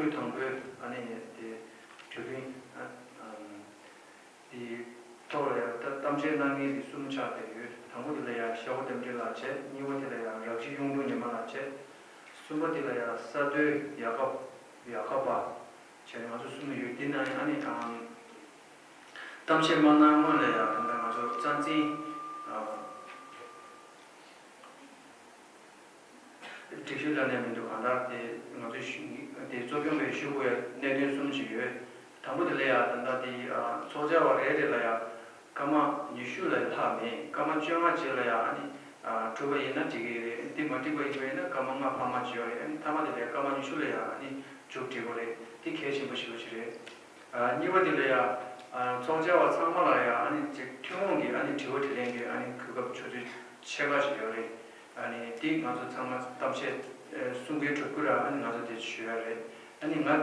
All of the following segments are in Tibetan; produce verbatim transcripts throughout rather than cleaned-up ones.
དང་པོའི་ཨ་ནི་དེ་གྲོས་མཐུན་ཨ་ཨམ་དེའི་ཐོག་ལ་ཡང་ད་གཏམ་བཤད་གནང་མཁན་དེ་གསུམ་ཆགས་བསྡད་ཡོད། དང་པོ་དེ་ལ་ཡང་ཤ་བོ་རྟ་མགྲིན་ལགས་བྱས། གཉིས་པ་དེ་ལ་ཡང་རག་ཤི་གཡུང་དྲུང་ཉི་མ་ལགས་བྱས། གསུམ་པ་དེ་ལ་ཡང་ས་རྡོའི་ཡག་པ་ཡག་པ་པ་བྱས་ནས་ང་ཚོ་གསུམ་ཡོད། དེ་ནང་ཨ་ནི་ཨམ་གཏམ་བཤད་མ་གནང་སྔོན་ལ་ཡང་ད་ལྟ་ང་ཚོ་རྩ་འཛིན་ཨ་སྒྲིག་གཞི་ལ་ནས་མི་འདུག་གང་ལྟར་དེ་ང་ཚོས་ཞུ་དེ་གཙོ་སྐྱོང་བའི་ཞུ་དགོས་ཡ་གནད་དོན་གསུམ་ཞིག་ཡོད། དང་པོ་དེ་ལ་ཡ་ད་ལྟ་དེ་ཨ་ཚོགས་བཅར་བ་རེ་རེ་ལ་ཡ་སྐར་མ་ཉི་ཤུ་ལས་ལྷག་མེད། སྐར་མ་བཅོ་ལྔ་རྗེས་ལ་ཡ་ཨ་ནི་ཨ་གྲུབ་པ་ཡིན་ན་འགྲིག་གི་རེད། དེ་མ་འགྲིག་པ་ཡིན་པ་ཡིན་ན་སྐར་མ་ལྔ་འཕར་མ་བརྗེ་བ་རེད། ཨ་ནི་མཐའ་མ་དེ་ལ་ཡ་སྐར་མ་ཉི་ཤུ་ལ་ཡ་ཨ་ནི་མཇུག་སྒྲིལ་དགོས་རེད། དེ་གལ་ཆེན་པོ་ཞེ་པོ་ཞིག་རེད། ཨ་གཉིས་པ་དེ་ལ་ཡ་ཨ་ཚོགས་བཅར་བ་ཚང་མ་ལ་ཡ་ཨ་ནི་ཅིག་ཐུན་མོང་གི་ཨ་ནི་དྲི་བ་དྲིས་ལན་གྱི་ཨ་ནི་གོ་སྐབས་ཆུ་ཚོད་ཕྱེད་ཀ་ཞིག་ཡོད་རེད། ཨ་ནི་འདི་ང་ཚོ་ཚང་མ་གཏམ་བཤད་ཨ་གསུང་གི་གྲུབ་ཀྱི་ར། ཨ་ནི་ང་ཚོ་དེ་ཞུ་ཡ་རེད། ཨ་ནི་ང་ཨ་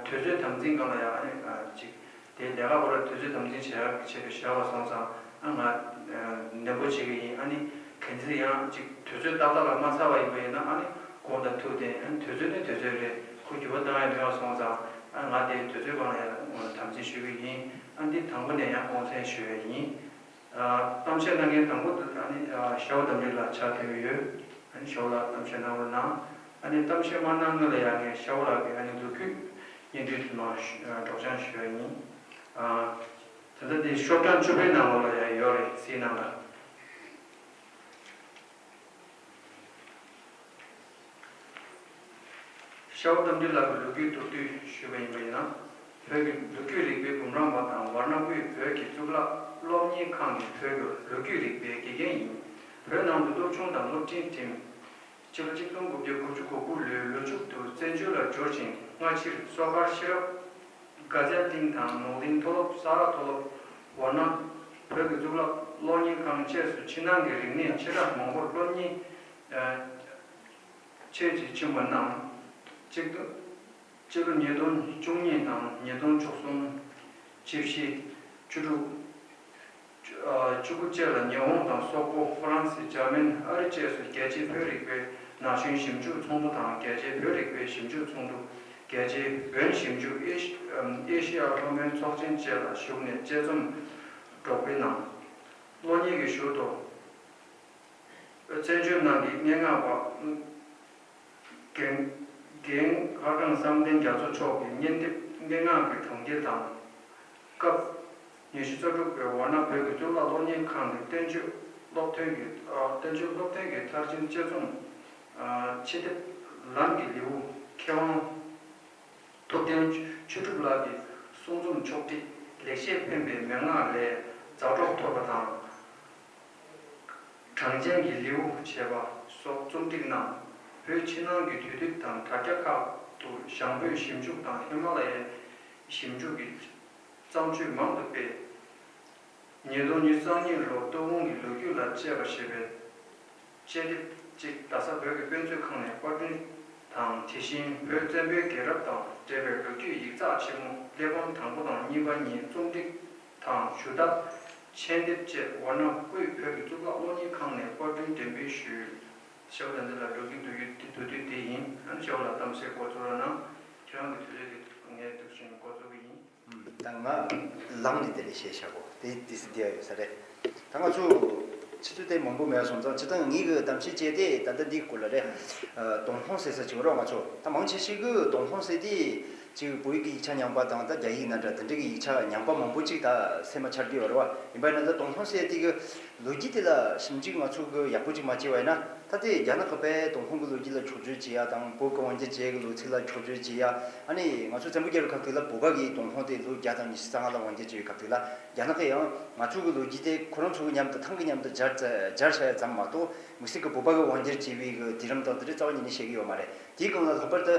དུས་ཚོད་དམ་འཛིན་སྒང་ལ་ཡ་ཨ་ནི་ཨ་ཅིག་དེ་ལས་ཀ་སྐོར་ལ་དུས་ཚོད་དམ་འཛིན་བྱེད་ཡག་གི་ཆེད་དུ་བཞག་པ་སོང་ཙང་ཨ་ང་ཨ་ནན་པོ་བྱེད་ཀྱི་ཡིན། ཨ་ནི་གལ་སྲིད་ཡང་ཅིག་དུས་ཚོད་ཏག་ཏག་ལ་མ་ཚར་བ་ཡིན་པ་ཡིན་ན་ཨ་ནི་དགོངས་དག་ཐུགས་བདེན། ཨ་ནི་དུས་ཚོད་ནི་དུས་ཚོད་རེད། ཁོ་འགྱུར་བ་བཏང་ཡ་མེད་པ་སོང་ཙང་ཨ་ང་དེ་དུས་ཚོད་སྒང་ལ་ཡང་དམ་འཛིན་ཞུ་གི་ཡིན། ཨ་འདི་དང་པོ་ནས་ཡང་དགོངས་སེལ་ཞུ་ཡ་ཡིན། ཨ་གཏམ་བཤད་གནང་མཁན་དང་པོ་དེ་ཨ་ནི་ཨ་ཤ་བོ་རྟ་མགྲིན་ལགས་ཆགས་བསྡད་ཡོད། ཨ་ནི་ཤ་བོ་ལགས་གཏམ་བཤད་གནང་རོགས་གནང་། ཨ་ནི་གཏམ་བཤད་མ་གནང་སྔོན་ལ་ཡང་ངས་ཤ་བོ་ལགས་ཀྱི་ཨ་ནི་ལོ་རྒྱུས་སྙན་སྒྲོན་དེ་མར་ཞུ་ཨ་སྒྲོག་སྦྱང་ཞུ་ཡ་ཡིན། ཨ་ད་ལྟ་འདི་ཤོག་གྲངས་བཅུ་པའི་ནང་ལོགས་ལ་ཡང་ཡོད་རེད། གཟིགས་གནང་ལ། ཤ་བོ་རྟ་མགྲིན་ལགས་ཀྱི་ལོ་རྒྱུས་མདོར་བསྡུས་ཞུས་པ་ཡིན་པ་ཡིན་ན། བོད་ཀྱི་ལོ་རྒྱུས་རིག་པའི་འབུམ་རམས་པ་དང་ཝཱ་ཎ་དབུས་བོད་ཀྱི་གཙུག་ལག་སློབ་གཉེར་ཁང་གི་བོད་ཀྱི་ལོ་རྒྱུས་རིག་པའི་དགེ་རྒན་ཡིན། བོད་ནང་དུ་སློབ་ཆུང་དང་སློབ་འབྲིང་འགྲིམས། ཕྱི་ལོ་ཆིག་སྟོང་དགུ་བརྒྱ་དགུ་བཅུ་གོ་དགུ་ལོའི་ལོ་མཇུག་ཏུ་བཙན་བྱོལ་ལ་འབྱོར་ཞིང་སྔ་ཕྱིར་མཚོ་མཁར་ཤེས་རབ་དགའ་ཚལ་གླིང་དང་ནོར་གླིང་མཐོ་སློབ་ས་རཱ་མཐོ་སློབ་ཝཱ་ཎ་བོད་ཀྱི་གཙུག་ལག་སློབ་གཉེར་ཁང་བཅས་སུ་ཕྱི་ནང་གི་རིག་གནས་ཆེ་ཕྲ་མང་པོར་སློབ་གཉེར་ཆེད་ཀྱི་ཕྱིན་པ་རྣམས་གཅིག་ཏུ་སྤྱི་ལོ་ཉིས་སྟོང་བཅུ་གཉིས་དང་ཉིས་སྟོང་བཅུ་གསུམ། བཅུ་བཞི། བཅུ་དྲུག་བཅུ་དགུ་བཅས་ལ་ཉི་ཧོང་དང་སོག་པོ། ཧྥ་རན་སི། འཇར་མན། ཨ་རི་བཅས་སུ་རྒྱལ་སྤྱིའི་བོད་རིག་པའི་ན་གཞོན་ཞིབ་འཇུག་ཚོགས་འདུ་དང་། རྒྱལ་སྤྱིའི་བོད་རིག་པའི་ཞིབ་འཇུག་ཚོགས་འདུ། རྒྱལ་སྤྱིའི་བོན་ཞིབ་འཇུག་ཨེ་ཤི་ཨེ་ཤི་ཡ་ལྷོ་མོན་ཚོགས་ཆེན་བཅས་ལ་ཞུགས་ནས་དཔྱད་རྩོམ་སྒྲོག་སྤེལ་གནང་། སློབ་གཉེར་གྱི་ཞོར་དུ། བཙན་བྱོལ་ནང་གི་སྙན་ངག་པ་རྒན་རྒན་ལྷ་སྒྲོན་བསམ་གཏན་རྒྱ་མཚོ་མཆོག་གི་སྙན་དེབ་སྙན་ངག་གི་གྲོང་ཁྱེར་དང་། སྐབས་ཉི་ཤུ་རྩ་དྲུག་པའི་ཝཱ་ཎ་བོད་ཀྱི་གཙུག་ལག་སློབ་གཉེར་ཁང་གི་བསྟན་བཅོས་སློབ་ཐོན་གྱི་ཨ་བསྟན་བཅོས་སློབ་ཐོན་གྱི་མཐར་ཕྱིན་དཔྱད་རྩོམ་ཨ་ཕྱེ་དེབ་ལམ་གྱི་ལེའུ། མཁས་དབང་ཐུབ་བསྟན་ཆོས་གྲུབ་ལགས་ཀྱི་གསུང་རྩོམ་ཕྱོགས་བསྒྲིགས་ལེགས་བཤད་ཕན་པའི་མན་ངག་ལས་མཛའ་གྲོགས་ཐོབ་པ་དང་། གྲངས་ཅན་གྱི་ལེའུ་བྱས་པ་སོགས་རྩོམ་སྒྲིག་གནང་། བོད་ཕྱི་ནང་གི་དུས་དེབ་དང་དྲ་རྒྱ་ཁག་ཏུ་ཞང་བོད་ཞིབ་འཇུག་དང་ཧི་མ་ལ་ཡའི་ཞིབ་འཇུག་གི་བརྩམས་ཆོས་མང་དུ་སྤེལ། ཉིས་སྟོང་ཉི་ཤུ་རྩ་གཉིས་ལོར་སྟོད་འོང་གི་ལོ་རྒྱུས་ལ་དཔྱད་པ་ཞེས་པའི་དཔྱད་དེབ་ཅིག་རྡ་ས་བོད་ཀྱི་དཔེ་མཛོད་ཁང་ནས་པར་སྐྲུན་དང་། དེ་བཞིན་བོད་བཙན་པོའི་རྒྱལ་རབས་དང་འབྲེལ་བའི་ལོ་རྒྱུས་ཡིག་ཚགས་ཆེན་མོ་གླེགས་བམ་དང་པོ་དང་གཉིས་པ་གཉིས་རྩོམ་སྒྲིག་དང་ཞུ་དག་མཆན་འདེབས་བཅས་ཝཱ་ཎ་དབུས་བོད་ཀྱི་གཙུག་ལག་སློབ་གཉེར་ཁང་ནས་པར་སྐྲུན་འགྲེམས་སྤེལ་ཞུས། ཤ་བོ་རྟ་མགྲིན་ལགས་འགྲོ་གི་འདུག་ཡོད་དེ་འདུག་དུས་དེ་ཡིན། ཨ་ནི་ཤ་བོ་ལགས་གཏམ་བཤད་འགོ་ཚུགས་རོགས་གནང་། ཁྱེད་རང་གི་དུས་ཚོད་དེ་ངས་འདུག་བཞིན་འགོ་ཚུགས་ཀྱི་ཡིན། ད་ང་ལངས་ནས་དེ་ལས་བཤད་བཞག་གོ། དེ་དེ་སྲིད་དེ་ཡ་ཡོད་ས་རེད། ད་ང་ཚོ་ཆུ་ཚོད་དེ་མང་པོ་མེད་སོང་ཙང་། སྤྱིར་བཏང་ངེད་ཀྱི་གཏམ་བཤད་བྱས་ཏེ་ད་ལྟ་འདིའི་སྐོར་ལ་རེད། ཨ་ཏུན་ཧོང་ཟེར་ས་ཅིག་ཡོད་རེད། ང་ཚོ་ད་མང་ཆེ་ཤོས་ཀྱིས་ཏུན་ཧོང་ཟེར་དེ་ཅིག་བོད་ཡིག་གི་ཡིག་ཆ་ཉམས་པ་དང་ད་རྒྱ་ཡིག་ནང་འདྲ་དེ་འདྲ་གི་ཡིག་ཆ་ཉམས་པ་མང་པོ་ཅིག་ད་སེམས་མ་འཆར་གྱི་ཡོད་རེད་བ། ཡིན་པ་ཡིན་ན་ད་ཏུན་ཧོང་ཟེར་དེ་གི་ལོ་རྒྱུས་དེ་ལ་ཞིབ་འཇུག་ང་ཚོ་གི་ཡག་པོ་ཅིག་མ་བྱས་པ་ཡིན་ན། ད་ལྟའི་རྒྱ་ནག་གི་པའི་ཏུན་ཧོང་གི་ལོ་རྒྱུས་ལ་འཁྱོག་བརྗོད་བྱེད་ཡ་དང་། བོད་ཀྱི་དབང་སྒྱུར་བྱེད་ཡ་གི་ལོ་ཚིགས་ལ་འཁྱོག་བརྗོད་བྱེད་ཡ། ཨ་ནི་ང་ཚོ་བཙན་པོ་རྒྱལ་པོའི་སྐབས་དེ་ལ་བོད་པ་གིས་ཏུན་ཧོང་དེ་ལོ་བརྒྱ་དང་ཉི་ཤུ་རྩ་ལྔ་ལ་དབང་སྒྱུར་བྱས་པའི་སྐབས་དེ་ལ། རྒྱ་ནག་གིས་ཡང་ང་ཚོ་གི་ལོ་རྒྱུས་དེ་ཁོ་རང་ཚོ་གི་མཉམ་དུ་ཐང་གི་མཉམ་དུ་སྦྱར་སྦྱར་བཞག་ཡ་ཙམ་མ་གཏོགས། མི་སེར་གྱིས་བོད་པ་གིས་དབང་སྒྱུར་བྱས་པའི་གི་དུས་རིམ་དང་དེ་འདྲ་རྩ་བ་ཉིད་ནས་བཤད་ཀྱི་ཡོད་མ་རེད། དེའི་སྒང་ལ་ལྷག་པར་དུ།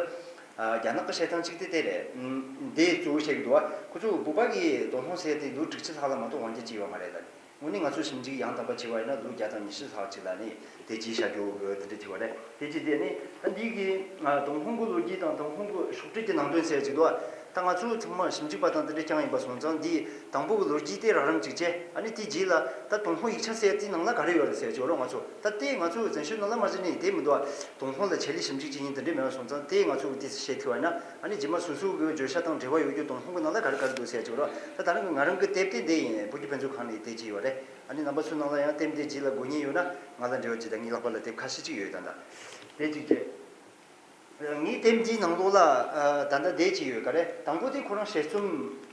ཨ་རྒྱ་ནག་གི་བཤད་སྟངས་གཅིག་དེ་དེ་རེད། ཨུམ། འདི་གཙོ་བོ་བཤད་ཀྱི་འདུག་བ། ཁོ་ཚོས་བོད་པ་གིས་ཏུན་ཧོང་ཟེར་དེ་ལོ་དྲུག་ཅུ་ལྷག་ལ་མ་གཏོགས་དབང་སྒྱུར་བྱས་ཡོད་མ་རེད་ལ། དངོས་གནས་ང་ཚོས་ཞིབ་འཇུག་ཡང་དག་པ་བྱས་པ་ཡིན་ན་ལོ་བརྒྱ་དང་ཉི་ཤུ་ལྷག་ཅིག་ལ་ནི་དེ་བྱས་བཞག་རྒྱུ་གི་དེ་འདྲ་བྱས་པ་རེད། དེ་བྱས་དེ་ནི་ད་འདི་གི་ཨ་ཏུན་ཧོང་གི་ལོ་རྒྱུས་དང་ཏུན་ཧོང་གི་ཤོག་དྲིལ་གྱི་ནང་དོན་ཟེར་ཅིག་འདུག་བ། ད་ང་ཚོ་ཚང་མ་ཞིབ་འཇུག་པ་དང་དེ་འདྲ་རྐྱང་ཡིན་པ་སོང་ཙང་འདིའི་དང་པོ་གི་ལོ་རྒྱུས་དེ་རགས་རིམ་ཅིག་བྱས། ཨ་ནི་དེའི་རྗེས་ལ་ད་ཏུན་ཧོང་ཡིག་ཆ་ཟེར་དེའི་ནང་ལ་ག་རེ་ཡོད་རེད་ཟེར་གྱི་ཡོད་རེད། ང་ཚོ་ད་དེ་ང་ཚོ་བཙན་བྱོལ་ནང་ལ་མ་གཞི་ནས་དེ་མི་འདུག་ཨ། ཏུན་ཧོང་ལ་ཆེད་ལས་ཞིབ་འཇུག་བྱེད་མཁན་དེ་འདྲ་མེད་པ་སོང་ཙང་དེ་ང་ཚོ་གི་དེ་བཤད་ཐུབ་པ་ཡིན་ན། ཨ་ནི་རྗེས་མ་སོ་སོ་གི་བརྗོད་བྱ་དང་འབྲེལ་བ་ཡོད་རྒྱུ་ཏུན་ཧོང་གི་ནང་ལ་ག་རེ་ག་རེ་འདུག་ཟེར་གྱི་ཡོད་རེད། ད་ད་རང་གི་ང་རང་གི་དེབ་དེ་འདི་ཡིན། བོད་ཀྱི་དཔེ་མཛོད་ཁང་ནས་དེ་བྱས་ཡོད་རེད། ཨ་ནི་རྣམ་པ་ཚོའི་ནང་ལ་ཡང་དེབ་འདི་རྗེས་ལ་དགོས་ངེས་ཡོད་ན་ང་ལ་འབྲེལ་བ་བྱེད། ད་ངའི་ལག་པ་ལ་དེབ་ཁ་ཤས་ཅིག་ཡོད་ད་ད། དེ་གཅིག་བྱས། ངའི་དེབ་འདིའི་ནང་ལོགས་ལ་ཨ་ད་ལྟ་དེ་གཅིག་ཡོད་ག་རེད། དང་པོ་དེ་ཁོ་རང་དཔྱད་རྩོམ་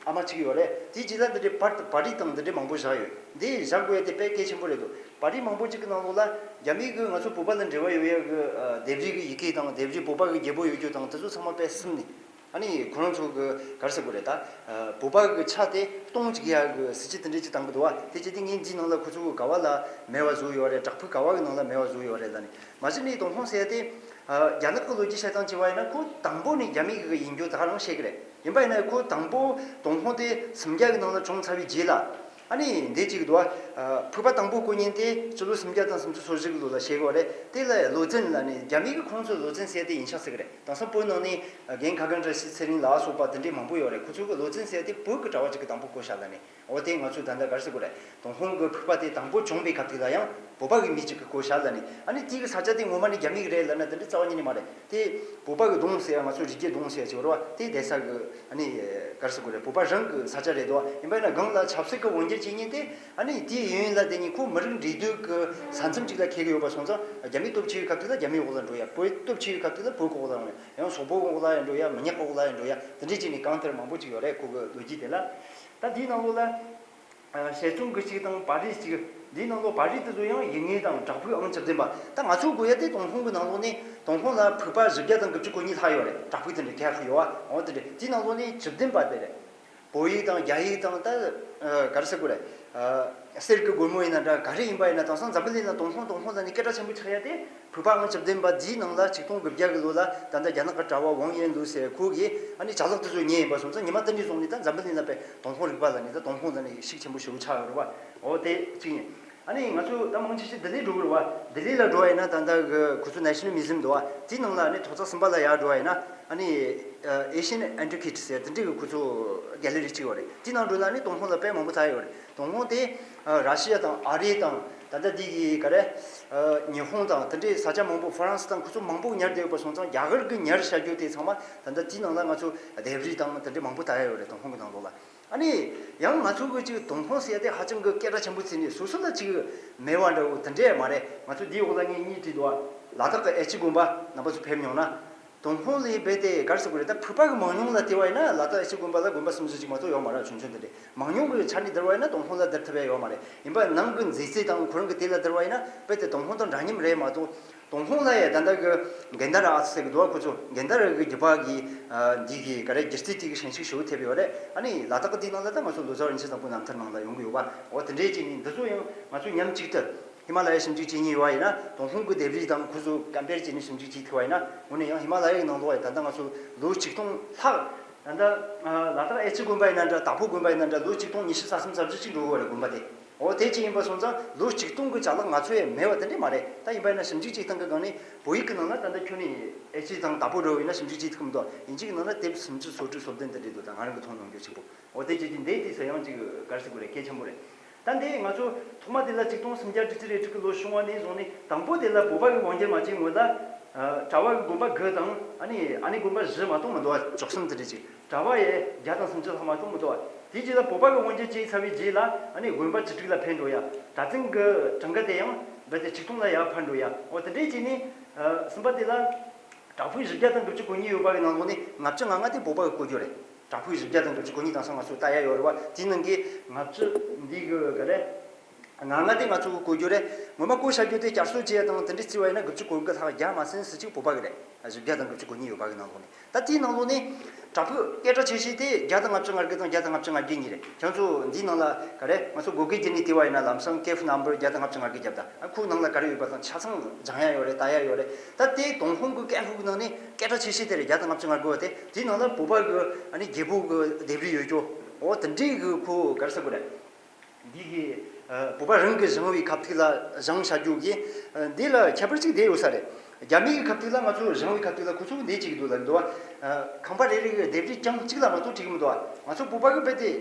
ཨ་མ་གཅིག་ཡོད་རེད། དེའི་རྗེས་ལ་འདི་འདྲའི་པར་པར་རིས་དང་འདི་འདྲའི་མང་པོ་བཞག་ཡོད། འདི་བཞག་དགོས་ཡ་དེ་དཔེ་གལ་ཆེན་པོ་རེད་འདུག་པར་རིས་མང་པོ་གཅིག་གི་ནང་ལོགས་ལ་རྒྱ་མི་གིས་ང་ཚོ་བོད་པ་ལ་འབྲེལ་བ་ཡོད་ཡ་གི་ཨ་ལྡེབས་རིས་ཀྱི་ཡི་གེ་དང་། ལྡེབས་རིས་བོད་པ་གི་རྒྱལ་པོ་ཡོད་རྒྱུ་དང་། དེ་ཚོ་ཚང་མ་དཔེ་ཟིན་ནས། ཨ་ནི་ཁོ་རང་ཚོ་གི་ག་རེ་ཟེར་དགོས་རེད། ད་ཨ་བོད་པ་གི་ཆ་དེ་སྟོང་གཅིག་ཡ་གི་སྲིད་ཇུས་དེ་འདྲས་ཅིག་བཏང་གི་འདུག་བ། དེ་བྱས་ཏེ་ངས་འདིའི་ནང་ལ་ཁོ་ཚོ་གི་ག་བ་ལ་མེད་པ་བཟོས་ཡོད་རེད། བྲག་ཕུག་ག་བ་གི་ནང་ལ་མེད་པ་བཟོས་ཡོད་རེད་ལ་ནི། མ་གཞི་ནས་ཏུན་ཧོང་ཟེར་ཡ་དེ་ཨ་རྒྱ་ནག་གི་ལོ་རྒྱུས་བཤད་སྟངས་བྱས་པ་ཡིན་ན་ཁོ་དང་པོ་ནས་རྒྱ་མི་གི་ཡིན་རྒྱུ་ད་ག་རང་བཤད་གི་རེད། ཡིན་པ་ཡིན་ན་ཁོ་དང་པོ་ཏུན་ཧོང་དེ་སུམ་བརྒྱ་གི་ནང་ལ་བྱུང་ཚར་བའི་རྗེས་ལ། ཨ་ནི་འདི་གཅིག་འདུག་ཨ། ཕུག་པ་དང་པོ་བརྐོ་མཁན་དེ་སྤྱི་ལོ་སུམ་བརྒྱ་དང་སུམ་ཅུ་སོ་བཞི་གི་ལོ་ལ་བཤད་གི་ཡོད་རེད། དེ་ལ་ལོ་ཙཱན་ལ་ནི་རྒྱ་མི་གི་ཁོང་ཚོའི་ལོ་ཙཱན་ཟེར་དེ་ཡིན་ཤག་ཟེར་གི་རེད། དེང་སང་བོད་ནང་ནས་རྒན་ཁ་སྒང་བཀྲ་ཤིས་ཚེ་རིང་ལ་སོགས་པ་དེ་འདྲས་མང་པོ་ཡོད་རེད། ཁོ་ཚོ་གི་ལོ་ཙཱན་ཟེར་དེ་བོད་ཀྱི་གྲྭ་བ་གཅིག་གིས་དང་པོ་བརྐོས་ཤག་ལ་ནི། འོ་དེ་ང་ཚོས་ད་ལྟ་ག་རེ་ཟེར་དགོས་རེད། ཏུན་ཧོང་གི་ཕུག་པ་དེ་དང་པོ་བྱུང་བའི་སྐབས་དེ་ལ་ཡང་བོད་པ་གི་མི་གཅིག་གིས་བརྐོས་ཤག་ལ་ནི། ཨ་ནི་དེ་གི་ས་ཆ་དེ་ངོ་མ་ནི་རྒྱ་མི་གི་རེད་ལབ་ན་དེ་འདྲ་རྩ་བ་ཉིད་ནས་མ་རེད། དེ་བོད་པ་གི་གདུང་ཟེར་ཡ། ང་ཚོ་རི་རྒྱལ་གདུང་ཟེར་ཡ་ཅིག་ཡོད་རེད་བ། དེ་བསྡད་ས་གི་ཨ་ནི་ག་རེ་ཟེར་དགོས་རེད། བོད་པ་རང་གི་ས་ཆ་རེད་དོ། ཡིན་པ་ཡིན་ན་སྒང་ལ་ཆབ་སྲིད་ཀྱི་འོས་འགན་བྱེད་མཁན་དེ་ཨ་ནི་དེའི་ཡུན་ལ་བསྡད་མཁན་ཁོ་མི་རིགས་འདྲེས་སྡོད་ཀྱི་ས་མཚམས་ཅིག་ལ་འཁེལ་གི་ཡོད་པ་སོང་ཙང་རྒྱ་མི་སྟོབས་ཆེ་བའི་སྐབས་དེ་ལ་རྒྱ་མིའི་འོག་ལ་འགྲོ་ཡ། བོད་སྟོབས་ཆེ་བའི་སྐབས་དེ་ལ་བོད་ཀྱི་འོག་ལ་འགྲོ་ཡ། ཡང་སོག་པོའི་འོག་ལ་ཡང་འགྲོ་ཡ། མི་ཉག་གི་འོག་ལ་ཡང་འགྲོ་ཡ། དེ་འདྲས་བྱས་ནས་གང་ལྟར་མང་པོ་ཅིག་ཡོད་རེད། ཁོ་གི་ལོ་རྒྱུས་དེ་ལ། ད་དེའི་ནང་ལོགས་ལ། ཨ་དཔྱད་རྩོམ་གི་གཅིག་དང་པར་རིས་གཅིག་འདིའི་ནང་ལོགས་པར་རིས་དེ་ཚོ་ཡང་ཡིག་ངོས་དང་བྲག་ཕུག་ཨང་བཅུ་བདུན་པ། ད་ང་ཚོ་དགོས་ཡ་དེ་ཏུན་ཧོང་གི་ནང་ལོགས་ནས་ཏུན་ཧོང་ལ་ཕུག་པ་བཞི་བརྒྱ་དང་དགུ་བཅུ་གོ་གཉིས་ལྷག་ཡོད་རེད། བྲག་ཕུག་དེ་འདྲ་ག་ཚོད་ཡོད་བ། འོ་དེ་འདྲ། དེའི་ནང་ལོགས་ནས་བཅུ་བདུན་པ་དེ་རེད། བོད་ཡིག་དང་རྒྱ་ཡིག་དང་། ད་ཨ་ག་རེ་ཟེར་དགོས་རེད། ཨ་གསེར་གྱི་སྒོར་མོ་ཡིན་ན་འདྲ། ག་རེ་ཡིན་པ་ཡིན་ན། དེང་སང་འཛམ་བུ་གླིང་ལ་ཏུན་ཧོང་ཏུན་ཧོང་ལབ་ནས་སྐད་གྲགས་ཆེན་པོ་ཆགས་ཡ་དེ། ཕུག་པ་ཨང་བཅུ་བདུན་པ་འདིའི་ནང་ལ་ཆིག་སྟོང་དགུ་བརྒྱ་གི་ལོ་ལ་ད་ལྟ་རྒྱ་ནག་གི་གྲྭ་བ་ཝང་ཡན་ལུའུ་ཟེར་ཁོ་གིས་ཨ་ནི་ཅ་ལག་དེ་ཚོ་ཉོས་ཡིན་པ་སོང་ཙང་ཉི་མ་དེ་འདྲ་བཟུང་ནས་ད་འཛམ་བུ་གླིང་ལ་དཔེ་ཏུན་ཧོང་རིག་པ་ལབ་ནས། ད་ཏུན་ཧོང་ལབ་ནས་ཤུགས་ཆེན་པོ་ཞེ་པོ་ཆགས་ཡོད་རེད་བ། འོ་དེ་གཅིག་ཡིན། ཨ་ནི་ང་ཚོ་ད་མང་ཆེ་ཤོས་ལྡི་ལི་འགྲོ་གི་རེད་བ། ལྡི་ལི་ལ་འགྲོ་བ་ཡིན་ན་ད་ལྟ་གི་ཁོ་ཚོ་National Museum འདུག་བ། དེའི་ནང་ལ་ཨ་ནི་ཐོག་བརྩེགས་གསུམ་པ་ལ་ཡར་འགྲོ་བ་ཡིན་ན་ཨ་ནི་Asian Antiquities ཟེར་དེ་འདྲའི་གི་ཁོ་ཚོ་གེ་ལེ་རི་གཅིག་ཡོད་རེད། དེའི་ནང་འགྲོ་ན་ཨ་ནི་ཏུན་ཧོང་ལ་དཔེ་མང་པོ་ལྷག་ཡོད་རེད། ཏུན་ཧོང་དེ་ཨ་ར་ཤི་ཡ་དང་ཨ་རི་དང་ད་ལྟ་འདི་གི་ག་རེ་ཨ་ཉི་ཧོང་དང་དེ་འདྲའི་ས་ཆ་མང་པོ། ཧྥ་རན་སི་དང་ཁོ་ཚོ་མང་པོ་ཉར་བསྡད་ཡོད་པ་སོང་ཙང་རྒྱ་གར་གི་ཉར་བཞག་རྒྱུ་དེ་ཚང་མ་ད་ལྟ་དེའི་ནང་ལ་ང་ཚོ་ལྡེབས་རིས་དང་དེ་འདྲའི་མང་པོ་ལྟ་ཡ་ཡོད་རེད། ཏུན་ཧོང་གི་ནང་ལོགས་ལ། ཨ་ནི་ཡང་ང་ཚོ་གི་ཅིག་ཏུན་ཧོང་ཟེར་ཡ་དེ་ཧ་ཅང་གི་སྐད་གྲགས་ཆེན་པོ་བརྩིས་ནས་སོ་སོ་ལ་ཅིག་མེད་པ་འདྲ་བོ་དེ་འདྲས་མ་རེད། ང་ཚོ་འདིའི་འོག་ལ་ངས་གཉིས་བྲིས་འདུག་བ། ལ་དྭགས་ཀྱི་ཨེ་ཆི་དགོན་པ། རྣམ་པ་ཚོ་ཕེབས་མྱོང་ན། ཏུན་ཧོང་ལ་རྦད་དེ་ག་རེ་ཟེར་དགོས་རེད། ད་ཕུག་པ་གི་མང་ཉུང་ལ་བལྟས་པ་ཡིན་ན་ལ་དྭགས་ཨེ་ཆི་དགོན་པ་ལ་དགོན་པ་སུམ་ཅུ་ཅིག་མ་གཏོགས་ཡོད་མ་རེད། ཆུང་ཆུང་དེ་འདྲས། མང་ཉུང་གི་ཆ་ནས་བསྡུར་བ་ཡིན་ན་ཏུན་ཧོང་ལ་བསྡུར་ཐུབ་ཡ་ཡོད་མ་རེད། ཡིན་པ་ནང་གི་མཛེས་རྩལ་དང་ཁོ་རང་གི་དེ་ལ་བསྡུར་བ་ཡིན་ན་རྦད་དེ་ཏུན་ཧོང་དང་འདྲ་མཉམ་རེད་མ་གཏོགས། ཏུན་ཧོང་ལ་ཡ་ད་ལྟ་གི་གན་དྷ་ར་ཨར་ཚ་ཟེར་གི་འདུག་བ། ཁོ་ཚོ་གན་དྷ་ར་གི་རྒྱུད་པ་གི་ཨ་འདི་གི་ག་རེ་སྒྱུ་རྩལ་དེ་གི་ཞེན་ཤུགས་ཞེ་པོ་ཐེབས་ཡོད་རེད། ཨ་ནི་ལ་དྭགས་གི་དེའི་ནང་ལ་ད་ང་ཚོ་ལོ་ཙཱ་བ་རིན་ཆེན་བཟང་པོ་རྣམ་ཐར་ནང་ལ་ཡོང་གི་ཡོད་པ། འོ་དེ་འདྲའི་ཅིག་ནི་འདི་ཚོ་ཡང་ང་ཚོ་མཉམ་གཅིག་ཏུ་ཧི་མ་ལ་ཡ་ཞིབ་འཇུག་བྱེད་མཁན་ཡོད་པ་ཡིན་ན། ཏུན་ཧོང་གི་ལྡེབས་རིས་དང་ཁོ་ཚོ་ཀམ་པེར་བྱས་ནས་ཞིབ་འཇུག་བྱེད་ཐུབ་པ་ཡིན་ན། དངོས་གནས་ཡང་ཧི་མ་ལ་ཡ་གི་ནང་ལོགས་ཡ་ད་ལྟ་ང་ཚོ་ལོ་ཆིག་སྟོང་ལྷག་ད་ལྟ་ལ་དྭགས་ཨེ་ཆི་དགོན་པ་ཡིན་ན་འདྲ། དྭགས་པོ་དགོན་པ་ཡིན་ན་འདྲ། ལོ་ཆིག་སྟོང་ཉི་ཤུ་རྩ་གསུམ་རྩ་བཞི་ཅིག་འགྲོ་གི་ཡོད་རེད། དགོན་པ་དེ། འོ་དེ་ཅིག་ཡིན་པ་སོང་ཙང་ལོ་ཆིག་སྟོང་གི་ཅ་ལག་ང་ཚོ་ཡ་མེད་པ་དེ་འདྲས་མ་རེད། ད་ཡིན་པ་ཡིན་ན་ཞིབ་འཇུག་བྱེད་སྟངས་ཀྱི་སྒང་ནས་བོད་ཡིག་གི་ནང་ན་ད་ལྟ་ཁྱོན་ནས་ཨེ་ཆི་དང་དྭགས་པོ་འདྲ་བོ་ཡིན་ན་ཞིབ་འཇུག་བྱེད་ཐུབ་ཀྱི་མི་འདུག། དབྱིན་ཇི་གི་ནང་ན་དེབ་སུམ་ཅུ་སོ་དྲུག་སོ་བདུན་དེ་འདྲས་འདུག། ད་ང་རང་གི་མཐོང་མྱོང་རྒྱུ་གཅིག་པོ། འོ་དེ་བྱས་ཀྱི་འདི་དེ་ཚོ་ཡང་ཅིག་ག་རེ་ཟེར་དགོས་རེད། གལ་ཆེན་པོ་རེད། ད་འདི་ང་ཚོ་ཐོག་མ་དེ་ལ་ཆིག་སྟོང་སུམ་བརྒྱ་དྲུག་ཅུ་རེ་དྲུག་གི་ལོ་བྱུང་བ་ནས་བཟུང་ནས་དང་པོ་དེ་ལ་བོད་པ་གི་དབང་སྒྱུར་མ་བྱས་སྔོན་ལ་ཨ་གྲྭ་བ་གི་དགོན་པ་དགུ་དང་། ཨ་ནི་ཨ་ནེ་དགོན་པ་བཞི་མ་གཏོགས་མི་འདུག་བ། བཅུ་གསུམ་དེ་འདྲ་ཅིག། གྲྭ་བ་ཡས་བརྒྱ་དང་སུམ་ཅུ་ལྷག་མ་གཏོགས་མི་འདུག་བ། དེའི་རྗེས་ལ་བོད་པ་གི་དབང་སྒྱུར་བྱས་ཚར་བའི་རྗེས་ལ་ཨ་ནི་དགོན་པ་བཅུ་དྲུག་ལ་འཕེན་འགྲོ་ཡ། གྲྭ་བཙུན་གི་གྲངས་ཀ་དེ་ཡང་རྦད་དེ་ཆིག་སྟོང་ལ་ཡར་འཕར་འགྲོ་ཡ། འོ་དེ་འདྲས་བྱས་ནས་ཨ་གསུམ་པ་དེ་ལ་བྲག་ཕུག་བཞི་བརྒྱ་དང་དགུ་བཅུ་གོ་གཉིས་ཡོད་པ་གི་ནང་ལོགས་ནས་ལྔ་བཅུ་ང་ལྔ་དེ་བོད་པ་གིས་བརྐོས་རྒྱུ་རེད། བྲག་ཕུག་བཞི་བརྒྱ་དང་དགུ་བཅུ་གོ་གཉིས་དེང་སང་ང་ཚོས་ལྟ་ཡ་ཡོད་རེད་བ། དེའི་ནང་གི་ལྔ་བཅུ་འདི་གི་ག་རེ། ང་ལྔ་དེ་ང་ཚོ་གིས་བརྐོས་རྒྱུ་རེད། ངོ་མ་བརྐོས་བཞག་རྒྱུ་དེ་བསྐྱར་གསོ་བྱས་ཡ་དང་དེ་འདྲས་བརྩིས་པ་ཡིན་ན་དགུ་བཅུ་གོ་དགུ་ལྷག་བརྒྱ་མ་ཟིན་ཙམ་ཅིག་བོད་པ་གི་རེད། བཞི་བརྒྱ་དང་དགུ་བཅུ་གོ་གཉིས་ཡོད་པ་གི་ནང་ལོགས་ནས། ད་དེའི་ནང་ལོགས་ནས་བྲག་ཕུག་སྐད་གྲགས་ཆེ་ཤོས་དེ་བརྒྱ་དང་ལྔ་བཅུ་ང་དགུ་དང་བརྒྱ་དང་ལྔ་བཅུ་ང་བརྒྱད་གཉིས་རེད། ཁྱོད་ཚོ་འདིའི་ནང་ལ་ག་རེ་ང་ཚོ་Google བརྒྱུད་ནས་བལྟས་པ་ཡིན་ན་ལམ་སང་cave number བརྒྱ་དང་ལྔ་བཅུ་ང་དགུ་བརྒྱབ། ད་ཨ་ཁོའི་ནང་ལ་ག་རེ་ཡོད་པ་དང་ཆ་ཚང་སྦྱང་ཡ་ཡོད་རེད། ལྟ་ཡ་ཡོད་རེད། ད་དེ་ཏུན་ཧོང་གི་ཀན་ཧྥུ་གི་ནང་ནས་སྐད་གྲགས་ཆེ་ཤོས་དེ་རེད། བརྒྱ་དང་ལྔ་བཅུ་ང་དགུ་བ་དེ། དེའི་ནང་ལ་བོད་པ་གི་ཨ་ནི་རྒྱལ་པོ་གི་ལྡེབས་རིས་ཡོད་རྒྱུ། འོ་དེ་འདྲའི་གི་ཁོ་ག་རེ་ཟེར་དགོས་རེད། འདི་གི་ཨ་བོད་པ་རང་གིས་བཞེངས་པའི་ཁ་ཐུག་ལ་བཞེངས་བྱ་རྒྱུ་གི་ཨ་འདི་ལ་ཁྱད་པར་ཅིག་དེ་ཡོད་ས་རེད། རྒྱ་མི་གི་ཁ་ཐུག་ལ་ང་ཚོ་རང་གི་ཁ་ཐུག་ལ་ཁོ་ཚོ་གི་འདི་གཅིག་འདུག་ལབ་འདུག་བ། ཁང་པ་རེ་རེ་གི་ལྡེབས་རིས་རྐྱང་གཅིག་ལ་མ་གཏོགས་བྲིས་གི་མི་འདུག་བ། ང་ཚོ་བོད་པ་གི་རྦད་དེ་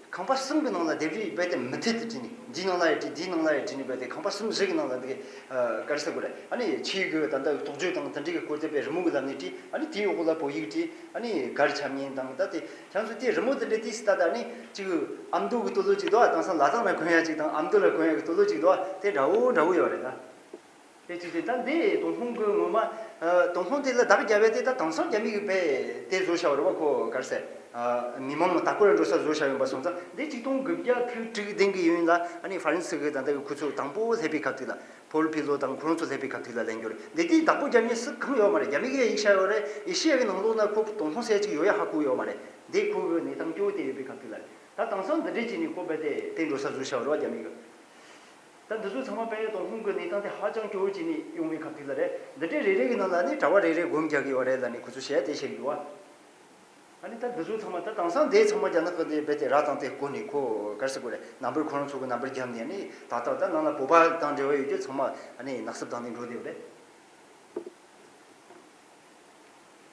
ཁང་པ་གསུམ་གི་ནང་ལ་ལྡེབས་རིས་རྦད་དེ་མུ་མཐུད་དུ་བྲིས་ནས། འདིའི་ནང་ལ་ཡང་བྲིས། འདིའི་ནང་ལ་ཡང་བྲིས་ནས། རྦད་དེ་ཁང་པ་གསུམ་བཞི་གི་ནང་ལ་འདི་ག་རེ་ཟེར་དགོས་རེད། ཨ་ནི་ཆོས་གི་ད་ལྟ་རྟོགས་བརྗོད་དང་དེ་འདྲའི་གི་སྐོར་དེ་དཔེ་རི་མོ་གི་ལམ་ནས་བྲིས། ཨ་ནི་དེའི་འོག་ལ་བོད་ཡིག་བྲིས། ཨ་ནི་གར་འཆམ་ཉན་དང་། ད་དེ་ཁྱེད་ཚོ་དེ་རི་མོ་དེ་འདྲ་ཏིས་ད་ད་ནི་གཅིག་ཨ་མདོ་གི་སྟོད་ལུགས་གཅིག་འདུག་བ། དེང་སང་ལ་དྭགས་ན་གོན་ཡ་གཅིག་དང་ཨ་མདོ་ལ་གོན་ཡ་གི་སྟོད་ལུགས་གཅིག་འདུག་བ། དེ་འདྲ་བོ་འདྲ་བོ་ཡོད་རེད་ད། དེ་ཅི་སྟེ་ད་འདི་ཏུན་ཧོང་གི་ངོ་མ། ཨ། ཏུན་ཧོང་དེ་ལ་བདག་རྒྱབ་པའི་དེ་ད་དེང་སང་རྒྱ་མི་གི་དཔེ་དེ་བཟོ་བྱ་བ་རེད་བ། ཁོ་ག་རེ་ཟེར། ཨ། མི་མང་ལ་ལྟ་སྐོར་འགྲོ་ས་བཟོ་བྱ་ཡིན་པ་སོང་ཙང་། འདི་གཅིག་སྟོང་དགུ་བརྒྱ་དྲུག་དྲུག་བདུན་གི་ཡུན་ལ། ཨ་ནི་ཧྥ་རན་སི་གི་ད་ལྟ་གི་ཁོ་ཚོ་དང་པོ་སླེབས་པའི་སྐབས་དེ་ལ། ཕོལ་པི་ལོ་དང་ཁོ་རང་ཚོ་སླེབས་པའི་སྐབས་དེ་ལ་ལེན་རྒྱུ་རེད། འདི་དེའི་བདག་པོ་རྒྱབ་མཁན་སུ་གང་ཡོད་མ་རེད། རྒྱ་མི་གི་ཡིག་ཆ་ཡོད་རེད། ཨེ་ཤི་ཡ་གི་ནང་ལོགས་ན་ཁོ་ཏུན་ཧོང་ཟེར་ཅིག་ཡོད་ཡ་ཧ་གོ་ཡོད་མ་རེད། འདི་ཁོ་གི་གནས་སྟངས་སྐྱོ་བོ་དེ་ཡོད་པའི་སྐབས་དེ་ལ་རེད། ད་དེང་སང་འདི་འདྲས་བྱས་ནས་ཁོ་རྦད་དེ་དེ་འགྲོ་ས་བཟོ་བྱ་བ་རེད་བ། རྒྱ་མི་གི། ད་འདི་ཚོ་ཚང་མ་དཔེ་ཏུན་ཧོང་གི་གནས་སྟངས་དེ་ཧ་ཅང་སྐྱོ་བོ་བྱས་ནས་ཡོང་བའི་སྐབས་དེ་ལ་རེད། འདི་འདྲའི་རེ་རེ་གི་ནང་ལ་ནི་གྲྭ་པ་རེ་རེ་སྒོམ་རྒྱག་གི་ཡོད་རེད་ལབ་ནས་ཁོ་ཚོས་བཤད་དེ་བཤད་ཀྱི་འདུག་བ། ཨ་ནི་ད་འདི་ཚོ་ཚང་མ་ད་དེང་སང་དེ་ཚང་མ་རྒྱ་ནག་གི་དེ་རྦད་དེ་ར་དང་དེ་བསྐོར་ནས། ཁོ་ག་རེ་ཟེར་དགོས་རེད། ནམ་བར་ཁོ་རང་ཚོ་གི་ནམ་བར་རྒྱབ་ནས། ཨ་ནི་ད་ལྟ་ད་ནང་ལ་བོད་པ་དང་འབྲེལ་བ་ཡོད་རྒྱུ་ཚང་མ་ཨ་ནི་ནག་སུབ་བཏང་ནས་འགྲོ་བསྡད་ཡོད་རེད།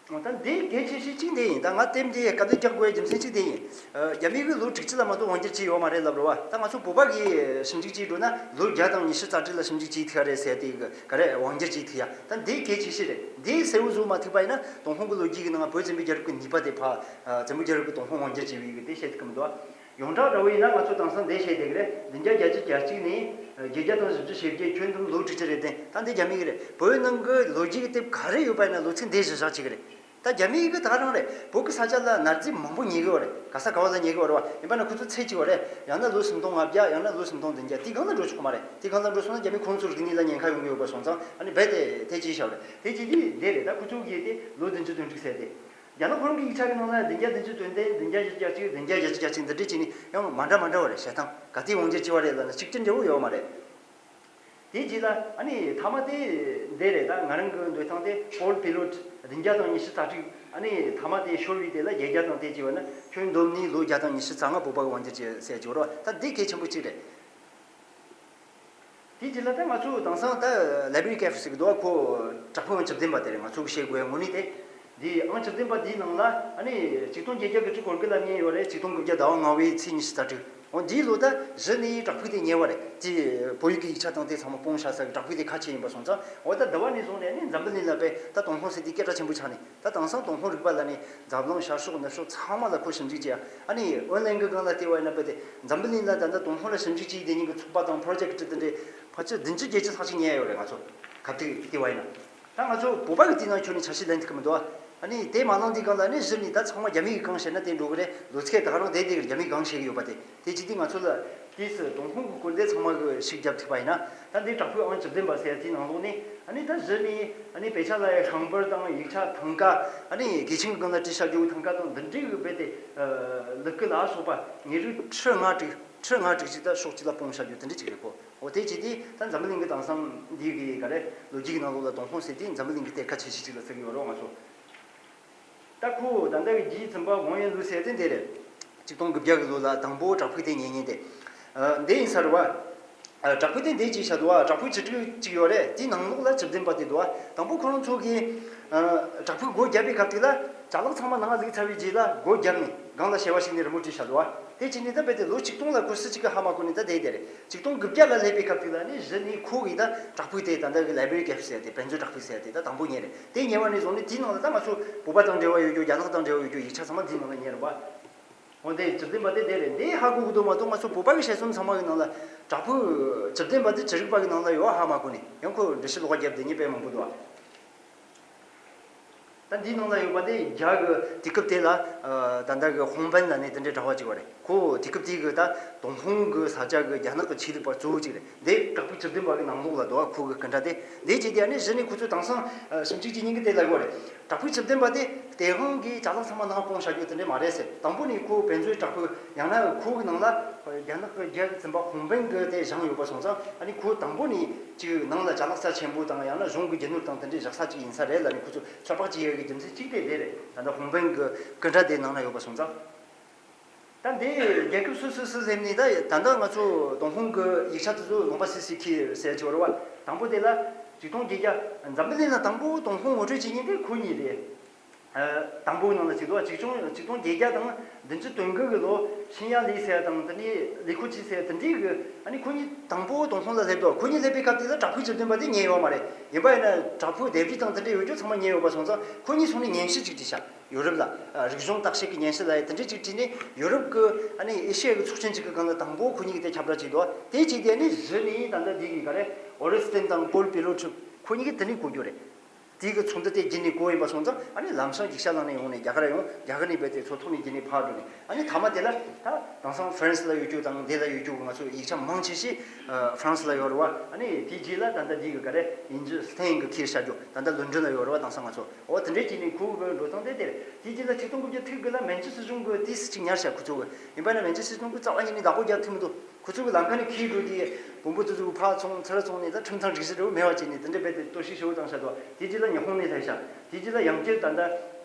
ད་འདི་གལ་ཆེ་ཤོས་གཅིག་འདི་ཡིན། ད་ང་དེབ་འདི་སྐད་བརྡ་རྒྱག་དགོས་རྒྱུ་མཚན་གཅིག་འདི་ཡིན། ཨ། རྒྱ་མི་གིས་ལོ་དྲུག་ཅུ་ལ་མ་གཏོགས་དབང་སྒྱུར་བྱས་ཡོད་མ་རེད་ལབ་རེད་བ། ད་ང་ཚོ་བོད་པ་གིས་ཞིབ་འཇུག་བྱས་འགྲོ་ན་ལོ་བརྒྱ་དང་ཉི་ཤུ་རྩ་དྲུག་ལ་ཞིབ་འཇུག་བྱས་ཐུབ་ཡ་རེད་ཟེར། དེ་གི་ག་རེ་དབང་སྒྱུར་བྱས་ཐུབ་ཡ། ད་འདི་གལ་ཆེ་ཤོས་རེད། འདི་གསལ་བོ་བཟོ་མ་ཐུབ་པ་ཡིན་ན། ཏུན་ཧོང་གི་ལོ་རྒྱུས་ཀྱི་ནང་བོད་བཙན་པོའི་རྒྱལ་རབས་ཀྱི་ནུས་པ་དེ་ཕར། ཨ། བཙན་པོའི་རྒྱལ་རབས་ཀྱིས་ཏུན་ཧོང་དབང་སྒྱུར་བྱས་པའི་གི་དེ་བཤད་ཐུབ་ཀྱི་མི་འདུག་བ། ཡོངས་གྲགས་འདྲ་བོ་ཡིན་ན་ང་ཚོ་དེང་སང་འདི་བཤད་བསྡད་ཀྱི་རེད། བདུན་བརྒྱ་བརྒྱད་ཅུ་གྱ་གཅིག་ནས་བརྒྱད་བརྒྱ་དང་བཞི་བཅུ་ཞེ་བརྒྱད། ཁྱོན་བསྡོམས་ལོ་དྲུག་ཅུ་རེ་བདུན། ད་འདི་རྒྱ་མི་གི་རེད། བོད་ནང་གི་ལོ་རྒྱུས་ཀྱི་དེབ་ག་རེ་ཡོད་པ་ཡིན་ན་ལོ་ཚིགས་འདི་བཞག་བཞག་བྱེད་ཀྱི་རེད། ད་རྒྱ་མི་གི་ད་ག་རང་རེད། བོད་ཀྱི་ས་ཆ་ལ་ནར་རྫས་མང་པོ་ཉོ་གི་ཡོད་རེད། ག་ས་ག་བ་ལ་ཉོ་གི་ཡོད་རེད་བ། ཡིན་པ་ན་ཁོ་ཚོ་ཚད་གཅིག་པ་རེད། ཡང་ན་ལོ་སུམ་སྟོང་ལྔ་བརྒྱ། ཡང་ན་ལོ་སུམ་སྟོང་བདུན་བརྒྱ། དེའི་སྒང་ལ་འགྲོ་ཆོག་གི་མ་རེད། དེའི་སྒང་ལ་འགྲོ་སོང་ན་རྒྱ་མི་ཁོ་རང་ཚོར་རིག་གནས་ལ་ཉེན་ཁ་ཡོང་གི་ཡོད་པ་སོང་ཙང་། ཨ་ནི་རྦད་དེ་དེ་ཅིག་བྱ་བ་རེད། དེ་ཅིག་དེ་འདི་རེད། ད་ཁོ་ཚོ་གིས་དེ་ལོ་བདུན་ཅུ་དོན་དྲུག་ཟེར་ཏེ། རྒྱ་ནག་ཁོ་རང་གི་ཡིག་ཆ་གི་ནང་ལ་བདུན་བརྒྱ་བདུན་ཅུ་དོན་བདུན། བདུན་བརྒྱ་བཞི་བཅུ་གྱ་གཅིག། བདུན་བརྒྱ་བཞི་བཅུ་གྱ་གཅིག་འདི་འདྲས་བྱས་ནས་ཡང་མ་འདྲ་མ་འདྲ་བ་རེད། བྱས་ཙང་ག་དུས་དབང་སྒྱུར་བྱས་པ་རེད་ལབ་ན་གཅིག་གྲ་འབྲས་བུ་ཡོད་མ་རེད། དེ་རྗེས་ལ་ཨ་ནི་མཐའ་མ་དེ་འདི་རེད། ད་ང་རང་གི་འདོད་སྟངས་དེ་ཕོལ་པི་ལོ་ཊི་བདུན་བརྒྱ་དང་ཉི་ཤུ་རྩ་དྲུག། ཨ་ནི་མཐའ་མ་དེ་ཤོར་བའི་དེ་ལ་བརྒྱད་བརྒྱ་དང་དེ་བྱས་པ་ན་ཁྱོན་བསྡོམས་ནས་ལོ་བརྒྱ་དང་ཉི་ཤུ་རྩ་ལྔ་བོད་པ་གིས་དབང་སྒྱུར་བྱས་ཟེར་གྱི་ཡོད་རེད་བ། ད་འདི་གལ་ཆེན་པོ་གཅིག་རེད། དེ་རྗེས་ལ་ད་ང་ཚོ་དེང་སང་ད་ལའི་བྷི་རི་ཀེ་ཕི་ཟེར་གི་འདུག་བ། ཁོ་བྲག་ཕུག་ཨང་བཅུ་བདུན་པ་དེ་རེད། ང་ཚོ་གི་བཤད་དགོས་པའི་དངོས་གནས་དེ། འདི་ཨང་བཅུ་བདུན་པ་འདིའི་ནང་ལ་ཨ་ནི་ཆིག་སྟོང་བརྒྱད་བརྒྱ་དགུ་བཅུ་གོ་དགུ་ལ་རྙེད་ཡོད་རེད། ཆིག་སྟོང་དགུ་བརྒྱ་ཟླ་བ་ལྔ་པའི་ཚེས་ཉི་ཤུ་རྩ་དྲུག། འོ་འདིའི་ལོ་ད་གཞི་ནས་བྲག་ཕུག་དེ་ཉེ་བ་རེད། དེ་བོད་ཡིག་གི་ཡིག་ཆ་དང་དེ་ཚང་མ་སྤུངས་བཞག་ས་གི་བྲག་ཕུག་དེ་ཁ་ཕྱེ་ཡིན་པ་སོང་ཙང་། འོ་ད་འདི་བ་ནས་བཟུང་ནས་ཨ་ནི་འཛམ་བུ་གླིང་ལ་དཔེ་ད་ཏུན་ཧོང་ཟེར་དེ་སྐད་གྲགས་ཆེན་པོ་ཆགས་ནས། ད་དེང་སང་ཏུན་ཧོང་རིག་པ་ལབ་ནས་འཛམ་གླིང་ཤར་ཕྱོགས་ནུབ་ཕྱོགས་ཚང་མ་ལ་ཁོ་ཞིབ་འཇུག་བྱས། ཨ་ནི་ཨོན་ལན་གི་སྒང་ལ་བལྟས་པ་ཡིན་ན་དཔེ་དེ་འཛམ་བུ་གླིང་ལ་ད་ལྟ་ཏུན་ཧོང་ལ་ཞིབ་འཇུག་བྱེད་བསྡད་མཁན་གྱི་ཚོགས་པ་དང་པོ་རོ་ཇེཀ་དེ་འདྲའི་ཕལ་ཆེར་བདུན་ཅུ་བརྒྱད་ཅུ་ལྷག་ཅིག་རྙེད་ཡོད་རེད། ང་ཚོ་ག་དུས་བལྟས་པ་ཡིན་ན། ད་ང་ཚོ་བོད་པ་གི་དེའི་ནང་ཁྱོན་ནས་ཆ་ཤས་ལེན་ཐུབ་ཀྱི་མི་འདུག་ཨ་ནི་དེ་མ་གནང་དུས་སྒང་ལ་ནི་གཞི་ནས་ད་ཚང་མ་རྒྱ་མི་གིས་གང་བཤད་ན་དེ་འགྲོ་གི་རེད། ལོ་ཚིགས་ད་ག་རང་བསྡད་བསྡད་ཀྱི་རྒྱ་མིས་གང་བཤད་ཀྱི་ཡོད་པ་དེ། དེ་བྱེད་དུས་ང་ཚོ་ལ་དུས་སུ་ཏུན་ཧོང་གི་སྐོར་འདི་ཚང་མ་གི་ཞིབ་བརྒྱབ་ཐུབ་པ་ཡིན་ན། ད་འདི་བྲག་ཕུག་ཨང་བཅུ་བདུན་པ་ཟེར་དེའི་ནང་ལོགས་ནས་ཨ་ནི་ད་གཞི་ནས་ཨ་ནི་དཔེ་ཆ་ལ་ཡ་ཤང་པར་དང་ཡིག་ཆ་ཐང་ཀ། ཨ་ནི་དགེ་ཆེན་གྱི་སྒང་ལ་བྲིས་བཞག་རྒྱུ་ཐང་ཀ་དང་འདི་འདྲའི་གི་རྦད་དེ་ལུ་གུ་ལ་སོགས་པ་དངོས་རིགས་ཁྲི་ལྔ་དྲུག། ཁྲི་ལྔ་དྲུག་ཅིག་ད་ཕྱོགས་གཅིག་ལ་སྤུངས་བཞག་རྒྱུ་དེ་འདྲ་ཅིག་རེད་ཁོ། འོ་དེ་བྱེད་དུས་ད་འཛམ་བུ་གླིང་གི་དེང་སང་འདི་གི་ག་རེ་ལོ་རྒྱུས་ཀྱི་ནང་ལོགས་ལ་ཏུན་ཧོང་ཟེར་དུས་འཛམ་བུ་གླིང་གི་གཏེར་ཁ་ཆེ་ཤོས་ཅིག་ལ་ཟེར་གི་ཡོད་རེད་ང་ཚོ། ད་ཁོ་ད་ལྟ་གི་རྒྱའི་བཙུན་པ་ཝང་ཡན་ལུའུ་ཟེར་དེ་འདི་རེད། ཆིག་སྟོང་དགུ་བརྒྱ་གི་ལོ་ལ་དང་པོ་བྲག་ཕུག་དེ་ཉོས་མཁན་དེ། ཨ། འདི་ཡིན་ས་རེད་བ། ཨ། བྲག་ཕུག་དེ་འདི་ཅིག་བཞག་འདུག་བ། བྲག་ཕུག་བཅུ་དྲུག་ཅིག་ཡོད་རེད། དེའི་ནང་ལོགས་ལ་བཅུ་བདུན་པ་དེ་འདུག་བ། དང་པོ་ཁོ་རང་ཚོ་གིས། ཨ། བྲག་ཕུག་སྒོ་བརྒྱབ་པའི་སྐབས་དེ་ལ་ཅ་ལག་ཚང་མ་ནང་བླུགས་ཚར་བའི་རྗེས་ལ་སྒོ་བརྒྱབ་ནས་སྒང་ལ་ཞལ་བ་ཞིག་ནས་རི་མོ་བྲིས་བཞག་འདུག་བ། དེ་བྱས་ནས་ད་རྦད་དེ་ལོ་ཆིག་སྟོང་ལ་ཁོ་སུ་གཅིག་གིས་ཧ་མ་གོ་ནས་ད་བསྡད་བསྡད་རེད། ཆིག་སྟོང་དགུ་བརྒྱ་ལ་སླེབས་པའི་སྐབས་དེ་ལ་ནི་གཞི་ནས་ཁོ་གིས་ད་བྲག་ཕུག་དེ་ད་ལྟ་གི་ལའི་བྷི་རི་ཀེ་ཕི་ཟེར་དེ། བན་ཛོའི་བྲག་ཕུག་ཟེར་དེ་ད་དང་པོ་ཉོས་རེད། དེ་ཉོས་པ་ནས་བཟུང་ནས་དེའི་ནང་ལ་ད་ང་ཚོ་བོད་པ་དང་འབྲེལ་བ་ཡོད་རྒྱུ། རྒྱ་ནག་དང་འབྲེལ་བ་ཡོད་རྒྱུ་ཡིག་ཆ་ཚང་མ་དེའི་ནང་ལ་ཉོས་རེད་པ། འོ་དེ་བཅུ་བདུན་པ་དེ་དེ་རེད། འདི་ཧ་གོ་གི་འདུག་མ་གཏོགས་ང་ཚོ་བོད་པ་གི་དཔྱད་རྩོམ་ཚང་མ་གི་ནང་ལ་བྲག་ཕུག་བཅུ་བདུན་པ་དེ་ཅི་རིགས་པ་གི་ནང་ལ་ཡོད་ཧ་མ་གོ་ནས། ཡང་ཁོ་འགྲེལ་བཤད་ཀློག་པ་བརྒྱབ་བསྡད་མཁན་དཔེ་མང་པོ་འདུག་ཨ། ད་འདིའི་ནང་ལ་ཡོད་པ་དེ་རྒྱ་གི་དུས་སྐབས་དེ་ལ། ཨ། ད་ལྟ་གི་ཧོང་པན་ལབ་ནས་དེ་འདྲའི་གྲྭ་པ་ཅིག་ཡོད་རེད། ཁོ་དུས་སྐབས་དེ་གི་ད་ཏུན་ཧོང་གི་ས་ཆ་གི་རྒྱ་ནག་གི་ཆོས་ལུགས་པ་གཙོ་བོ་ཅིག་རེད། འདི་བྲག་ཕུག་བཅུ་བདུན་པ་གི་ནང་ལོགས་ལ་འདུག་ཨ། ཁོ་གི་སྐུ་འདྲ་དེ། འདི་བྱས་ཏེ་ཨ་ནི་གཞི་ནས་ཁོ་ཚོས་དེང་སང་ཞིབ་འཇུག་བྱེད་མཁན་གྱིས་དེ་ལབ་ཡོད་རེད། བྲག་ཕུག་བཅུ་བདུན་པ་དེ་སྟེས་དབང་གིས་ཅ་ལག་ཚང་མ་ནང་སྤུངས་བཞག་རྒྱུ་དེ་འདྲ་མ་རེད་ཟེར། དང་པོ་ནས་ཁོ་བན་ཛོའི་བྲག་ཕུག། ཡང་ན་ཁོ་གི་ནང་ལ་རྒྱ་ནག་གི་རྒྱལ་གྱི་བཙུན་པ་ཧོང་པན་གྱིས་དེ་བཞེངས་ཡོད་པ་སོང་ཙང་། ཨ་ནི་ཁོ་དང་པོ་ནས་ཅིག་ནང་ལ་ཅ་ལག་རྩ་ཆེན་པོ་དང་། ཡང་ན་གཞུང་གི་རྒྱུ་ནོར་དང་དེ་འདྲའི་བཞག་ས་ཅིག་ཡིན་ས་རེད་ལབ་ནས་ཁོ་ཚོས་ཚོད་དཔག་བྱེད་ཡོད་ཀྱི་རྒྱུ་མཚན་གཅིག་དེ་དེ་རེད། ད་ལྟ་ཧོང་པན་གྱི་སྐུ་འདྲ་དེ་ནང་ན་ཡོད་པ་སོང་ཙང་། ད་འདི་རྒྱལ་ཁབ་སུ་སུ་སུ་སླེབས་ནས། ད་ད་ལྟ་ང་ཚོ་ཏུན་ཧོང་གི་ཡིག་ཆ་དེ་ཚོ་ལུང་པ་སུ་སུ་ཁྱེར་ཟེར་གྱི་ཡོད་རེད་བ། དང་པོ་དེ་ལ་ ཆིག་སྟོང་བརྒྱད་བརྒྱ། འཛམ་བུ་གླིང་ལ་དང་པོ་ཏུན་ཧོང་ངོ་སྤྲོད་བྱེད་མཁན་དེ་ཁོ་གཉིས་རེད། ཨ། དང་པོའི་ནང་ལ་ཅིག་འདུག་ཆིག་སྟོང་ཆིག་སྟོང་བརྒྱད་བརྒྱ་དང་བདུན་ཅུ་དོན་དགུ་གི་ལོ་ཤིན་ཡ་ལི་ཟེར་ཡ་དང་དེ་ནས་ལི་ཁོ་ཆི་ཟེར་ཡ་དེ་འདྲའི་གི། ཨ་ནི་ཁོ་གཉིས་དང་པོ་ཏུན་ཧོང་ལ་སླེབས་འདུག་ཁོ་གཉིས་སླེབས་པའི་སྐབས་དེ་ལ་བྲག་ཕུག་བཅུ་བདུན་པ་དེ་རྙེད་ཡོད་མ་རེད། ཡིན་པ་ཡིན་ན་བྲག་ཕུག་ལྡེབས་རིས་དང་དེ་འདྲའི་འོས་སྦྱོར་ཚང་མ་རྙེད་ཡོད་པ་སོང་ཙང་ཁོ་གཉིས་ཚོ་ནས་ཉན་ཞིབ་ཅིག་བྲིས་ཤག་ཡོ་རོབ་ལ། ཨ། རིག་གཞུང་བརྟག་དཔྱད་ཀྱི་ཉན་ཞིབ་ལ་ཡ་དེ་འདྲའི་ཅིག་བྲིས་ནས་ཡོ་རོབ་ཀྱི། ཨ་ནི་ཨེ་ཤི་ཡ་གི་ཚོགས་ཆེན་ཅིག་གི་སྒང་ལ་དང་པོ་ཁོ་གཉིས་ཀྱིས་དེ་ཁྱབ་བསྒྲགས་བྱས་འདུག་དེ་བྱས་དེ་ནི་གཞི་ནས་ད་ལྟ་འདི་གི་ག་རེ། ཨོ་རེ་སི་ཏན་དང་པོལ་པི་ལོ་ཊུ་ཁོ་གཉིས་ཀྱིས་དེ་ནས་གོ་རྒྱུ་རེད། དེ་གི་ཚོགས་འདུ་དེ་བརྒྱུད་ནས་གོ་ཡིན་པ་སོང་ཙང་། ཨ་ནི་ལམ་སང་ཡིག་ཆ་བླངས་ནས་ཡོང་ནས་རྒྱ་གར་ཡོང་། རྒྱ་གར་ནས་རྦད་དེ་མཚོ་ཐོག་ནས་བརྒྱུད་ནས་ཕར་འགྲོ་ནས། ཨ་ནི་མཐའ་མ་དེ་ལ་ད་དེང་སང་ཧྥ་རན་སི་ལ་ཡོད་རྒྱུ་དང་འདི་ལ་ཡོད་རྒྱུ་གི་ང་ཚོ་ཡིག་ཆ་མང་ཆེ་ཞིག་ཨ། ཧྥ་རན་སི་ལ་ཡོད་རེད་བ། ཨ་ནི་དེའི་རྗེས་ལ་ད་ལྟ་འདི་གི་ག་རེ་ཡིན་རྒྱུ་སི་ཐན་གི་ཁྱེར་བཞག་རྒྱུ་ད་ལྟ་ལོན་ཌོན་ལ་ཡོད་རེད་བ། དེང་སང་ང་ཚོ། འོ་དེ་འདྲའི་བྱས་ནས་ཁོ་གི་འགྲོ་སྟངས་དེ་དེ་རེད། དེའི་རྗེས་ལ་ཆིག་སྟོང་དགུ་བརྒྱ་ཐིག་དགུ་ལ་མན་ཆུ་སྲིད་གཞུང་གི་ཏོག་ཙམ་ཅིག་ཉར་བཞག་ཁོ་ཚོ་གི། ཡིན་པ་ན་མན་ཆུ་སྲིད་གཞུང་གི་རྩ་བ་ཉིད་ནས་བདག་པོ་རྒྱག་ཐུབ་མི་འདུག་ཁོ་ཚོ་གི་ལམ་ཁ་ནས་འཁྱེར་འགྲོ་དུས་བོང་བུ་དེ་ཚོ་ཕར་སོང་ཚུར་སོང་ནས་ད་ཁྲིམས་དང་སྒྲིག་གཞི་འདྲ་བོ་མེད་པ་བྱས་ནས་དེ་འདྲ་རྦད་དེ་གཏོར་བཤིག་ཞེ་པོ་བཏང་བཞག་འདུག་དེའི་རྗེས་ལ་ཉི་ཧོང་ནས་སླེབས་བཞག་དེའི་རྗེས་ལ་ཡང་བསྐྱར་ད་ལྟ་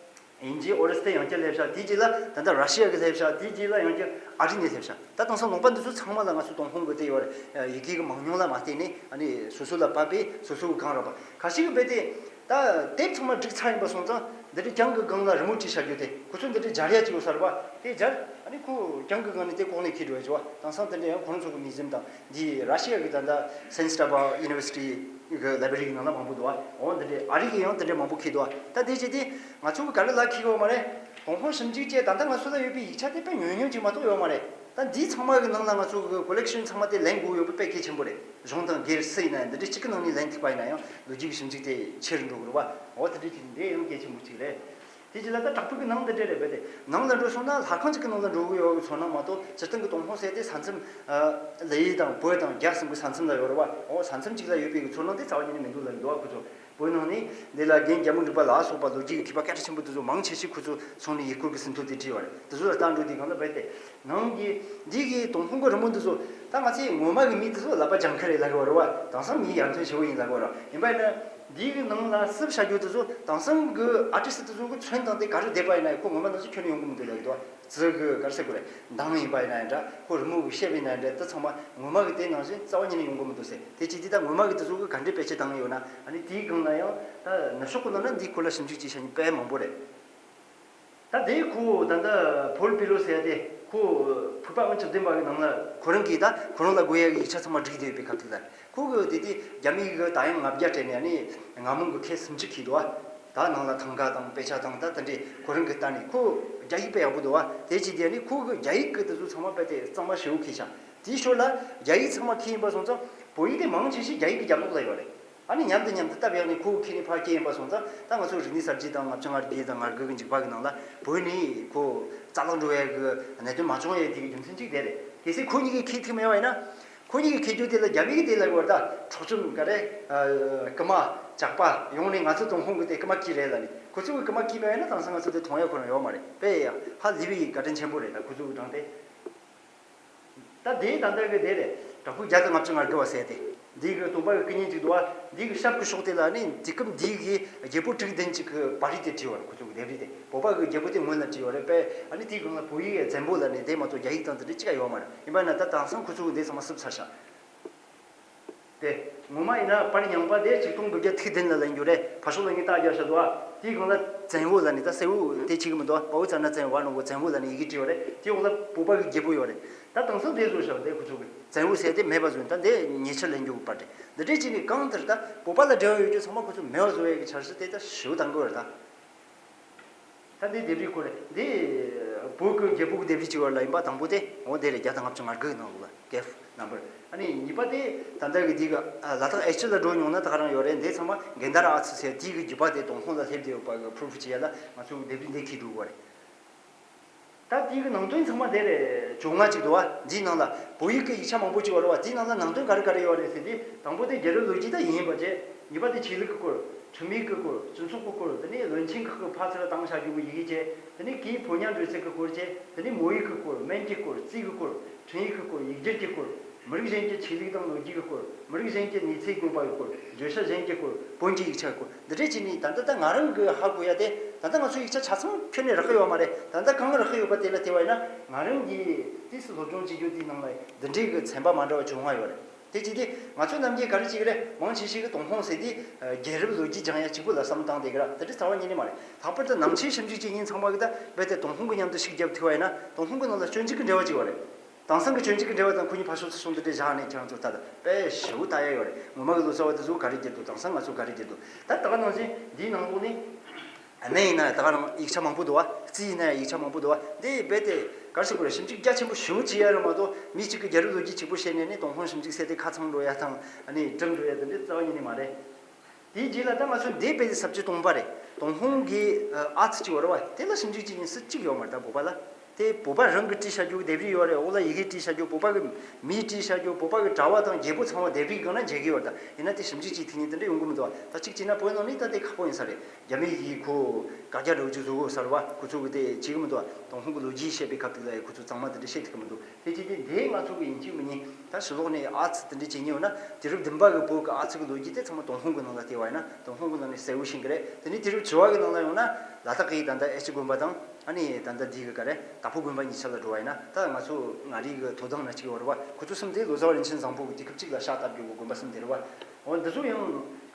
དབྱིན་ཇི་ཨོ་རི་སི་ཐན་ཡང་བསྐྱར་སླེབས་བཞག་དེའི་རྗེས་ལ་ད་ལྟ་ར་ཤི་ཡ་གི་སླེབས་བཞག་དེའི་རྗེས་ལ་ཡང་བསྐྱར་ཨ་རི་ནས་སླེབས་བཞག་ད་དེང་སང་ལུང་པ་འདི་ཚོ་ཚང་མ་ལ་ང་ཚོ་ཏུན་ཧོང་གི་དེ་ཡོད་རེད། ཡི་གེ་གི་མང་ཉུང་ལ་མ་བལྟས་ནས། ཨ་ནི་སོ་སོ་ལ་བབས་པའི་སོ་སོ་གི་གང་རག་པ་ཁ་ཤས་ཀྱིས་རྦད་དེ། ད་དེབ་ཚང་མ་བསྒྲིགས་ཚར་ཡིན་པ་སོང་ཙང་འདི་འདྲའི་གྱང་གི་སྒང་ལ་རི་མོ་བྲིས་བཞག་རྒྱུ་དེ་ཁོ་ཚོས་འདི་འདྲའི་སྦྱར་ཡ་ཅིག་ཡོད་ས་རེད་པ། དེ་སྦྱར། ཨ་ནི་ཁོ་གྱང་གི་སྒང་ནས་དེ་ལྐོག་ནས་འཁྱེར་འགྲོ་ཡ་ཅིག་པ། དེང་སང་དེ་འདྲ་ཡང་ཁོ་རང་ཚོ་གི་མིའུ་ཛིམ་དང་འདི་ར་ཤི་ཡ་གི་ད་ལྟ་སན་སི་ཏྲ་བྷ་ཡུ་ནི་ཝར་སི་ཊི་གི་ལའི་བྷ་རི་གི་ནང་ལ་མང་པོ་འདུག་པ། འོ་འདི་འདྲའི་ཨ་རི་གི་ཡང་དེ་འདྲའི་མང་པོ་འཁྱེར་འདུག་པ། ད་དེ་བྱས་དེ་ང་ཚོ་གི་ག་རེ་ལ་འཁྱེར་གི་ཡོད་མ་རེད། ཏུན་ཧོང་ཞིབ་འཇུག་བྱས་ད་ལྟ་ང་ཚོ་ལ་ཡོད་པའི་ཡིག་ཆ་དེ་དཔེ་ཉུང་ཉུང་ཅིག་མ་གཏོགས་ཡོད་མ་རེད། ད་འདི་ཚང་མ་གི་ནང་ལ་ང་ཚོ་གི་ཀོ་ལེག་ཤན་ཚང་མ་དེ་ལེན་དགོས་ཡོད་པ་དཔེ་གལ་ཆེན་པོ་རེད། གཞུང་དང་སྒེར་སུ་ཡིན་ན་ཡང་འདི་འདྲའི་གཅིག་གི་ནང་ནས་ལེན་ཐུབ་པ་ཡིན་ན་ཡང་ལོ་རྒྱུས་ཀྱི་ཞིབ་འཇུག་དེ་ཆེ་རུ་འགྲོ་གི་རེད་པ། འོ་དེ་འདྲའི་ཅིག་འདི་ཡང་གལ་ཆེན་པོ་གཅིག་རེད། དེ་རྗེས་ལ་ད་བྲག་ཕུག་གི་ནང་འདི་འདྲ་རེད་པས། དེ་ནང་ལ་འགྲོ་སོང་ན་ལྷ་ཁང་གཅིག་གི་ནང་ལ་འགྲོ་གི་ཡོད་པའི་ཚོར་སྣང་མ་གཏོགས། སྤྱིར་བཏང་གི་ཏུན་ཧོང་ཟེར་དེ་ས་མཚམས། ཨ། ལི་དང་བོད་དང་རྒྱ་གསུམ་གི་ས་མཚམས་ལ་ཡོད་རེད་པ། འོ་ས་མཚམས་གཅིག་ལ་ཡོད་པའི་གི་ཚོར་སྣང་དེ་རྩ་བ་ཉིད་ནས་མི་འདུག་ལབ་ཀྱི་འདུག་པ། ཁོ་ཚོ་བོད་ནང་ནས་འདི་ལ་རྒན་རྒྱལ་མོ་འབྲུག་པ་ལ་སོགས་པ་ལོ་རྒྱུས་ཀྱི་མཁས་པ་སྐད་གྲགས་ཆེན་པོ་དེ་ཚོ་མང་ཆེ་ཞིག་ཁོ་ཚོ་སོང་ནས་ཡི་གུར་གྱི་ཟིན་ཐོ་དེ་བྲིས་པ་རེད། དེ་ཚོ་ལ་ལྟ་འགྲོ་དུས་སྒང་ལ་རྦད་དེ་ནང་གི་འདི་གི་ཏུན་ཧོང་གི་རི་མོ་འདི་ཚོ་ད་ང་ཚོའི་ངོ་མ་གི་མི་དེ་ཚོ་ལག་པ་འགྱངས་ཁ་རེད་ལབ་ཀྱི་ཡོད་རེད་པ། དེང་སང་མི་ཡར་ཐོན་ཆེ་བོ་ཡིན་ལབ་ཀྱི་ཡོད་རེད་པ། ཡིན་པ་ཡིན་ན་འདི་གི་ནང་ལ་བསུབས་བཞག་རྒྱུ་དེ་ཚོ་དེང་སང་གི་ཨར་ཊིསི་དེ་ཚོ་གི་མཚོན་སྟངས་དེ་ག་རེ་བསྡད་པ་ཡིན་ན་ཁོ་ངོ་མ་ནང་བཞིན་ཁྱོན་ནས་ཡོང་གི་མི་འདུག་ལབ་ཀྱི་འདུག་པ། རྫི་གི་ག་རེ་ཟེར་དགོས་རེད། མདངས་ཡིན་པ་ཡིན་ན་ཡང་འདྲ། ཁོ་རི་མོ་གི་ཤེབ་ཡིན་ན་ཡང་འདྲ། དེ་ཚང་མ་ངོ་མ་གི་དེ་ནང་བཞིན་རྩ་བ་ཉིད་ནས་ཡོང་གི་མི་འདུག་ཟེར། དེ་བྱས་དུས་ད་ངོ་མ་གི་དེ་ཚོ་གི་ག་འདྲའི་བེད་སྤྱོད་བཏང་ཡོད་ན། ཨ་ནི་དེའི་སྒང་ལ་ཡང་ད་ནུབ་ཕྱོགས་ཀྱི་ནང་ན་འདིའི་སྐོར་ལ་ཞིབ་འཇུག་བྱེད་བྱ་མཁན་དཔེ་མང་པོ་རེད། ད་དེ་ཁོ་ད་ལྟ་པོལ་པི་ལོ་ཟེར་ཡ་དེ་ཁོ་ཕུར་པ་ཨང་བཅུ་བདུན་པ་གི་ནང་ལ་ཁོ་རང་གིས་ད་ཁོ་རང་ལ་དགོས་ཡ་གི་ཡིག་ཆ་ཚང་མ་བསྒྲིགས་བསྡད་ཡོད་པའི་སྐབས་དེ་ལ། ཁོ་གི་དེ་དེ་རྒྱ་མི་གི་ད་ཡང་ལྔ་བརྒྱ་སྤྲད་ནས་ཨ་ནི་སྔ་མོ་གི་ཁལ་སུམ་ཅུ་ཁྱེར་འདུག་པ། ད་ནང་ལ་ཐང་ག་དང་དཔེ་ཆ་དང་ད་དེ་འདྲའི་ཁོ་རང་གིས་བལྟས་ནས། ཁོ་རྒྱ་ཡིག་དཔེ་ཡག་པོ་འདུག་པ། དེ་བྱས་དེ་ཨ་ནི་ཁོ་གི་རྒྱ་ཡིག་གི་དེ་ཚོ་ཚང་མ་རྦད་དེ་གཙང་མ་ཞེ་པོ་ཁྱེར་ཤག་དེའི་ཞོར་ལ་རྒྱ་ཡིག་ཚང་མ་ཁྱེར་ཡིན་པ་སོང་ཙང་བོད་ཡིག་དེ་མང་ཆེ་ཞིག་རྒྱ་ཡིག་གི་རྒྱབ་ལོགས་ལ་ཡོད་རེད། ཨ་ནི་མཉམ་དུ་མཉམ་དུ་བཏབ་ཡག་ནས་ཁོ་གིས་ཁྱེར་ནས་ཕར་སྐྱེལ་ཡིན་པ་སོང་ཙང་། ད་ང་ཚོ་རིག་གནས་གསར་བརྗེ་དང་ལྔ་བཅུ་ང་བརྒྱད་དང་ང་དགུ་གི་འཇིགས་པ་གི་ནང་ལ་བོད་ནས་ཁོ་རྩ་བརླག་འགྲོ་ཡག་གི་གནད་དོན་མ་བྱུང་ཡག་དེ་གི་རྒྱུ་མཚན་གཅིག་དེ་རེད། གལ་སྲིད་ཁོ་གཉིས་ཀྱིས་ཁྱེར་ཐུབ་མེད་པ་ཡིན་ན། ཁོ་གཉིས་ཀྱིས་ཁྱེར་རྒྱུ་དེ་ལ་རྒྱ་མི་གིས་དེ་ལབ་ཀྱི་ཡོད་རེད། ད་འཕྲོག་བཅོམ་ག་རེ། ཨ། རྐུ་མ་ཇག་པ་ཡོང་ནས་ང་ཚོ་ཏུན་ཧོང་གི་དེ་རྐུ་མ་བརྐུས་རེད་ལབ་ནས། ཁོ་ཚོ་གིས་རྐུ་མ་བརྐུས་མེད་པ་ཡིན་ན་དེང་སང་ང་ཚོ་དེ་མཐོང་ཡག་ཁོ་རང་ཡོད་མ་རེད། དཔེ་ཡག་ཧ་ལས་པའི་བཀའ་དྲིན་ཆེན་པོ་རེད། ད་ཁོ་ཚོ་གི་གྲངས་དེ། ད་དེའི་ད་ལྟ་གི་དེ་རེད། བྲག་ཕུག་བརྒྱ་དང་ལྔ་བཅུ་ང་དགུ་བ་ཟེར་དེ། འདི་གི་སྟོན་པ་གི་སྐུ་བརྙན་ཅིག་འདུག་པ། འདི་གི་ཞབས་ཀྱི་ཕྱོགས་དེ་ལ་ནི་དུས་སྐབས་འདི་གི་རྒྱལ་པོ་དྲུག་ལྡན་ཅིག་གི་པར་རིས་དེ་བྲིས་པ་རེད། ཁོ་ཚོ་གི་ལྡེབས་རིས་དེ། བོད་པ་གི་རྒྱལ་པོ་དེ་སྔོན་ལ་བྲིས་པ་རེད་པས། ཨ་ནི་དེའི་སྒང་ལ་བོད་ཡིག་བཙན་པོ་ལབ་ནས་དེ་མ་གཏོགས་རྒྱ་ཡིག་དང་དེ་འདྲ་གཅིག་ཀྱང་ཡོད་མ་རེད། ཡིན་པ་ན་ད་དེང་སང་ཁོ་ཚོ་གི་འདི་ཚང་མ་བསུབས་ཚར་ཤག་དེ་ངོ་མ་ཡིན་ན་པར་རྙིང་པ་དེ་ཆིག་སྟོང་དགུ་བརྒྱ་ཐིག་བདུན་ལ་ལེན་རྒྱུ་རེད། ཕར་ཕྱོགས་ལ་ངས་རྟགས་རྒྱག་བཞག་འདུག་པ། དེའི་སྒང་ལ་བཙན་པོ་ལབ་ནས། ད་གསལ་པོ་དེ་བྱེད་ཀྱི་མི་འདུག་པ། བ་འོ་ཙ་ན་བཙན་པོ་བ་ནོ་བོ་བཙན་པོ་ལབ་ནས་ཡི་གེ་བྲིས་པ་རེད། དེའི་འོག་ལ་བོད་པ་གི་རྒྱལ་པོ་ཡོད་རེད། ད་དེང་སང་དེ་བཟོས་བཞག་དེ་ཁོ་ཚོ་གིས་བཙན་པོ་ཟེར་དེ་མེད་པ་བཟོས། ད་དེ་ཉེ་ཆར་ལེན་རྒྱུ་གི་པར་རེད། འདི་འདྲས་བྱས་ནས་གང་ལྟར་ད་བོད་པ་ལ་འབྲེལ་བ་ཡོད་རྒྱུ་ཚང་མ་ཁོ་ཚོ་མེད་པ་བཟོ་ཡས་ཀྱི་འཆར་གཞི་དེ་ད་ཞེ་པོ་གཏང་གི་ཡོད་རེད་ད། ད་འདི་ལྡེབས་རིས་ཁོ་རེད། འདི་བོད་ཀྱི་རྒྱལ་པོ་གི་ལྡེབས་རིས་གཅིག་ཡོད་རེད་ལ། ཡིན་པ་དང་པོ་དེ་འོ་དེ་རེད། བརྒྱ་དང་ལྔ་བཅུ་ང་དགུ་ནང་ལ་ཀེབ་ནམ་བར། ཨ་ནི་གཉིས་པ་དེ་ད་ལྟ་གི་འདི་གི་ལ་དྭགས་ཨེ་ཆི་ལ་འགྲོ་མྱོང་ན་ད་ག་རང་ཡོད་རེད། འདི་ཚང་མ་གན་དྷ་ར་ཨ་ཙི་ཟེར་དེ་གི་རྒྱུད་པ་དེ་ཏུན་ཧོང་ལ་སླེབས་བསྡད་ཡོད་པ་གི་པུ་རུབ་བྱེད་ཡ་ལ་ང་ཚོ་གི་ལྡེབས་རིས་འདི་འཁྱེར་འགྲོ་གི་ཡོད་རེད། ད་དེ་གི་ནང་དོན་ཚང་མ་དེ་རེད། བཅོ་ལྔ་ཅིག་འདུག་པ། འདིའི་ནང་ལ་བོད་ཡིག་གི་ཡིག་ཆ་མང་པོ་ཅིག་ཡོད་རེད་པ། དེའི་ནང་ལ་ནང་དོན་ག་རེ་ག་རེ་ཡོད་རེད་ཟེར་དུས། དང་པོ་དེ་རྒྱལ་རབས་ལོ་རྒྱུས་ད་ཡིན་པ་བྱས། གཉིས་པ་དེ་ཆོས་ལུགས་ཀྱི་སྐོར། ཁྲིམས་ཡིག་གི་སྐོར། སྤྱི་ཚོགས་ཀྱི་སྐོར། དེ་ནས་བློན་ཆེན་ཁག་གི་ཕར་ཚུར་བཏང་བཞག་རྒྱུ་གི་ཡི་གེ་བྱས། དེ་ནས་གོས་ཕོ་ཉ་འགྲོས་ཚད་ཀྱི་སྐོར་བྱས། དེ་ནས་མོ་ཡིག་གི་སྐོར། སྨན་གྱི་སྐོར། རྩིས་ཀྱི་སྐོར། ཁྲིམས་ཡིག་གི་སྐོར། ཡིག་སྒྱུར་གྱི་སྐོར། མི་རིགས་གཞན་གྱི་ཆོས་ལུགས་དང་ལོ་རྒྱུས་ཀྱི་སྐོར། མི་རིགས་གཞན་གྱི་གནས་ཚུལ་དགོས་པ་ཡི་སྐོར། བརྗོད་བྱ་གཞན་གྱི་སྐོར། བོན་གྱི་ཡིག་ཆ་གི་སྐོར། འདི་འདྲས་བྱས་ནས་ད་ལྟ་ད་ང་རང་གི་ཧ་གོ་ཡ་དེ། ད་ལྟ་ང་ཚོ་ཡིག་ཆ་ཆ་ཚང་ཁྱོན་ནས་རག་གི་ཡོད་མ་རེད། ད་ལྟ་གང་རག་གི་ཡོད་པ་དེ་ལ་བལྟས་པ་ཡིན་ན། ང་རང་གིས་དུས་སུ་སློབ་སྦྱོང་བྱེད་རྒྱུ་དེའི་ནང་ལ་འདི་འདྲས་ཀྱི་ཚན་པ་མ་འདྲ་བ་བཅོ་ལྔ་ཡོད་རེད། དེ་བྱས་ཏེ་ང་ཚོ་ནམ་རྒྱུན་ག་རེ་བྱེད་ཀྱི་རེད། མང་ཆེ་ཤོས་ཀྱིས་ཏུན་ཧོང་ཟེར་དུས་རྒྱལ་རབས་ལོ་རྒྱུས་སྦྱང་ཡ་གཅིག་པུ་ལ་བསམ་བཏང་བསྡད་ཀྱི་ར། དེ་འདྲ་རྩ་བ་ཉིད་ནས་མ་རེད། ལྷག་པར་དུ་ནང་ཆོས་ཞིབ་འཇུག་བྱེད་མཁན་ཚང་མ་གིས་ད་རྦད་དེ་ཏུན་ཧོང་གི་མཉམ་དུ་ཤུགས་རྒྱབ་ཐུབ་པ་ཡིན་ན་ཏུན་ཧོང་གི་ནང་ལ་སྤྱོད་འཇུག་གི་འགྲེལ་པ་གཅིག་ཡོད་རེད། དེང་སང་གི་སྤྱོད་འཇུག་གི་འགྲེལ་པ་དང་ཁོ་གཉིས་ཕར་ཕྱོགས་ཚུར་ཕྱོགས་འདི་འདྲ་བཞག་ནས་ཁྱེད་རང་ཚོ་ལྟ་ད་དཔེ་ཞེ་པོ་ལྟ་ཡ་ཡོད་རེད། སྔོན་མ་གི་ལོ་ཙཱ་བ་དེ་ཚོ་ག་རེ་བསྒྱུར་འདུག་དེང་སང་ང་ཚོ་ག་རེ་བསྒྱུར་འདུག་ད་ད་ག་ནང་བཞིན་འདིའི་ནང་ལོགས་ནས། སྨན་ཡིན་ན་ད་ག་རང་ཡིག་ཆ་མང་པོ་འདུག་བ། རྩིས་ཡིན་ན་ཡིག་ཆ་མང་པོ་འདུག་བ། འདི་རྦད་དེ་ག་རེ་ཟེར་དགོས་རེད། ཞིབ་འཇུག་རྒྱ་ཆེན་པོ་ཞེ་པོ་བྱེད་ཡ་རེད་མ་གཏོགས། མི་གཅིག་གིས་རྒྱལ་རབས་ལོ་རྒྱུས་གཅིག་པོ་བཤད་ནས་ནི་ཏུན་ཧོང་ཞིབ་འཇུག་ཟེར་ཏེ་ཁ་ཚང་འགྲོ་ཡ་དང་ཨ་ནི་གྲིབ་འགྲོ་ཡ་དེ་འདྲ་རྩ་བ་ཉིད་ནས་མ་རེད། དེའི་རྗེས་ལ་ད་ང་ཚོ་འདི་རྦད་དེ་ས་བཅད་སྟོང་པ་རེད། ཏུན་ཧོང་གི་ཨ་ཙི་གཅིག་ཡོད་རེད་བ། དེ་ལ་ཞིབ་འཇུག་བྱེད་མཁན་སུ་གཅིག་ཡོད་མ་རེད་ད་བོད་པ་ལ། དེ་བོད་པ་རང་གིས་བྲིས་བཞག་རྒྱུ་ལྡེབས་རིས་ཡོད་རེད། འོག་ལ་ཡི་གེ་བྲིས་བཞག་རྒྱུ། བོད་པ་གི་མིས་བྲིས་བཞག་རྒྱུ། བོད་པ་གི་དྲ་བ་དང་རྒྱལ་པོ་ཚང་མ་ལྡེབས་རིས་སྒང་ན་མཇལ་གི་ཡོད་རེད་ད། ཡིན་ན་དེ་ཞིབ་འཇུག་བྱེད་ཐུབ་མཁན་དེ་འདྲ་ཡོང་གི་མི་འདུག་ད་གཅིག་བྱས་ན་བོད་ནང་ནས་ད་དེ་ཁག་པོ་ཡིན་ས་རེད། རྒྱ་མི་ཡིས་ཁོ་བཀའ་རྒྱ་འདྲ་བོ་ཅིག་བཟོ་དགོས་ས་རེད་བ། ཁོ་ཚོ་གི་དེ་བྱེད་གི་མི་འདུག་ཏུན་ཧོང་གི་ལོ་རྒྱུས་བཤད་པའི་སྐབས་དེ་ལ་ཁོ་ཚོ་གཙང་མ་དེ་འདྲ་བཤད་ཐུབ་གི་མི་འདུག་དེ་བྱས་ཏེ་དེ་ང་ཚོ་གི་ཡིན་གཅིག་མིན་གཉིས་ད་ཕྱི་ལོགས་ནས་ཨ་ཙི་དེ་འདྲ་བྱེད་མཁན་ཡོད་ན། དུས་རབས་བདུན་པ་གི་བོད་ཀྱི་ཨ་ཙི་གི་ལོ་རྒྱུས་དེ་ཚང་མ་ཏུན་ཧོང་གི་ནང་ལ་བལྟས་པ་ཡིན་ན་ཏུན་ཧོང་གི་ནང་ནས་གསལ་བོ་ཤེས་གི་རེད། དེ་ནས་དུས་རབས་བཅུ་པ་གི་ནང་ལ་ཡོང་ན་ལ་དྭགས་ཀྱི་ད་ལྟ་ཨེ་ཅི་དགོན་པ་དང་། ཨ་ནི་ད་ལྟ་འདི་གི་ག་རེ་དྭགས་པོ་དགོན་པ་གཉིས་ཆ་ལ་འགྲོ་བ་ཡིན་ན། ད་ང་ཚོ་མངའ་རིས་ཀྱི་དོ་དམ་ན་གཅིག་ཡོད་རེད་བ། ཁོ་ཚོ་གསུམ་དེ་ལོ་ཙཱ་བ་རིན་ཆེན་བཟང་པོ་གི་དུས་སྐབས་གཅིག་ལ་ཕྱག་བཏབ་རྒྱུ་གི་དགོན་པ་གསུམ་དེ་རེད་བ། འོ་འདི་ཚོ་ཡང་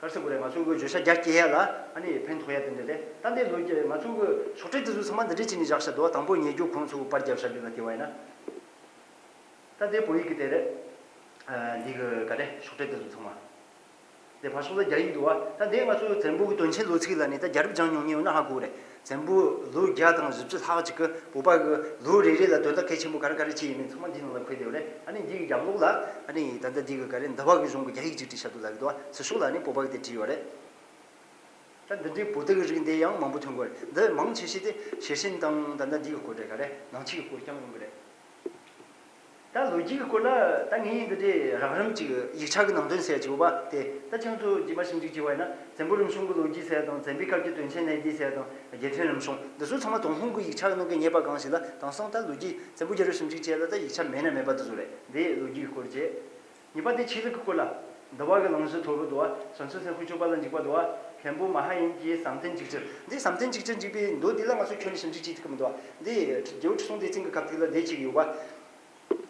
ག་རེ་ཟེར་དགོས་རེད། ང་ཚོ་གི་བརྗོད་བྱ་རྒྱ་སྐྱེད་ཡ་ལ་ཨ་ནི་ཕན་ཐོགས་ཡ་དེ་འདྲ་རེད། ད་འདི་ལོ་རྒྱུས་ང་ཚོ་གི་ཤོག་དྲིལ་དེ་ཚོ་ཚང་མ་འདི་འདྲ་བྱས་ནས་བཞག་བཞག་འདུག་དང་པོ་ཉེ་རྒྱུ་ཁོང་ཚོ་གི་པར་རྒྱབ་བཞག་རྒྱུ་ལ་བལྟས་པ་ཡིན་ན། ད་འདི་བོད་ཡིག་གི་དེ་རེད། ཨ་འདི་གི་ག་རེ་ཤོག་དྲིལ་དེ་ཚོ་ཚང་མ། དེ་ཕར་ཕྱོགས་ལ་རྒྱ་ཡིག་འདུག་བ། ད་འདི་ང་ཚོ་བཙན་པོ་གི་དོན་ཆེན་ལོ་ཚིགས་ལ་ནི་ད་རྒྱལ་རབས་སྦྱང་མྱོང་མཁན་ཡོད་ན་ཧ་གོ་རེད། བཙན་པོ་ལོ་བརྒྱ་དང་བཞི་བཅུ་ལྷག་ཅིག་གི་བོད་པ་གི་ལོ་རེ་རེ་ལ་དོན་དག་གལ་ཆེན་པོ་ག་རེ་ག་རེ་བྱས་ཡིན་མིན་ཚང་མ་འདིའི་ནང་ལ་འཁོད་བསྡད་ཡོད་རེད། ཨ་ནི་འདི་གི་རྒྱབ་ལོགས་ལ་ཨ་ནི་ད་ལྟ་འདི་གི་ག་རེ་འདུལ་བ་གི་གཞུང་གི་རྒྱ་ཡིག་ཅིག་བྲིས་བཞག་འདུག་ལབ་ཀྱི་འདུག་བ། ཚུར་ཤོག་ལ་ནི་བོད་པ་གི་དེ་བྲིས་ཡོད་རེད། ད་འདི་འདྲའི་བོད་དག་གི་རིགས་འདི་ཡང་མང་པོ་ཐོན་གི་རེད། འདི་མང་ཆེ་ཤོས་དེ་ཞེ་ཆེན་དང་ད་ལྟ་འདི་གི་སྐོར་རེད། ག་རེ་ནང་ཆོས་ཀྱི་སྐོར་རྐྱང་ཡོང་གི་རེད། ད་ལོ་རྒྱུས་ཀྱི་སྐོར་ལ་ད་ངས་འདི་འདྲའི་རགས་རིམ་གཅིག་ཡིག་ཆ་གི་ནང་དོན་ཟེར་ཡ་གཅིག་ཡོད་པ་དེ། ད་ཁྱེད་ཚོ་རྗེས་མ་ཞིབ་འཇུག་བྱས་པ་ཡིན་ན་བཙན་པོ་རིམ་བྱོན་གྱི་ལོ་རྒྱུས་ཟེར་ཡ་དང་། བཙན་པོའི་སྐབས་ཀྱི་དོན་ཆེན་གནད་བརྡེགས་ཟེར་ཡ་དང་། རྒྱལ་ཕྲན་རིམ་བྱོན་འདི་ཚོ་ཚང་མ་ཏུན་ཧོང་གི་ཡིག་ཆ་གི་ནང་གི་རྙེད་པ་གང་ཞིག་ལ། དེང་སང་ད་ལོ་རྒྱུས་བཙན་པོ་རྒྱལ་རབས་ཞིབ་འཇུག་བྱས་ལ་ད་ཡིག་ཆ་མེད་ན་མེད་པ་དེ་ཚོ་རེད། འདི་ལོ་རྒྱུས་ཀྱི་སྐོར་བྱས། གཉིས་པ་དེ་ཆོས་ལུགས་ཀྱི་སྐོར་ལ། འདུལ་བ་གི་གླེང་གཞི་མཐོ་པོ་འདུལ་བ་བྱང་ཆུབ་སེམས་དཔའི་སྤྱོད་པ་ལ་འཇུག་པ་འདུལ་བ། མཁན་པོ་མ་ཧཱ་ཡིན་གྱི་བསམ་གཏན་འཇུག་ཕྱིར། འདི་བསམ་གཏན་འཇུག་ཕྱིར་འཇུག་པའི་མདོ་འདི་ལ་ང་ཚོ་ཁྱོན་ནས་ཞིབ་འཇུག་བྱེད་ཐུབ་ཀྱི་མི་འདུག་བ། འདི་རྒྱལ་པོ་ཁྲི་སྲོང་ལྡེ་བཙན་གྱི་སྐབས་དེ་ལ་འདི་གཅིག་ཡོད་པ།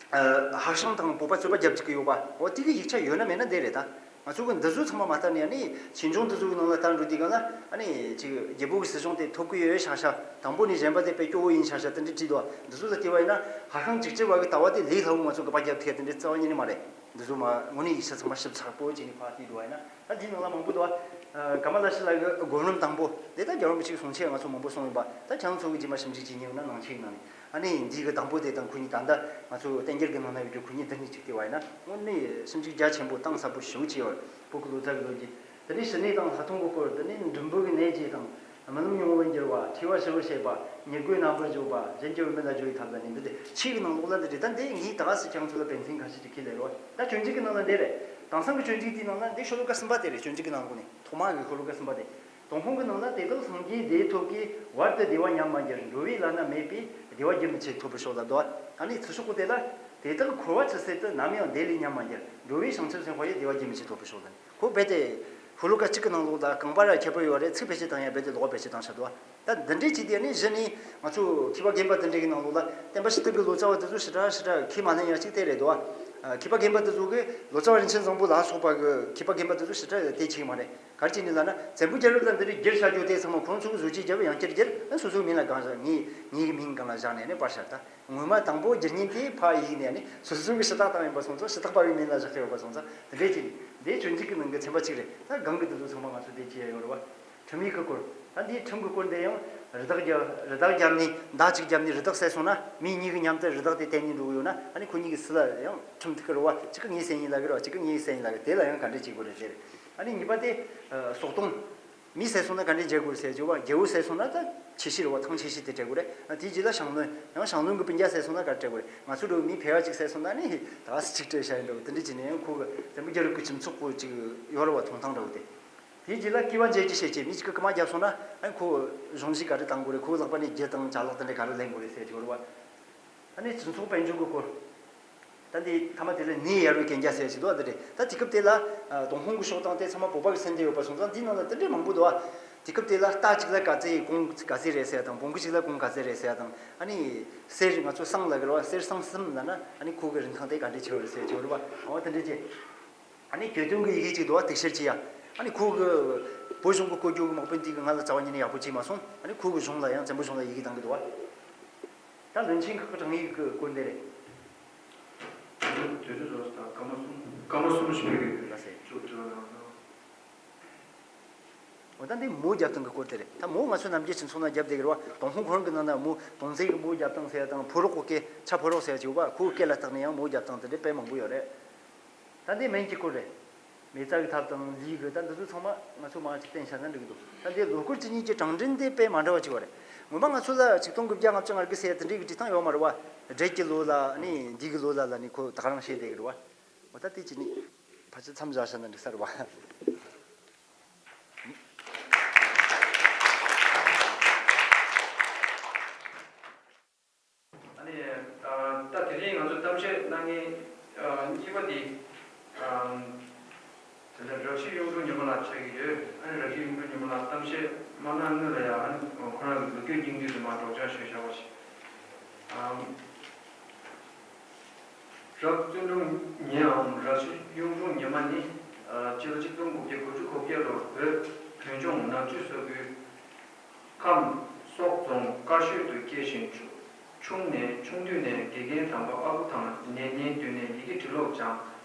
ཧྭ་ཤང་དང་བོད་པ་རྩོད་པ་རྒྱབ་བཅུག་གི་ཡོད་པ། འོ་དེ་གི་ཡིག་ཆ་ཡོད་ན་མེད་ན་འདི་རེད་ད། ང་ཚོ་གི་འདི་ཚོ་ཚང་མ་མ་ལྟ་ནས་ཨ་ནི་ཆོས་འབྱུང་འདི་ཚོ་གི་ནང་ལ་ལྟ་འགྲོ་དུས་སྒང་ལ་ཨ་ནི་ཅིག་རྒྱལ་པོ་གི་སྲིད་གཞུང་དེ་ཐོབ་གི་ཡོད་ཤག་ཤག་དང་པོ་ནས་གཞན་པ་དེ་དཔེ་སྐྱོ་བོ་ཡིན་ཤག་ཤག་དེ་འདྲ་བྲིས་འདུག་འདི་ཚོ་ལ་བལྟས་པ་ཡིན་ན་ཧྭ་ཤང་ཅིག་ཅར་བ་གི་ལྟ་བ་དེ་ལས་སླ་བོ་ང་ཚོ་གི་པར་རྒྱབ་ཐེ་དེ་འདྲ་རྩ་བ་ཉིད་ནས་མ་རེད། འདི་ཚོ་མ་དངོས་གནས་ཡིག་ཆ་ཚང་མ་ཞིབ་ཚགས་པོ་བྱས་ནས་ཕར་བལྟས་འགྲོ་བ་ཡིན་ན། ད་འདིའི་ནང་ལ་མང་པོ་འདུག་བ། ཀརྨ་བཀྲ་ཤིས་ལགས་ཀྱི་སྒོམ་རིམ་དང་པོ་དེ་ད་རྒྱལ་བ་རིན་པོ་ཆེའི་གསུང་ཆོས་ང་ཚོ་མང་པོ་གསུངས་ཡོད་པ། ད་ཁྱེད་རང་ཚོ་གི་རྗེས་མ་ཞིབ་འཇུག་བྱེད་མཁན་ཡོད་ན་ནང་ཆོས་ནང་ནས། ཨ་ནི་འདི་གི་དང་པོ་དེ་དང་ཁོ་གཉིས་ད་ལྟ་ང་ཚོ་བསྟན་རྒྱལ་གྱི་ནང་ན་ཡོད་རྒྱུ་ཁོ་གཉིས་འདི་གཉིས་གཅིག་བལྟས་པ་ཡིན་ན་དངོས་གནས་ཞིབ་འཇུག་རྒྱ་ཆེན་པོ་གཏིང་ཟབ་པོ་ཞེ་པོ་བྱས་ཡོད་རེད། བོད་ཀྱི་ལོ་ཙཱ་གི་ལོ་རྒྱུས། དེ་ནས་ཞི་གནས་དང་ལྷག་མཐོང་གི་སྐོར། དེ་ནས་འབྲུམ་བུ་གི་ནད་ཀྱིས་དང་། རྨི་ལམ་མྱོང་བར་འགྱུར་བ། ཁྲོས་པ་ཞི་བར་བྱེད་པ། མྱུ་གུ་རྣམ་པར་བརྗོད་པ། གཞན་གྱི་བུད་མེད་ལ་སྦྱོར་བའི་ཐབས་ལ་ནི། འདི་དེ་ཆོས་ཀྱི་ནང་ལོགས་ལ་འདི་རེད། ད་འདི་ངས་ད་ག་སེ་ཁྱེད་ཚོ་ལ་དཔེ་མཚོན་ཁ་ཤས་ཅིག་ཁས་ལེན་རོགས། ད་སྤྱོད་འཇུག་གི་ནང་ལ་འདི་རེད། དེང་སང་གི་སྤྱོད་འཇུག་དེའི་ནང་ལ་འདི་ཤོ་ལོ་ཀ་གསུམ་པ་དེ་རེད། སྤྱོད་འཇུག་གི་ནང་ལོགས་ནས་ཐོག་མ་གི་ཤོ་ལོ་ཀ་གསུམ་པ་དེ། ཏུན་ཧོང་གི་ནང་ལ་དེ་དག་སངས་རྒྱས་བདེ་ཐོབ་ཀྱིས། བར་དུ་བདེ་བ་ཉམས་མ་འགྱུར། འགྲོ་བའི་བླ་ན་མེད་པས། བདེ་བ་རྒྱུན་མི་འཆད་ཐོབ་པར་ཤོག་ལབ་འདུག་ཨ་ནི་ཚུར་ཤོག་གོ་དེ་ལ། དེ་དག་འཁོར་བ་ཇི་སྲིད་དུ། ནམ་ཡང་བདེ་ལས་ཉམས་མ་འགྱུར། འགྲོ་བའི་བྱང་ཆུབ་སེམས་དཔའ་ཡིས། བདེ་བ་རྒྱུན་མི་འཆད་ཐོབ་པར་ཤོག་ལབ་ནས། ཁོ་རྦད་དེ་ཤོ་ལོ་ཀ་གཅིག་གི་ནང་ལོགས་ལ་རྐང་པ་ར་ཁྱད་པར་ཡོད་རེད། ཚིག་བེད་སྤྱོད་བཏང་ཡ་རྦད་དེ་ལོག་བེད་སྤྱོད་བཏང་བཞག་འདུག་ད་འདི་འདྲའི་ཅིག་དེ་ནི་གཞི་ནས་ང་ཚོ་མཁས་པ་རྒན་པ་དེ་འདྲའི་གི་ནང་ལོགས་ལ་བསྟན་པ་ཞི་བདེ་གི་ལོ་ཙཱ་བ་དེ་ཚོ་ཞེ་དྲག་ཞེ་དྲག་ཁས་མ་ལེན་ཡ་ཅིག་དེ་རེད་འདུག་ཨ། མཁས་པ་རྒན་པ་དེ་ཚོ་གི་ལོ་ཙཱ་བ་རིན་ཆེན་བཟང་པོ་ལ་སོགས་པ་གི་མཁས་པ་རྒན་པ་དེ་ཚོ་ཞེ་དྲག་དེ་བྱེད་ཀྱི་མ་རེད། ག་རེ་བྱས་ནས་ལབ་ན། བཙན་པོ་རྒྱལ་རབས་ལ་འདི་འདྲའི་བསྒྱུར་བྱ་རྒྱུ་དེ་ཚང་མ་ཁོང་ཚོ་གི་བཟོ་བཅོས་བརྒྱབ་ཡང་བསྐྱར་བསྒྱུར། ཨ་སོ་སོའི་མིང་ལ་སྒང་བཞག་ངའི་ངའི་གི་མིང་སྒང་ལ་བཞག་ནས་ནི་པར་བཞག་ད། སྔོན་མ་དང་པོ་བསྒྱུར་མཁན་དེ་ཕ་ཡིག་ནས་ནི་སོ་སོ་གི་ཞུ་དག་བཏང་ཡིན་པ་སོང་ཙང་། ཞུ་དག་པ་བའི་མིང་ལ་བཞག་གི་ཡོད་པ་སོང་ཙང་། དེ་འདྲས་ཅིག་འདི་སྤྱོད་འཇུག་གི་ནང་གི་ཚན་པ་གཅིག་རེད། ད་སྒང་གི་དེ་ཚོ་ཚང་མ་ང་ཚོ་དེ་བྱེད་ཡ་ཡོད་རེད་བ། ཁྲིམས་ཡིག་གི་སྐོར། ད་འདིའི་ཁྲིམས་ཀྱི་སྐོར་འདི་ཡང་རི་དྭགས་རྒྱབ་རི་དྭགས་རྒྱབ་ནས་མདའ་གཅིག་རྒྱབ་ནས་རི་དྭགས་བསད་སོང་ན། མི་གཉིས་ཀྱི་མཉམ་དུ་རི་དྭགས་དེ་བསྟན་ནས་འགྲོ་གི་ཡོད་ན། ཨ་ནི་ཁོ་གཉིས་ཀྱི་སྲིད་ལ་ཡང་ཁྲིམས་ཐུག་གི་རེད་བ། གཅིག་གིས་ངས་བསད་ཡིན་ལབ་གི་རེད་བ། གཅིག་གིས་ངས་བསད་ཡིན་ལབ་གི། དེ་ལ་ཡང་ག་འདྲས་བྱེད་དགོས་རེད་ཟེར། ཨ་ནི་གཉིས་པ་དེ་སྲོག་གཏོང་། མི་བསད་སོང་ན་ག་འདྲས་བྱེད་དགོས་རེད་ཟེར་གྱི་བ། རྒྱལ་པོ་བསད་སོང་ན་ད་ཆེ་ཤོས་རེད་བ། ཐང་ཆེ་ཤོས་དེ་སྤྲད་དགོས་རེད། ཨ་དེའི་རྗེས་ལ་ཞང་བློན། ཡང་ཞང་བློན་གྱི་སྤུན་ཀྱག་བསད་སོང་ན་ག་རེ་སྤྲད་དགོས་རེད། ང་ཚོ་འདྲ་བོ་མི་ཕལ་བ་གཅིག་བསད་སོང་ན་ནི་ད་ག་སེ་གཅིག་སྤྲད་བཞག་ཡིན་འདྲ་བོ། དེ་འདྲས་བྱས་ནས་ཡང་ཁོ་གི་བཙན་པོ་རྒྱལ་རབས་ཀྱི་སྤྱི་ཚོགས་པོ་ཅིག་ཡོད་རེད་བ། ཐོང་ཐང་འདྲ་བོ་དེ། དེའི་རྗེས་ལ་སྐྱེས་པ་མཇལ་རྒྱུ་བཤད་ཀྱི། མི་གཅིག་གིས་རྐུ་མ་བརྒྱབ་སོང་ན། ཨ་ཁོ་གཞུང་བཞེས་ག་རེ་བཏང་དགོས་རེད། ཁོའི་ལག་པ་ནས་རྒྱུ་དང་ཅ་ལག་དེ་འདྲ་ག་རེ་ལེན་དགོས་རེད་ཟེར་གྱི་ཡོད་རེད་བ། ཨ་ནི་སྤྱི་ཚོགས་དཔལ་འབྱོར་གྱི་སྐོར། ད་འདི་མཐའ་མ་དེ་ལ་ནད་ཡར་བའི་གན་རྒྱ་ཟེར་ཞིག་འདུག་ཨ། དེ་རེད། ད་དེ་སྐབས་དེ་ལ་ཨ་ཏུན་ཧོང་གི་ཕྱོགས་དང་དེ་ཚང་མ་བོད་པ་གི་སེམས་དེ་ཡོད་པ་སོང་ཙང་། འདིའི་ནང་ལ་དེ་འདྲའི་མང་པོ་འདུག་ཨ། དེ་སྐབས་དེ་ལ་རྟ་གཅིག་ལ་ག་ཚད་གོང་ག་ཚད་རེད་ཟེར་ཡ་དང་། བོང་གུ་གཅིག་ལ་གོང་ག་ཚད་རེད་ཟེར་ཡ་དང་། ཨ་ནི་གསེར་ང་ཚོ་བསང་ལབ་གི་རེད་བ། གསེར་བསང་གསུམ་ལབ་ན་ཨ་ནི་ཁོ་གི་རིན་ཐང་དེ་ག་འདྲས་ཆེ་བ་རེད་ཟེར་ཆོག་རེད་བ། འོ་དེ་འདྲས་ཀྱི། ཨ་ནི་གྱོད་དོན་གྱི་ཡི་གེ་ཅིག་འདུག་བ། དེ་ཤེར་གྱི་ཡ། ཨ་ནི་ཁོ་གི་བོད་གཞུང་གི་བཀོད་སྒྲིག་གི་དམག་དཔོན་དེ་གི་ང་ལ་རྩ་བ་ཉིད་ནས་ཡག་པོ་བྱས་མ་སོང་། ཨ་ནི་ཁོ་གི་གཞུང་ལ་ཡང་བཙན་པོ་གཞུང་ལ་ཡི་གེ་བཏང་གི་འདུག་བ། ད་བློན་ཆེན་ཁག་གི་དྲང་ཡིག་གི་སྐོར་འདི་རེད། དུས་ཚོད་རྫོགས་སོང་། ད་སྐར་མ་གསུམ། སྐར་མ་གསུམ་ཞིག་ཕེབས་ཀྱི་ཡོད། ལགས་སེ། ཅུང་དྲི་བ་གནང་རོགས་གནང་། འོ་ད་འདི་མོ་བརྒྱབ་སྟངས་ཀྱི་སྐོར་དེ་རེད། ད་མོ་ང་ཚོ་ནམ་རྒྱུན་སྤྱི་ཚོགས་ནང་བརྒྱབ་བསྡད་ཀྱི་རེད་བ། དོང་ཕུ་ཁོ་རང་གི་ནང་ན་མོ་དོང་ཙེ་གི་མོ་བརྒྱབ་སྟངས་ཟེར་ཡ་དང་། ཕོ་རོག་གི་སྐད་ཆ་ཕོ་རོག་ཟེར་ཡ་ཅིག་ཡོད་པ། ཁོ་གི་སྐད་ལ་བརྟགས་ནས་ཡང་མོ་བརྒྱབ་སྟངས་དེ་འདྲ་དཔེ་མང་པོ་ཡོད་རེད། ད་འདི་སྨན་གྱི་སྐོར་རེད། མེ་བཙའ་གི་ཐབས་དང་ལུས་ཀྱི། ད་འདི་ཚོ་ཚང་མ་ང་ཚོ་མང་ཅིག་བསྟན་བཞག་ན་འགྲིག་གི་འདུག་ད་འདི་ལོ་སྐོར་བཅུ་གཉིས་ཀྱི་གྲངས་འདྲེན་དེ་དཔེ་མ་འདྲ་བ་ཅིག་ཡོད་རེད། ངོ་མ་ང་ཚོ་ལ་ཆིག་སྟོང་དགུ་བརྒྱ་ལྔ་བཅུ་ང་དགུ་ཟེར་ཡ་དེ་འདྲའི་གི་བྲིས་སྟངས་ཡོད་མ་རེད་བ། འབྲེལ་གྱི་ལོ་ལ་ནི་འདི་གི་ལོ་ལ་ལ་ནི་ཁོ་ད་ག་རང་བཤད་བསྡད་ཀྱི་རེད་བ། འོ་ད་དེ་ཅི་ནི་ཕལ་ཆེར་མཚམས་བཞག་བཞག་ན་འགྲིག་ས་རེད་བ། ཨ་ནི། ཨ། ད་དེ་རིང་ང་ཚོ་གཏམ་བཤད་གནང་མཁན། ཨ། གཉིས་པ་དེ། ཨ། དེ་ལ་རབ་བྱེད་གཡུང་དྲུང་ཉི་མ་ལགས་ཆགས་ཀྱི་ཡོད། ཨ་ནི་རབ་བྱེད་གཡུང་དྲུང་ཉི་མ་ལགས་གཏམ་བཤད་མ་གནང་སྔོན་ལ་ཡང་། ཨ་ནི་ཁོ་རང་གི་ལོ་རྒྱུས་སྙིང་བསྡུས་དེ་མར་སྒྲོག་སྦྱང་ཞུས་བཞག་པ་ཞིག་ཨ། རབ་བརྩོན་འགྲུས་ཉིནམ་རབ་བྱེད་གཡུང་དྲུང་ཉི་མ་ནི། ཨ། སྤྱི་ལོ་གཅིག་སྟོང་དགུ་བརྒྱ་དགུ་བཅུ་གོ་བརྒྱད་ལོར་བོད་བོད་ལྗོངས་ནག་ཆུ་ས་ཁུལ་ཁམས་སོག་རྫོང་དཀར་ཤོད་དུ་སྐྱེས་ཤིང་། ཆུང་ཆུང་ནས་ཆུང་དུས་ནས་དགེ་རྒན་དམ་པ་ཨ་ཁུ་དང་ནན་ནན་བསྟུན་ནས་ཡི་གེ་འབྲི་ཀློག་སྦྱངས།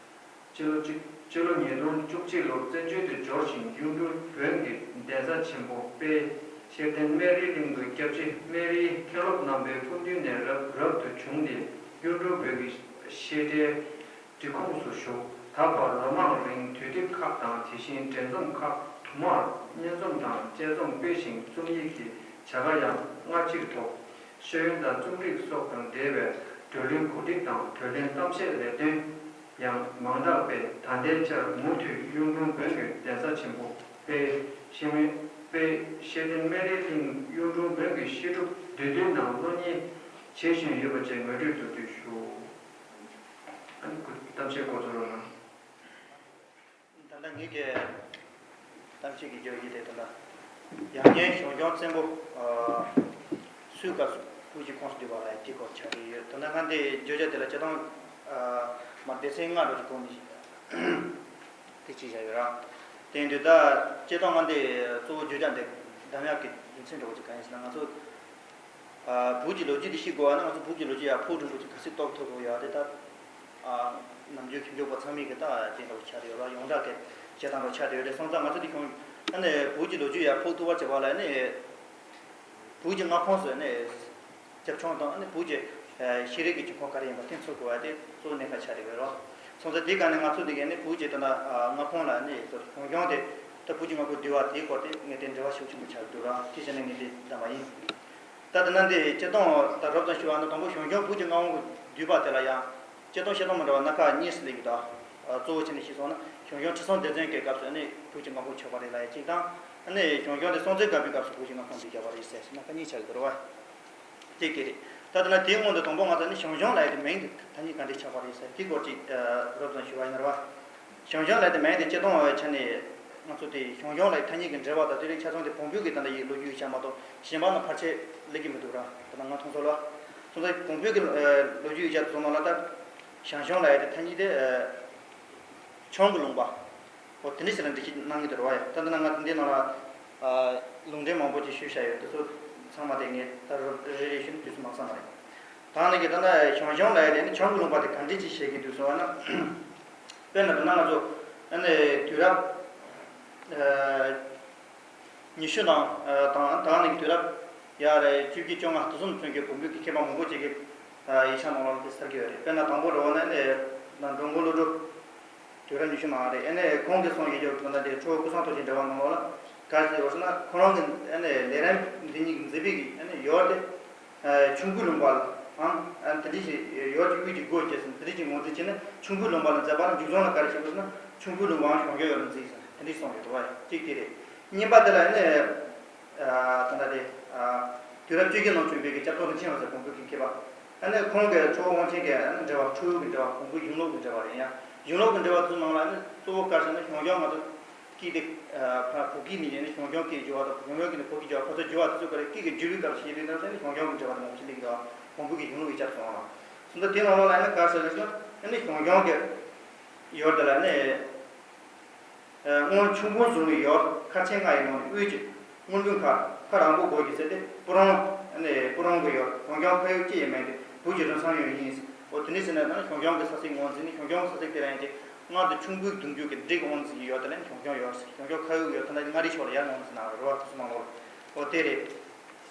སྤྱི་ལོ་གཅིག་སྤྱི་ལོ་ཉིས་སྟོང་བཅུ་གཅིག་ལོར་བཙན་བྱོལ་དུ་འབྱོར་ཞིང་། གཡུང་དྲུང་བོན་གྱི་གདན་ས་ཆེན་པོ་དཔལ་ཤེར་ཕྲེང་སྨན་རིའི་གླིང་དུ་སྐྱབས་རྗེ་སྨན་རིའི་མཁན་སློབ་རྣམ་པའི་སྐུ་མདུན་ནས་རབ་རབ་ཏུ་བྱུང་སྟེ། གཡུང་དྲུང་བོན་གྱི་བཤད་གྲྭའི་སྒྲིག་ཁོངས་སུ་ཞུགས། ད་བར་ལོ་མང་རིང་དུས་དེབ་ཁག་དང་། དེ་བཞིན་འགྲན་རྩོམ་ཁག་དུ་མར་སྙན་རྩོམ་དང་དཔྱད་རྩོམ་སྤེལ་ཞིང་། རྩོམ་ཡིག་གི་བྱ་དགའ་ཡང་སྔ་ཕྱིར་ཐོབ། ཤེས་ཡོན་དང་རྩོམ་རིག་སོགས་དང་འབྲེལ་བའི་བགྲོ་གླེང་གོ་སྒྲིག་དང་བགྲོ་གླེང་གཏམ་བཤད་ལས་དོན་ཡང་མང་དག་སྤེལ། ད་ལྟའི་ཆར་མུ་མཐུད་གཡུང་དྲུང་བོན་གྱི་གདན་ས་ཆེན་པོ་དཔལ་ཤེར་མེ་དཔལ་ཤེར་ཕྲེང་སྨན་རིའི་གླིང་གཡུང་དྲུང་བོན་གྱི་བཤད་སྒྲུབ་འདུས་སྡེའི་ནང་སློབ་གཉེར་བྱེད་བཞིན་ཡོད་པ་བཅས་ངོ་སྤྲོད་མདོར་བསྡུས་ཞུ། ཨ་ནི་གཏམ་བཤད་འགོ་འཛུགས་རོགས་གནང་། ད་ལྟ་ངེད་ཀྱི་གཏམ་བཤད་ཀྱི་བརྗོད་གཞི་དེ་ད་ལྟ་ཡང་སྙིང་ཞང་ཞུང་བཙན་པོ་སུའི་སྐབས་སུ་བོད་ཀྱི་ཁོངས་སུ་བསྡུས་པ་ལ་དེའི་སྐོར་ཆགས་ཀྱི་ཡོད། ད་ལྟ་ང་འདི་བརྗོད་བྱ་དེ་ལ་སྤྱིར་བཏང་མ་སྡེ་ཚན་ལྔ་འདྲ་ཞིག་བགོས་ནས་དེ་གཅིག་བཞག་ཡོད་ར། དེ་ཡིན་དུས་ད་སྤྱིར་བཏང་ང་འདི་གཙོ་བོ་བརྗོད་བྱ་འདི་གདམ་ཡག་གི་རྒྱུ་མཚན་འདྲ་བོ་ཅིག་གང་ཡིན་ཟེར་ན། ང་ཚོ་ཨ། བོད་ཀྱི་ལོ་རྒྱུས་འདི་ཤེས་དགོས་པ་ན། ང་ཚོ་བོད་ཀྱི་ལོ་རྒྱུས་ཡར་ཕུགས་རིང་པོ་ཅིག་ག་ཚོད་རྟོགས་ཐུབ་དགོས་ཡ་དེ་ད། ཨ། ནམ་རྒྱུན་ཁྱིམ་རྒྱུད་པ་ཚང་མས་ཀྱི་ད་དེ་འདྲ་བོ་ཆགས་བསྡད་ཡོད་ལ། ཡོངས་གྲགས་ཀྱི་བྱེད་སྟངས་འདྲ་བོ་ཆགས་བསྡད་ཡོད་རེད། སོང་ཙང་ང་ཚོ་འདི་ཁྱོད་ཨ་ནི་བོད་ཀྱི་ལོ་རྒྱུས་ཡར་ཕུགས་ཐུབ་པ་བྱེད་པ་ལ་ཨ་ནི་བོད་ཀྱི་མངའ་ཁོངས་སུ་ཨ་ནི་རྒྱབ་ལྗོངས་དང་། ཨ་ནི་བོད་ཀྱི་ཨ། ཤེས་རིག་གི་འབྱུང་ཁུངས་ག་རེ་ཡིན་པ་དེ་མཚོན་དགོས་པ་དེ་གཙོ་བོ་གནད་འགག་ཆགས་བསྡད་ཡོད་རེད། སོང་ཙང་དེའི་སྒང་ནས་ང་ཚོ་འདི་ག་ཨ་ནི་བོད་ཀྱི་ད་ལྟ་ཨ། མངའ་ཁོངས་ལ་ཨ་ནི་ཞང་ཞུང་དེ་ད་བོད་ཀྱི་མངའ་ཁོངས་བསྡུས་པ་དེའི་སྐོར་དེ་ངས་དེ་འབྲེལ་བ་ཤུགས་ཆེན་པོ་ཆགས་འདུག་ར། དེ་བྱས་ནས་ངས་དེ་བདམས་པ་ཡིན། ད་ལྟ་ན་འདི་སྤྱིར་བཏང་ད་རོབ་ཙམ་ཞུ་བ་ན། དང་པོ་ཞང་ཞུང་བོད་ཀྱི་མངའ་ཁོངས་བསྡུས་པ་དེ་ལ་ཡང་སྤྱིར་བཏང་བཤད་སྟངས་མི་འདྲ་བ་སྣ་ཁ་གཉིས་སུ་སླེབས་ཡོད་ད། གཙོ་བོ་བྱས་ནས་ཤེས་སོང་ན། ཞང་ཞུང་ཁྲི་སྲོང་ལྡེ་བཙན་གྱི་སྐབས་སུ་ནི་བོད་ཀྱི་མངའ་ཁོངས་ཆགས་པ་རེད་ལབ་ཡ་གཅིག་དང་། ཨ་ནི་ཞང་ཞུང་དེ་སྲོང་བཙན་སྒམ་པོའི་སྐབས་སུ་བོད་ཀྱི་མངའ་ཁོངས་བསྡུས་བཞག་པ་རེད་ཟེར་ཟེར་སྣ་ཁ་གཉིས་ཆགས་ཡོད་རེད་བ། དེ་ག་རེད། ད་ལྟ་ན་དེའི་སྔོན་དུ་དང་པོ་ང་ཚོ་ནི་ཞང་ཞུང་ལབ་ཡ་དེ་མིང་དེ་ཐ་སྙད་ག་འདྲས་ཆགས་པ་རེད་ཟེར་དེའི་སྐོར་ཅིག་རོབ་ཙམ་ཞུ་བ་ཡིན་ན་ར་བ། ཞང་ཞུང་ལབ་ཡ་དེ་མིང་དེ་སྤྱིར་བཏང་བའི་ཆ་ནས་ང་ཚོ་དེ་ཞང་ཞུང་ལབ་ཡ་ཐ་སྙད་ཀྱི་འགྲེལ་པ་དང་དེ་རིང་ཆ་ཚང་དེ་བོན་པོའི་གི་ད་ལྟ་ཡི་ལོ་རྒྱུས་ཡིག་ཆ་མ་གཏོགས་གཞན་པ་ན་ཕལ་ཆེར་སླེབས་ཀྱི་མི་འདུག་ར། ད་ལྟ་ང་མཐོང་ཚོར་ལ། སོང་ཙང་བོན་པོའི་གི་ལོ་རྒྱུས་ཡིག་ཆ་དེ་ཚོ་ནང་ལ་ད་ཞང་ཞུང་ལབ་ཡ་དེ་ཐ་སྙད་དེ་ཆང་གི་ལུང་པ། འོ་དེ་འདྲ་ཞིག་ལ་འགྲེལ་བཤད་གནང་གི་འདུག་ར་བ་ཡ། ད་ལྟ་ན་ང་ཚོ་འདི་ནང་ལ་ལུང་འདྲེན་མང་པོ་ཅིག་ཞུས་བཞག་ཡོད། དེ་ཚོ་ཚང་མ་དེ་ངས་ད་རེ་རེ་ཞུས་ན་དུས་ཚོད་མ་ཚང་བ་རེད། ད་ནི་གི་ད་ལྟ་ཞང་ཞུང་ལབ་ཡ་དེ་ནི་ཆང་གི་ལུང་པ་དེ་ག་འདྲས་ཅིག་བཤད་ཀྱི་འདུག་ཟེར་བ་ན། དཔེར་ན་ད་ལྟ་ང་ཚོ་ཨ་ནི་དུས་རབས་ཉི་ཤུ་ནང་དང་ད་ནི་གི་དུས་རབས་ཡར་བཅོ་བརྒྱད་བཅོ་ལྔ་དེ་ཚོ་ནས་བྱུང་གི་བོན་པོའི་གི་མཁས་པ་མང་པོ་ཅིག་གིས་ཡིག་ཆ་ནང་ལ་དེ་གསལ་གྱི་ཡོད་རེད། དཔེར་ན་དང་པོ་རེད་བ་ན་ཨ་ནི་ན་འགྲོ་མགོན་བློ་གྲོས། དུས་རབས་ཉི་ཤུ་ནང་རེད། ཨ་ནི་ཁོང་གིས་གསུངས་ཡོད་རྒྱུ་ད་ལྟ་དེ་ཁྲོ་བོ་ཀུན་བཟང་རྡོ་རྗེའི་འགྲེལ་པ་ནང་ལོགས་ལ་ག་རེ་ཟེར་བ་ཟེར་ན། ཁོ་རང་གི་ཨ་ནི་ལས་རིམ་འདི་ཉིད་ཀྱི་མཛད་པའི་གི་ཨ་ནི་ཡུལ་དེ་ཆུང་ཀུའི་ལུང་པ་ལ་ཨང་། ཨ་ནི་དེ་འདྲ་ཞིག་ཡུལ་གྱི་དབུས་ཀྱི་སྒོ་བརྒྱབ་ཟིན་དེ་འདྲ་ཞིག་ངོས་འཛིན་བྱས་ནས། ཆུང་ཀུའི་ལུང་པ་ལ་མཛད་པ་ལ་མཇུག་སྡོམ་ལ་ག་རེ་བྱེད་དགོས་ཟེར་ན། ཆུང་ཀུའི་ལུང་པའང་ཞང་ཞུང་ཡུལ་ལ་མཛད་ཟིན་དེ་འདྲ་ཞིག་གསུངས་ཡོད་རེད་བ། གཅིག་དེ་རེད། གཉིས་པ་དེ་ལ་ཨ་ནི་ད་ལྟ་དེ་དུས་རབས་བཅོ་བརྒྱད་ནང་བྱོན་པའི་གི་སྐྱབས་མགོན་རིན་ཆེན་འོད་ཟེར་བོན་པོའི་གི་མཁས་པ། ཨ་ནི་ཁོང་གིས་ཁྲོ་བོ་དབང་ཆེན་གྱི་ཨ་ནི་འགྲེལ་པ། ཁྲོ་བོའི་གི་འགྲེལ་པ། བོན་པོའི་གཞུང་ལུགས་ཀྱི་འགྲེལ་པ་རེད། ཡང་གཞུང་ལུགས་ཀྱི་འགྲེལ་པ་ཚོའི་ནང་ལ་ཨ་ནི་གཙོ་བོ་ག་རེ་ཟེར་ན། ཞང་ཞུང་ང་ཚོ་སྐད་དེ་ཕ་བོད་སྐད་ནས་ཡིན་ན་ཞང་ཞུང་སྐད་བརྗོད་པ་དང་། ཞང་ཞུང་སྐད་ནས་བོད་སྐད་བརྗོད་པ་དེ་ཚོ་ག་རེ་སྐད་ཀྱི་བརྗོད་པའི་སྐབས་སུ་བཤད་པའི་སྐབས་སུ་ཨ་ནི་ཞང་ཞུང་གི་འགྲེལ་པ་དེ་མང་པོ་ཞིག་སླེབས་ཀྱི་འདུག་བོན་པོའི་གི་གཞུང་ལུགས་ཀྱི་ཆ་ཚང་ལ། སོང་ཙང་དེའི་ནང་ལོགས་ལ་ཨ་ནི་ག་རེ་ཟེར་ཟེར་ན། ཨ་ནི་ཞང་ཞུང་གི་ཡུལ་དེ་ལ་ཨ་ནི། སྔོན་ཆུ་འབུང་བཟུང་བའི་ཡུལ་མཁར་ཆེན་ལྔ་ཡི་ནང་ནས་དབུས་ཀྱི་སྔོན་འབུང་མཁར་མཁར་རམ་བུ་སྒོ་གི་ཟེར་ཏེ་སྤུ་རོང་ནས་སྤུ་རོང་གི་ཡུལ་གངས་ལྗོངས་ཕ་ཡུལ་སྐྱེ་ཡི་མིང་དེ་བོད་ཀྱི་རིམ་བྱོན་ཡུལ་ཡིན། འོ་དེ་འདྲ་ཟེར་ན་ད་ནི་ཞང་ཞུང་གི་ས་ཚིགས་ངོས་འཛིན་ནི་ཞང་ཞུང་ས་ཚིགས་དེ་ལ་ཡང་ཅིག་སྔར་དུ་ཆུ་འབུང་གདུང་རྒྱུད་ཀྱི་འབྲི་གི་ངོས་འཛིན་གྱི་ཡུལ་དེ་ལ་ནི་ཞང་ཞུང་ཡུལ་ཞང་ཞུང་ཁ་ཡུལ་ཡུལ་དེ་ལ་མངའ་རིས་ཕྱོགས་ལ་ཡར་ངོས་འཛིན་གནང་བའི་རེད་བ། དེ་ཚོ་ནང་ལོགས་ལ་འོ་དེ་རེད།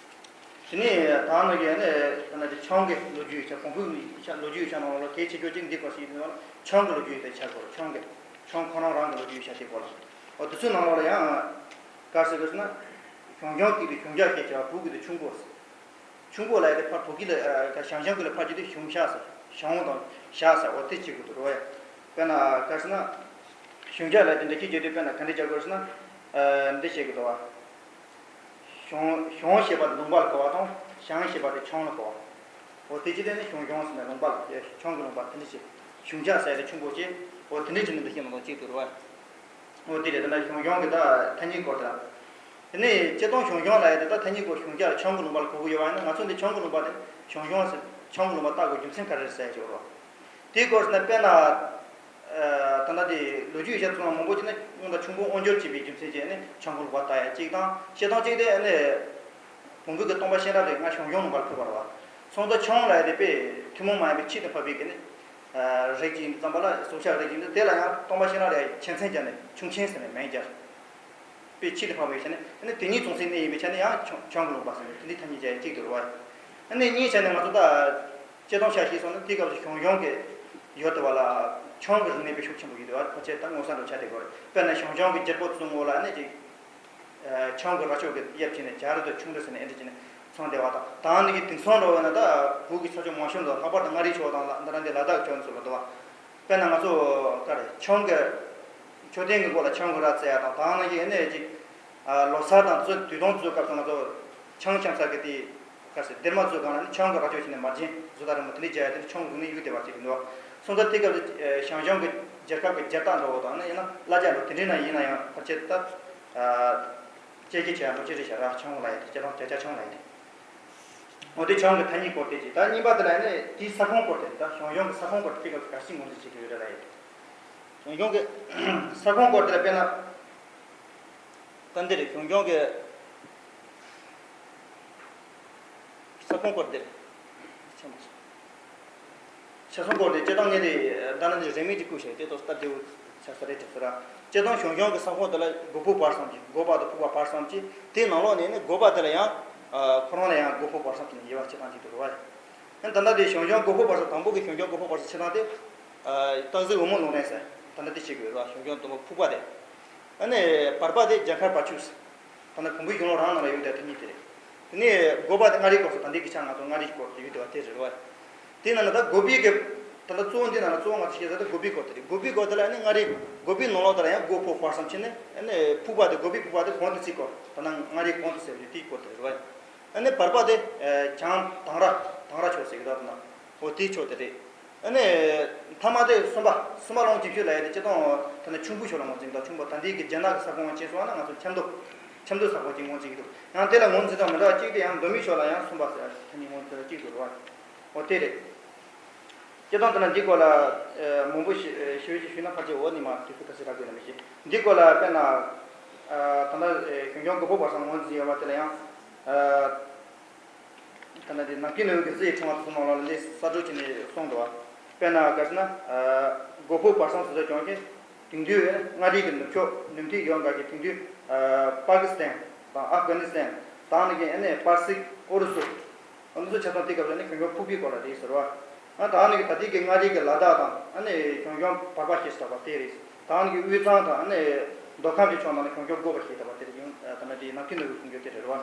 དེ་ནས་ད་ནི་གི་ནི་ད་ནི་ཆང་གི་ལོ་རྒྱུས་ཡིག་ཆ་གོང་བུ་ཡིག་ཆ་ལོ་རྒྱུས་ཡིག་ཆ་ནང་ལོགས་ལ་གལ་ཆེ་ཤོས་གཅིག་འདི་སྐོར་ཞིག་ཡིན་ན་ཆང་གི་ལོ་རྒྱུས་ཡིག་ཆ་སྐོར་ཆང་གི་ཆང་ཁོ་རང་རང་གི་ལོ་རྒྱུས་ཡིག་ཆ་དེ་སྐོར་ལ། འོ་དེ་ཚོའི་ནང་ལོགས་ལ་ཡང་ག་རེ་ཟེར་དགོས་ཟེར་ན། ཞང་ཞུང་གི་དེ་ཞུང་ཇག་སྐད་ཆ་བོད་ཀྱི་དེ་ཆུང་གོ་ཟེར། ཆུང་གོ་ལ་ཡ་དེ་ཕར་བོད་ཀྱི་ལ་ཞང་ཞུང་གི་ལ་ཕར་གྱི་དེ་ཞུང་ཤ་ཟེར་ཞང་དང་ཤ་ཟེར་འོ་དེ་གཅིག་གི་དུ་རོ་ཡ། དཔེར་ན་ག་རེ་ཟེར་ན། ཞུང་ཇག་ལ་དེ་འདྲ་ཁྱི་བརྗོད་དུས་དཔེར་ན་ག་འདྲ་རྒྱག་དགོས་ཟེར་ན། འདི་བཤད་གི་འདུག་བ། ཞང་ཞང་ཞེས་པ་དེ་ལུང་པ་ལ་གོ་བ་དང་ཞང་ཞེས་པ་དེ་ཆང་ལ་གོ་བ། འོ་དེ་ཅི་དེ་ནི་ཞང་ཞུང་ཟེར་ནས་ལུང་པ་ལ་ཆང་གི་ལུང་པ་དེ་འདྲ་ཞིག་ཞུང་ཇག་ཟེར་དེ་ཆུང་གོ་ཅེས་འོ་དེ་འདྲ་ཅིག་ནི་འདི་ཤེས་མ་གཏོགས་གཅིག་ཏུ་རུ་བ། འོ་དེ་རེད་ད་ན་ཞང་ཞུང་གི་ད་ཐ་སྙད་སྐོར་དེ་ལ། དེ་ནས་སྤྱིར་བཏང་ཞང་ཞུང་ལ་ཡ་དེ་ད་ཐ་སྙད་སྐོར་ཞུང་ཇག་ཆང་གི་ལུང་པ་ལ་གོ་གི་ཡོད་བ་ཡིན་ན་ང་ཚོ་འདི་ཆང་གི་ལུང་པ་དེ་ཞང་ཞུང་ཟེར་ཆང་གི་ལུང་པ་བཏགས་དགོས་རྒྱུ་མཚན་ག་རེ་རེད་ཟེར་ཞིག་རོ། དེའི་སྐོར་ཟེར་ན་དཔེར་ན། ད་ལྟ་དེ་ལོ་རྒྱུས་ཡིག་ཆ་ཚོ་ལ་མང་པོ་ཅིག་ནི་སྔོན་དང་ཆུང་ཕུང་དབང་སྒྱུར་བྱེད་པའི་རྒྱུ་མཚན་བྱས་ནས་ཆང་ཁུང་ལུག་པ་ལྟ་ཡ་གཅིག་དང་བཤད་སྟངས་གཅིག་དེ་ནི་བོན་པོའི་གི་སྟོན་པ་གཤེན་རབ་རེ་ལྔ་ཞང་ཞུང་ལུང་པར་ཕེབས་པ་རེད་བ། སོང་ཙང་ཆང་ལ་ཡ་དེ་དཔེ་ཐུན་མོང་མ་ཡིན་པའི་ཆེད་དུ་ཕབ་པའི་གི་ནི་རིགས་ཅིག་ཡིན་དུས་ཙམ་པ་ལ་སྲོག་ཆགས་རིགས་ཅིག་ཡིན་དུས་དེ་ལ་ཡང་སྟོན་པ་གཤེན་རབ་རེ་ཡ་ཆེ་མཚན་བརྒྱབ་ནས་ཆུང་ཆེན་ཟེར་ནས་མིང་བརྒྱབ། པའི་ཆེད་དུ་ཕབ་པའི་ཆ་ནས་ཨ་ནི་དེ་ཉིད་ཚོང་སའི་གནས་ཡིན་པའི་ཆ་ནས་ཡང་ཆང་ཆང་གི་ལུང་པ་ཟེར་ནས་དེ་འདྲའི་ཐ་སྙད་བྱ་ཡ་གཅིག་ཏུ་རུ་བ། ཨ་ནི་གཉིས་ཆ་ནས་ང་ཚོ་ད་སྤྱིར་བཏང་ཆ་བཞག་སོང་ན་དེའི་སྐབས་སུ་ཞང་ཞུང་གི་ཡུལ་དུ་བ་ལ་ཆང་གི་རིག་གནས་དཔེ་ཤུགས་ཆེན་པོ་ཡོད་དུ་བ་ཕལ་ཆེར་ད་མངོན་གསལ་དུ་ཆགས་བསྡད་དགོས་རེད། དཔེར་ན་ཞང་ཞུང་གི་རྒྱལ་པོ་ཚོའི་ངོ་ལ་ཨ་ནི་ཅིག་ཆང་གི་ར་ཅོ་གི་གཡབ་བྱས་ནས་རྒྱ་རི་དང་ཆུང་འབྲི་ཟེར་ནས་ཨེ་འདྲ་བྱས་ནས་ཚང་བསྡད་བ་དང་ད་ཨ་ནི་གི་དེང་སང་འགྲོ་བས་ན་ད་བོད་ཀྱི་ས་ཕྱོགས་མང་ཤོས་ལ་ལྷག་པར་དུ་མངའ་རིས་ཕྱོགས་དང་ལ་འདི་ར་འདི་ལ་དྭགས་ཕྱོགས་ཚོ་ལ་འདུ་བ། དཔེར་ན་ང་ཚོ་ག་རེ་ཆང་གི་མཆོད་རྟེན་གྱི་སྒོ་ལ་ཆང་གི་ར་བཙལ་ཡ་དང་ད་ནང་བཞིན་ཨ་ནེ་ཅིག་ལོ་གསར་དང་ཚོ་དུས་སྟོན་ཚོའི་སྐབས་སུ་ང་ཚོ་ཆང་བཤམས་ས་གི་དེ་ག་རེ་སྡེར་མ་ཚོའི་སྒང་ལ་ནི་ཆང་གི་ར་ཅོ་བྱས་ནས་མར་ཅན་བཟོ་ལྟ་རིང་མོ་དེ་འདྲའི་བྱ་ཡ་དེ་ནི་ཆང་གི་རིག་གནས་ཡོད་བསྡད་པ་ཅིག་ཡིན་འདུག་སོང་ཙང་དེ་སྐབས་སུ་ཞང་ཞུང་གི་རྒྱལ་ཁབ་ཀྱི་རྒྱལ་རྟགས་འདྲ་བོ་དང་ནི་ཡིན་ན་བླ་རྒྱ་འདྲ་དེ་འདྲའི་ནང་ཡིན་ན་ཡང་ཕལ་ཆེར་ད་སྐྱེ་རྒྱུ་ཆེ་ཡང་འགྲོ་རྒྱུ་རེད་ཤག་ར་ཆང་ལ་ཡ་དེ་སྤྱིར་བཏང་བརྒྱ་ཆ་ཆང་ལ་ཡ་དེ། འོ་དེ་ཆང་གི་ཐ་སྙད་སྐོར་དེ་གཅིག་ད་གཉིས་པ་དེ་ལ་ནི་དེའི་ས་ཁོངས་སྐོར་དེ་ད་ཞང་ཞུང་གི་ས་ཁོངས་སྐོར་དེ་དེ་སྐབས་སུ་ག་རེ་ངོས་འཛིན་བྱེད་ཀྱི་ཡོད་རེད་ལ་ཡིན། ཞང་ཞུང་གི་ས་ཁོངས་སྐོར་དེ་ལ་དཔེར་ན་ད་འདི་རེད། ཞང་ཞུང་གི་ས་ཁོངས་སྐོར་དེ་རེད། ཆ་སོང་སྐོར་དེ་སྤྱིར་བཏང་ངས་དེ་ད་ནི་རེ་མིག་ཅིག་བསྐུས་བྱས་དེ་ཏོག་སྟབས་བདེ་བོ་ཆགས་ས་རེད་དྲན་སོང་ར། སྤྱིར་བཏང་ཞང་ཞུང་གི་ས་ཁོངས་དེ་ལ་སྒོ་ཕུག་བར་གསུམ་གྱི་སྒོ་པ་དང་ཕུག་པ་བར་གསུམ་གྱི་དེའི་ནང་ལོགས་ནས་ནི་སྒོ་པ་དེ་ལ་ཡང་ཁོ་རང་ལ་ཡང་སྒོ་ཕུག་བར་གསུམ་གྱི་ནི་དབྱེ་བ་ཕྱེ་སྟངས་གཅིག་ཏུ་རེད་བ། ཨ་ནི་ད་ལྟ་དེ་ཞང་ཞུང་སྒོ་ཕུག་བར་གསུམ་དང་པོ་གི་ཞང་ཞུང་སྒོ་ཕུག་བར་གསུམ་ཕྱེ་སྟངས་དེ། སྟག་གཟིག་འོལ་མོ་ལུང་རིང་ཟེར། ད་ལྟ་དེ་བཤད་དགོས་རེད་བ། ཞང་ཞུང་དང་པོ་ཕུག་པ་དེ། ཨ་ནི་བར་པ་དེ་རྒྱ་མཁར་བར་ཆུ་ཟེར། ད་ནི་བོན་པོའི་གཞུང་ལུགས་རང་ནང་ལ་ཡོད་དེ་ཐ་སྙད་དེ་རེད། དེ་ནས་སྒོ་པ་དེ་མངའ་རིས་སྐོར་སུ་ད་འདི་གི་ཆ་ང་ཚོ་མངའ་རིས་སྐོར་དུ་ཡོད་དེ་བ་དེ་རེད་བ། དེ་ནང་ན་ད་སྒོ་པའི་གི་ད་ལྟ་གཙོ་བོ་འདི་ནང་ལ་གཙོ་བོ་ང་ཚོ་བཤད་ས་དེ་སྒོ་པའི་སྐོར་དེ་རེད། སྒོ་པའི་སྐོར་དེ་ལ་ཨ་ནི་མངའ་རིས་སྒོ་པའི་ནང་ལོགས་དེ་ལ་ཡང་སྒོ་ཕུག་བར་གསུམ་ཕྱེ་ནས་ཨ་ནི་ཕུག་པ་དེ་སྒོ་པའི་ཕུག་པ་དེ་གོང་དུ་བརྩིས་སྐོར་ད་ནང་མངའ་རིས་གོང་དུ་ཟེར་བ་དེའི་སྐོར་དེ་རེད་བ། ཨ་ནི་བར་པ་དེ་བྱང་དྭང་ར་དྭང་ར་ཕྱོགས་ཟེར་གི་ད་ད་ནང་འོ་དེའི་ཕྱོགས་དེ་རེད། ཨ་ནི་མཐའ་མ་དེ་གསུམ་པ་གསུམ་པ་ལུང་ཇི་ཕྱོགས་ལ་ཡ་དེ་སྤྱིར་བཏང་ད་ནི་ཆུང་ཕུག་ཕྱོགས་ལ་ངོས་འཛིན་དང་ཆུང་ཕུག་ད་འདི་གི་རྒྱ་ནག་གི་ས་ཁོངས་ཕྱེ་སོང་ན་ང་ཚོ་ཆབ་མདོ་ཆབ་མདོ་ས་ཁོངས་ཀྱི་ངོས་འཛིན་གྱི་འདུག་ཡང་དེ་ལ་ངོས་འཛིན་དང་མི་འདྲ་བ་གཅིག་དེ་ཡང་མདོ་སྨད་ཕྱོགས་ལ་ཡང་གསུམ་པ་ཟེར་ཡ་ཐ་སྙད་ངོས་འཛིན་གཅིག་ཏུ་རེད་བ། འོ་དེ་རེད། སྤྱིར་བཏང་དེ་ལ་འདི་སྐོར་ལ་མང་པོ་ཞིག་ཞུ་ཞིག་ཞུས་ན་ཕལ་ཆེར་འོ་ནི་མ་དུས་ཚོད་ཁ་ཤས་རག་དགོས་ན་མི་ཤེས། འདི་སྐོར་ལ་དཔེར་ན་ད་ལྟ་ཞང་ཞུང་སྒོ་ཕུག་བར་གསུམ་ངོས་འཛིན་ཡོད་པ་དེ་ལ་ཡང་། ད་ནི་དེ་ནམ་མཁའི་ནོར་བུ་གི་གཟི་ཡི་ཕྲེང་བ་དེ་ཚོ་ནང་ལ་འདི་གསར་སྒྲོག་བྱས་ནས་གསུངས་འདུག་བ། དཔེར་ན་ག་ཟེར་ན། སྒོ་ཕུག་བར་གསུམ་ཟེར་ཚོ་ཀྱང་ཞིང་དེང་དུས་མངའ་རིས་ཀྱི་ནུབ་ཕྱོགས་ནུབ་མཐའི་ཡུལ་འགའ་ཞིག་དེང་དུས་པ་ཀི་སི་ཐན་དང་ཨབ་གྷ་ནི་སི་ཐན་དང་ནི་གི་ཨ་ནི་པར་སིག་ཨུ་རུ་སུ། ཨ་ནི་ཚོ་ཆ་ཚང་དེ་སྐབས་ལ་ནི་ཞང་ཞུང་ཕུག་པའི་སྐོར་ལ་རེད་ཟེར་བ། ཨ་ད་ནི་གི་ད་ལྟའི་གི་མངའ་རིས་ཀྱི་ལ་དྭགས་དང་ཨ་ནི་ཞང་ཞུང་བར་པ་ཞེས་བྱ་བ་དེ་རེད། ད་ནི་གི་དབུས་གཙང་དང་ཨ་ནི་མདོ་ཁམས་ཀྱི་ཕྱོགས་ནང་ནས་ཞང་ཞུང་སྒོ་པ་ཞེས་བྱ་བ་དེ་རེད། ཡང་ད་ནི་དེ་ནམ་མཁའི་ནོར་བུ་གསུང་རྒྱུ་དེ་རེད་བ།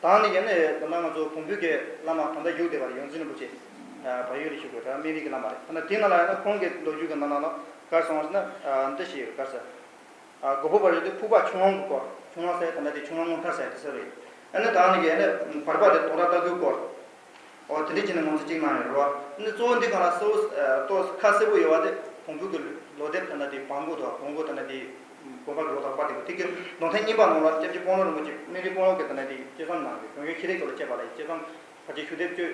ད་ནི་ཡང་ནི་ད་ལྟ་ང་ཚོ་བོན་པོའི་གི་བླ་མ་ད་ལྟ་བཞུགས་བསྡད་པ་རེད། ཡོངས་འཛིན་རིན་པོ་ཆེ། བལ་ཡུལ་ལ་བཞུགས་པའི་ད་སྨན་རིའི་གི་བླ་མ་རེད། ད་ནི་དེ་ནང་ལ་ཡང་ན་ཁོང་གི་ལོ་རྒྱུས་གི་ནང་ན་ལ་ག་རེ་གསུངས་ཟེར་ན་འདི་ཞིག་ཡོད་ག་རེ་ཟེར། སྒོ་ཕུག་བར་ཡོད་དེ་ཕུག་པ་ཆུ་ངམ་གི་སྐོར། ཆུ་ངམ་ཟེར་ད་ལྟ་དེ་ཆུ་ངམ་སྔོ་ཐར་ཟེར་དེ་ཟེར་རེད། ཨ་ནི་ད་ནི་གི་ཨ་ནི་བར་པ་དེ་དོང་ར་ལྟ་སྐུལ་སྐོར། འོ་དེ་འདྲ་བྱས་ནས་ངོ་ཚ་གཅིག་གནང་ཡོད་རེད་བ། ཨ་ནི་གཙོ་བོ་འདི་གང་ལ་གཙོ་བོ་ཏོག་ཁ་གསལ་པོ་ཡོད་བ་དེ་བོན་པོའི་གི་ལོ་དེབ་ད་ལྟ་དེ་བང་གོ་དང་བོན་གོ་ད་ལྟ་དེ་དགོན་པ་གི་ལོ་དང་པར་དེ་གི་དེ་གི་མདོ་ཐེངས་གཉིས་པ་ནང་ལ་སྐྱབས་རྗེ་དཔོན་སློབ་རིན་པོ་ཆེ་སྨན་རི་དཔོན་སློབ་ཀྱིས་ད་ལྟ་དེ་དཔྱད་རྩོམ་གནང་བའི་ཞང་ཞུང་ཤེས་རིག་སྐོར་ལ་དཔྱད་པ་ལ་དཔྱད་རྩོམ་ཕལ་ཆེར་ཞུ་དེབ་བཅུ་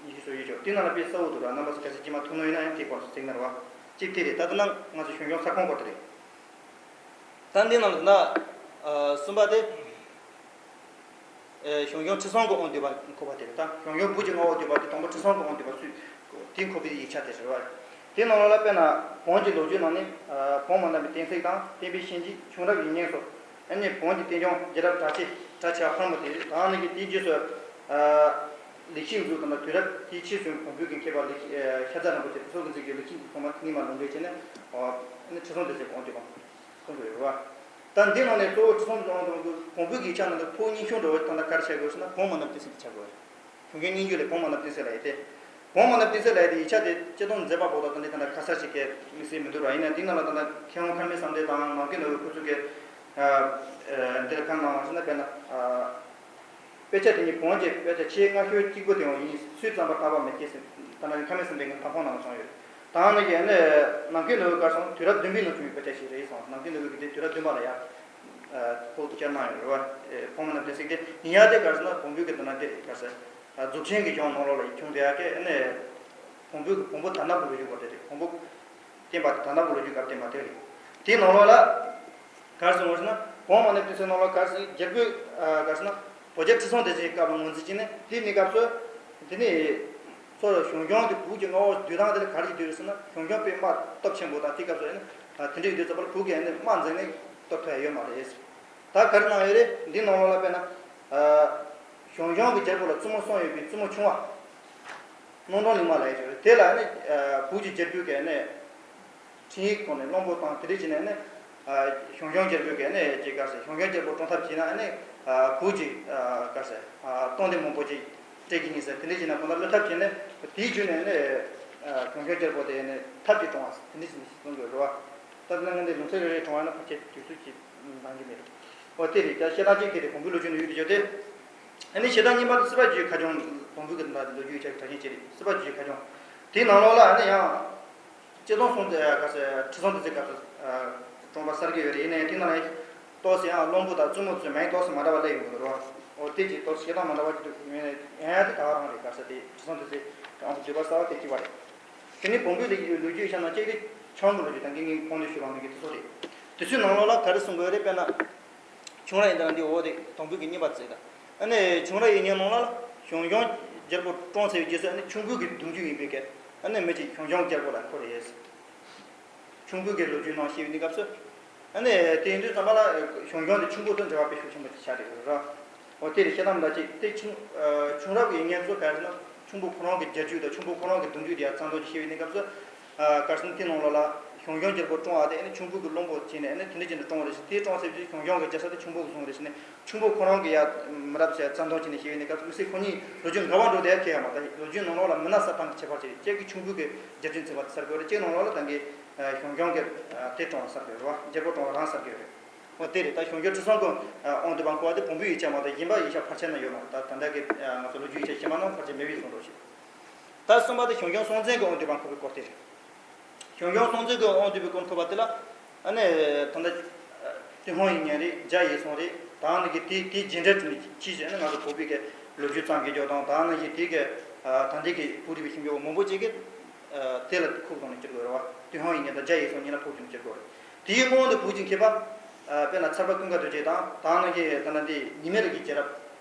ཉི་ཤུ་སོ་ཡོད་ཆོག་དེ་ནང་ལ་དཔེ་གསལ་བོ་འདུག་ར། རྣམ་པ་ཚོ་གལ་སྲིད་རྗེས་མ་ཐུག་ནོ་ཡིན་ན་ཡང་དེ་སྐོར་གཟིགས་ན་རེད་བ། གཅིག་དེ་རེད། ད་ལྟ་ན་ང་ཚོ་ཞང་ཞུང་ས་ཁོངས་སྐོར་དེ་རེད། ད་འདི་ནང་ལ་ད་ཨ་གསུམ་པ་དེ། ཨེ་ཞང་ཞུང་ཁྲི་སྲོང་གི་དབང་བསྡུས་པ་འཁོར་བ་དེ་རེད། ད་ཞང་ཞུང་བོད་ཀྱི་མངའ་འོག་བསྡུས་པ་དེ་དང་པོ་ཁྲི་སྲོང་གི་དབང་བསྡུས་པ་སུས་དེ་འཁོར་བའི་ཡིག་ཆ་དེ་རེད་བ། དེ་ནང་ལོགས་ལ་དཔེར་ན་བོན་གྱི་ལོ་རྒྱུས་ནང་ནས་ཨ་བོན་མ་ནམ་པའི་བསྟན་སྲིད་དང་བསྟན་པའི་གཤིན་རྗེ་བྱུང་རབས་ཡིན་ཉེན་སོགས། ཨ་ནི་བོན་གྱི་བསྟན་སྐྱོང་རྒྱལ་རབས་གྲགས་ཆེ་གྲགས་ཆེ་བ་འཁོར་མོ་དེ་རེད། ད་ནི་གི་དེའི་རྗེས་སུ་ཨ་ལེགས་བཤད་མཛོད་དང་དུས་རབས་དེའི་ཕྱིས་སུ་བོན་པོའི་གི་མཁས་པ་ལེགས་ཤ་རྩ་རིན་པོ་ཆེ་དེ་ཚོ་གི་མཛད་རྒྱུ་ལེགས་བཤད་ཚང་མ་དེ་གཉིས་མ་ལུང་འདྲེན་བྱས་ནས་ཨ་ནི་ཁྲི་སྲོང་ལྡེ་བཙན་གྱི་དབང་བསྡུས་པ་གསུང་གི་ཡོད་རེད་བ། ད་འདི་ནང་ནས་གཙོ་བོ་ཁྲི་སྲོང་ལྡེ་བཙན་གྱི་བོན་པོའི་གི་ཡིག་ཆ་ནང་དུ་ཕོ་རྙིང་ཤོང་འགྲོ་བ་ད་ལྟ་ག་རེ་བྱ་དགོས་ཟེར་ན་བོན་མ་ནམ་བསྟན་སྲིད་དེ་བྱ་དགོས། ཞང་ཞུང་སྙན་བརྒྱུད་ལས་བོན་མ་ནམ་བསྟན་སྲིད་ལབ་ཡས་དེ། བོན་མ་ནམ་བསྟན་སྲིད་ལབ་ཡས་དེ་ཡིག་ཆ་དེ་སྤྱི་སྟོང་མཛད་པ་པོ་དང་ད་ནི་ད་ལྟ་ཁ་གསལ་ཞིག་གི་དམིགས་བསལ་མི་འདུག་ར། ཡིན་ན་འདི་ནང་ལ་ད་ལྟ་མཁས་དབང་ཁར་མེད་བསམ་གཏན་དང་ནམ་མཁའི་ནོར་བུ་ཁོ་ཚོ་གི་ཨ་ཨ་འདིར་གང་གནང་བ་ཞེ་ན་དཔེར་ན་ཨ་དཔེ་ཆ་དེ་ཉིད་བོན་གྱི་དཔེ་ཆ་ཆེས་སྔ་ཤོས་གཅིག་པུ་དེ་ཡང་ཡིན། སུས་བརྩམས་པ་བརྟག་པ་མི་དགོས་ཟེར་ད་ནང་ཁར་མེད་བསམ་གཏན་གྱི་ཐབ་ཁོང་ནང་ལ་བྱུང་ཡོད། ད་ནི་ཡང་ནི་ནམ་མཁའི་ནོར་བུ་ག་སོང་དུས་རབས་བདུན་པའི་ནང་བྱུང་བའི་དཔེ་ཆ་ཞིག་རེད་སོང་། ནམ་མཁའི་ནོར་བུ་གི་དེ་དུས་རབས་བདུན་པ་ལ་ཡ་ཕོག་ཐུག་བསྐྱར་གནང་ཡོད་རེད་བ། ཕོ་མོ་རྣམས་དེ་ཟེར་གི་ཡིན་ཡ་དེ་ག་རེ་ཟེར་ན་བོན་པོའི་གི་དེ་ན་དེ་རེད་ག་རེ་ཟེར། རྫོགས་ཆེན་གྱི་གཞུང་ནང་ལོགས་ལ་ཡིག་ཆུང་དེ་ཡ་གི་ནི་བོན་པོའི་གི་བོན་པོ་དར་ནག་པོ་ལོ་རྒྱུས་སྐོར་དེ་རེད། བོན་པོ་བསྟན་པ་དེ་དར་ནག་པོ་ལོ་རྒྱུས་སྐབས་བསྟན་པ་དེ་རེད། དེའི་ནང་ལོགས་ལ་ག་རེ་གསུངས་པ་ཟེར་ན་བོན་མ་ནམ་བསྟན་སྲིད་ནང་ལོགས་ག་རེ་ཟེར་རྒྱལ་པོས་ག་རེ་ཟེར་ན་བོད་རྒྱལ་ཁྲི་སྲོང་ལྡེ་བཙན་གྱི་སྐབས་ལ་ངོས་འཛིན་བྱས་ནས་དེའི་གནས་སྐབས་སུ་དེ་ནས་ཚོ་ཞང་ཞུང་དེ་བོད་ཀྱི་མངའ་འོག་བསྡུ་སྟངས་དེ་ལ་ག་རེ་བསྡུས་རེད་ཟེར་ན་ཞང་ཞུང་དཔེ་དམག་སྟོབས་ཆེན་པོ་དང་དེ་སྐབས་སུ་ཡིན་ན་དེ་འདྲའི་བསྡུས་ཚོ་བར་བོད་ཀྱི་ཡིན་ན་དམག་འཛིང་ནས་སྟོབས་ཐོན་ཡ་ཡོད་མ་རེད། ད་ག་རེ་གནང་ཡོད་རེད། འདི་ནང་ལོགས་ལ་དཔེར་ན་ཞང་ཞུང་གི་རྒྱལ་པོ་ལ་བཙུན་མོ་གསུམ་ཡོད་པའི་བཙུན་མོ་ཆུང་བ། སྣང་སྒྲོན་གླིང་མ་ལབ་ཡས་ཅིག་ཡོད་རེད། དེ་ལ་ནི་བོད་ཀྱི་རྒྱལ་པོའི་གི་ནི་འཕྲིན་ཡིག་ཐོག་ནས་བློན་པོ་བཏང་དེ་འདྲ་བྱས་ནས་ནི་ཞང་ཞུང་རྒྱལ་པོའི་གི་ནི་ཅིག་ག་ཟེར་ཞང་ཞུང་རྒྱལ་པོ་བཀྲོངས་ཐབས་བྱས་ན་ནི་བོད་ཀྱི་ག་ཟེར་སྟོང་སྡེ་མང་པོ་ཅིག་སྤྲད་ཀྱི་ཡིན་ཟེར་དེ་འདྲ་བྱས་ན་གང་ལྟར་བློས་ཐབས་བྱས་ནས་དེའི་རྒྱུ་ནས་ནི་ཞང་ཞུང་རྒྱལ་པོ་དེ་ནི་ཐབས་ཀྱིས་བཀྲོངས་པ་དེ་འདྲ་བྱས་ནས་གསུང་དགོས་རེད་བ། ད་དེ་ན་ངས་འདི་ལུང་ཚན་རེ་རེ་དྲངས་པ་ན་ཕལ་ཆེར་དུས་ཚོད་ཀྱིས་འདང་གི་མེད་རེད། འོ་དེ་རེད། ད་བཤད་སྟངས་གཅིག་དེ་རེད། བོན་པོའི་ལོ་རྒྱུས་ནང་ཡོད་དེ་ཡོད་དེ། ཨ་ནི་བཤད་སྟངས་གཉིས་པ་དེ་སྲིད་པ་བརྒྱུད་ཁ་སྐྱོང་། བོན་པོའི་གི་ལོ་རྒྱུས་ཡིག་ཆ་གི་གྲགས་ཅན་ཅིག་རེད། སྲིད་པ་བརྒྱུད་ཁ་སྐྱོང་། དེའི་ནང་ལོགས་ལ་ཨ་ནི་ཡང་། སྤྱིར་བཏང་སོང་ཙང་ག་ཟེར་ཁྲི་སྲོང་ལྡེ་བཙན་སྐབས་སུ་བཀྲོངས་པ་གསལ་གི་ཡོད་རེད། ཡིན་ནའི་དེ་ནང་ལ་ཏོག་ཙམ་ཡང་བློན་པོ་དང་བཙུན་མོ་ཚོའི་མིང་ཏོག་ཙམ་མ་འདྲ་བ་སླེབས་ཡོང་གི་འདུག་རོ། འོ་དེ་ཅིག་ཏོག་ཙམ་བཤད་སྟངས་མ་འདྲ་བ་ཅིག་འདུག་ཡིན་ནའི་ཡང་ཡང་དེ་ག་རང་རེད། ག་ཟེར་དེ་ཁྲི་སྲོང་ལྡེ་བཙན་དབང་དུ་བསྡུས་པ་གསར་བ་དེ་གཅིག་པ་རེད། དེ་ནི་བོན་པོའི་ལོ་རྒྱུས་ཡིག་ཆ་ནང་གཅིག་དེ་ཆོམ་པོའི་ལོ་རྒྱུས་དང་དེ་ངས་གོང་དུ་ཞུས་པ་ནང་གི་དེ་ཚོ་རེད། དེ་ཚོའི་ནང་ལོགས་ལ་ག་རེ་གསུང་གི་ཡོད་རེད་དཔེར་ན། ཁྱུང་ར་ཡི་ཉེན་འདི་འོ་དེ་དང་པོའི་གི་གཉིས་པ་བརྩིས་ད། ཨ་ནི་ཁྱུང་ར་ཡི་ཉེན་ནང་ལ་ཞང་ཞུང་རྒྱལ་པོ་བཀྲོངས་ཚར་བའི་རྗེས་སུ་ཨ་ནི་ཁྱུང་པོའི་གི་གདུང་རྒྱུད་ཡིན་པའི་གི་ཨ་ནི་མི་གཅིག་ཞང་ཞུང་རྒྱལ་པོ་ལ་འཁོད་རེད། ཁྱུང་པོའི་གི་ལོ་རྒྱུས་ནང་བཤད་པའི་གནས་སྐབས་སུ། ཨ་ནི་དེ་ཡིན་དུས་ཙམ་པ་ལ་ཞང་ཞུང་དེ་ཁྱུང་པོ་དང་འབྲེལ་བ་དཔེ་ཤུགས་ཆེན་པོ་ཅིག་ཆགས་བསྡད་ཡོད་རེད། འོ་དེ་རེད། བཤད་སྟངས་འདྲ་ཅིག་དེ་ཁྱུང་ཁྱུང་ར་ཡི་ཉེན་ཚོ་ག་རེ་ཟེར་ན་ཁྱུང་པོ་ཁོ་རང་གི་རྒྱལ་རྒྱུད་དང་ཁྱུང་པོ་ཁོ་རང་གི་གདུང་རྒྱུད་དེ་ཡང་རྩ་འདོན་ཅིག་བཤད་པའི་གནས་སྐབས་སུ། ཨ་ག་རེ་ཟེར་ན་དེ་ནང་ལོགས་ལ་ཞང་ཞུང་རྒྱལ་པོ་བཀྲོངས་པ་དེ་ཨ་ནི་ཁྱུང་པོའི་གི་བློན་པོ་བྱས་ནས་ཨ་ནི་དེ་འདྲ་བྱས་ནས་བཀྲོངས་པ་རེད་ཟེར། དེ་བཀྲོངས་ཚར་རྗེས་ཞང་ཞུང་གི་རྒྱལ་ས་དེ་ཁྱུང་པོ་གིས་བཟུང་བ་རེད་ཟེར་ནས་ཁྱུང་པོ་ཁོ་རང་གི་ཡ་མི་རབས་ཟེར་རྩ་འདོན་བྱས་ནས་བཤད་པའི་གནས་སྐབས་སུ་དམིགས་བསལ་ཁོ་གཉིས་ལོ་རྒྱུས་འགལ་བ་འགྲོ་བསྡད་ཡ་ཁེལ་ཡ་མ་རེད། ལོ་རྒྱུས་ནང་ལོགས་ལ་མི་སྣ་གསར་སྟོན་གྱི་ཁྱད་པར་ཅིག་རེད། ཁྱེད་ཀྱིས་ཁྱུང་པོའི་གི་རྒྱལ་རྒྱུད་བརྩི་བ་དེ་གསལ་གི་ཡོད་རེད། གཅིག་ནང་ལོགས་ལ་ད་གིན་ཞང་ཞུང་གི་དེ་བཀྲོངས་པ་གསལ་གི་ཡོད་རེད་བ། རྒྱལ་པོ་བཀྲོངས་པ་རང་གསལ་གི་ཡོད་རེད། འོ་དེ་རེད། ད་ཞང་ཞུང་ཁྲི་སྲོང་གི་དབང་བསྡུས་པ་འཁོར་བ་དེ་བོན་པོའི་ཡིག་ཆ་མ་གཏོགས་གཞན་པ་ཡིག་ཆ་ཕལ་ཆེར་ན་ཡོད་མ་རེད། ད་ད་ལྟ་གི་ང་ཚོ་ལོ་རྒྱུས་ཡིག་ཆ་གཞན་པ་ནང་ཕལ་ཆེར་མེད་པའི་བཟོ་འདྲ་ཞིག་ད་གསུམ་པ་དེ་ཞང་ཞུང་སྲོང་བཙན་གྱི་དབང་བསྡུས་པ་འཁོར་བའི་སྐོར་དེ་རེད། ཞང་ཞུང་སྲོང་བཙན་གྱི་དབང་བསྡུས་པའི་སྐོར་འཁོར་བ་དེ་ལ་ཨ་ནི་ད་ལྟ་ཏུན་ཧོང་ཡིག་རྙིང་རེད། རྒྱ་ཡིག་ཚང་རེད། ད་ནི་གི་དེ་དེའི་རྗེས་འབྲེལ་དུ་ནི་ཕྱིས་སུ་ཨ་ནི་ང་ཚོ་བོད་པའི་གི་ལོ་རྒྱུས་བརྩམས་མཁན་ཅིག་དང་ད་ནི་གི་དེ་གི་ད་ལྟའི་གི་བོད་རིག་པའི་ཤེས་ཡོན་མང་པོ་ཅིག་གིས་དེ་ལ་ཁུག་བཏང་ནས་བསྒྱུར་དགོས་རེད་བ། ཏུན་ཧོང་ཡིག་རྙིང་དང་རྒྱ་ཡིག་ཚང་གཉིས་ལ་ཁུག་བཏང་ནས་བསྒྱུར་དགོས་རེད། དེའི་སྔོན་དུ་བོད་ཀྱི་མཁས་པ་དཔེར་ན་ཚལ་པ་ཀུན་དགའ་རྡོ་རྗེ་དང་ད་ནི་གི་ད་ལྟ་འདི་ཉི་མའི་རི་གི་རྒྱལ་རབས་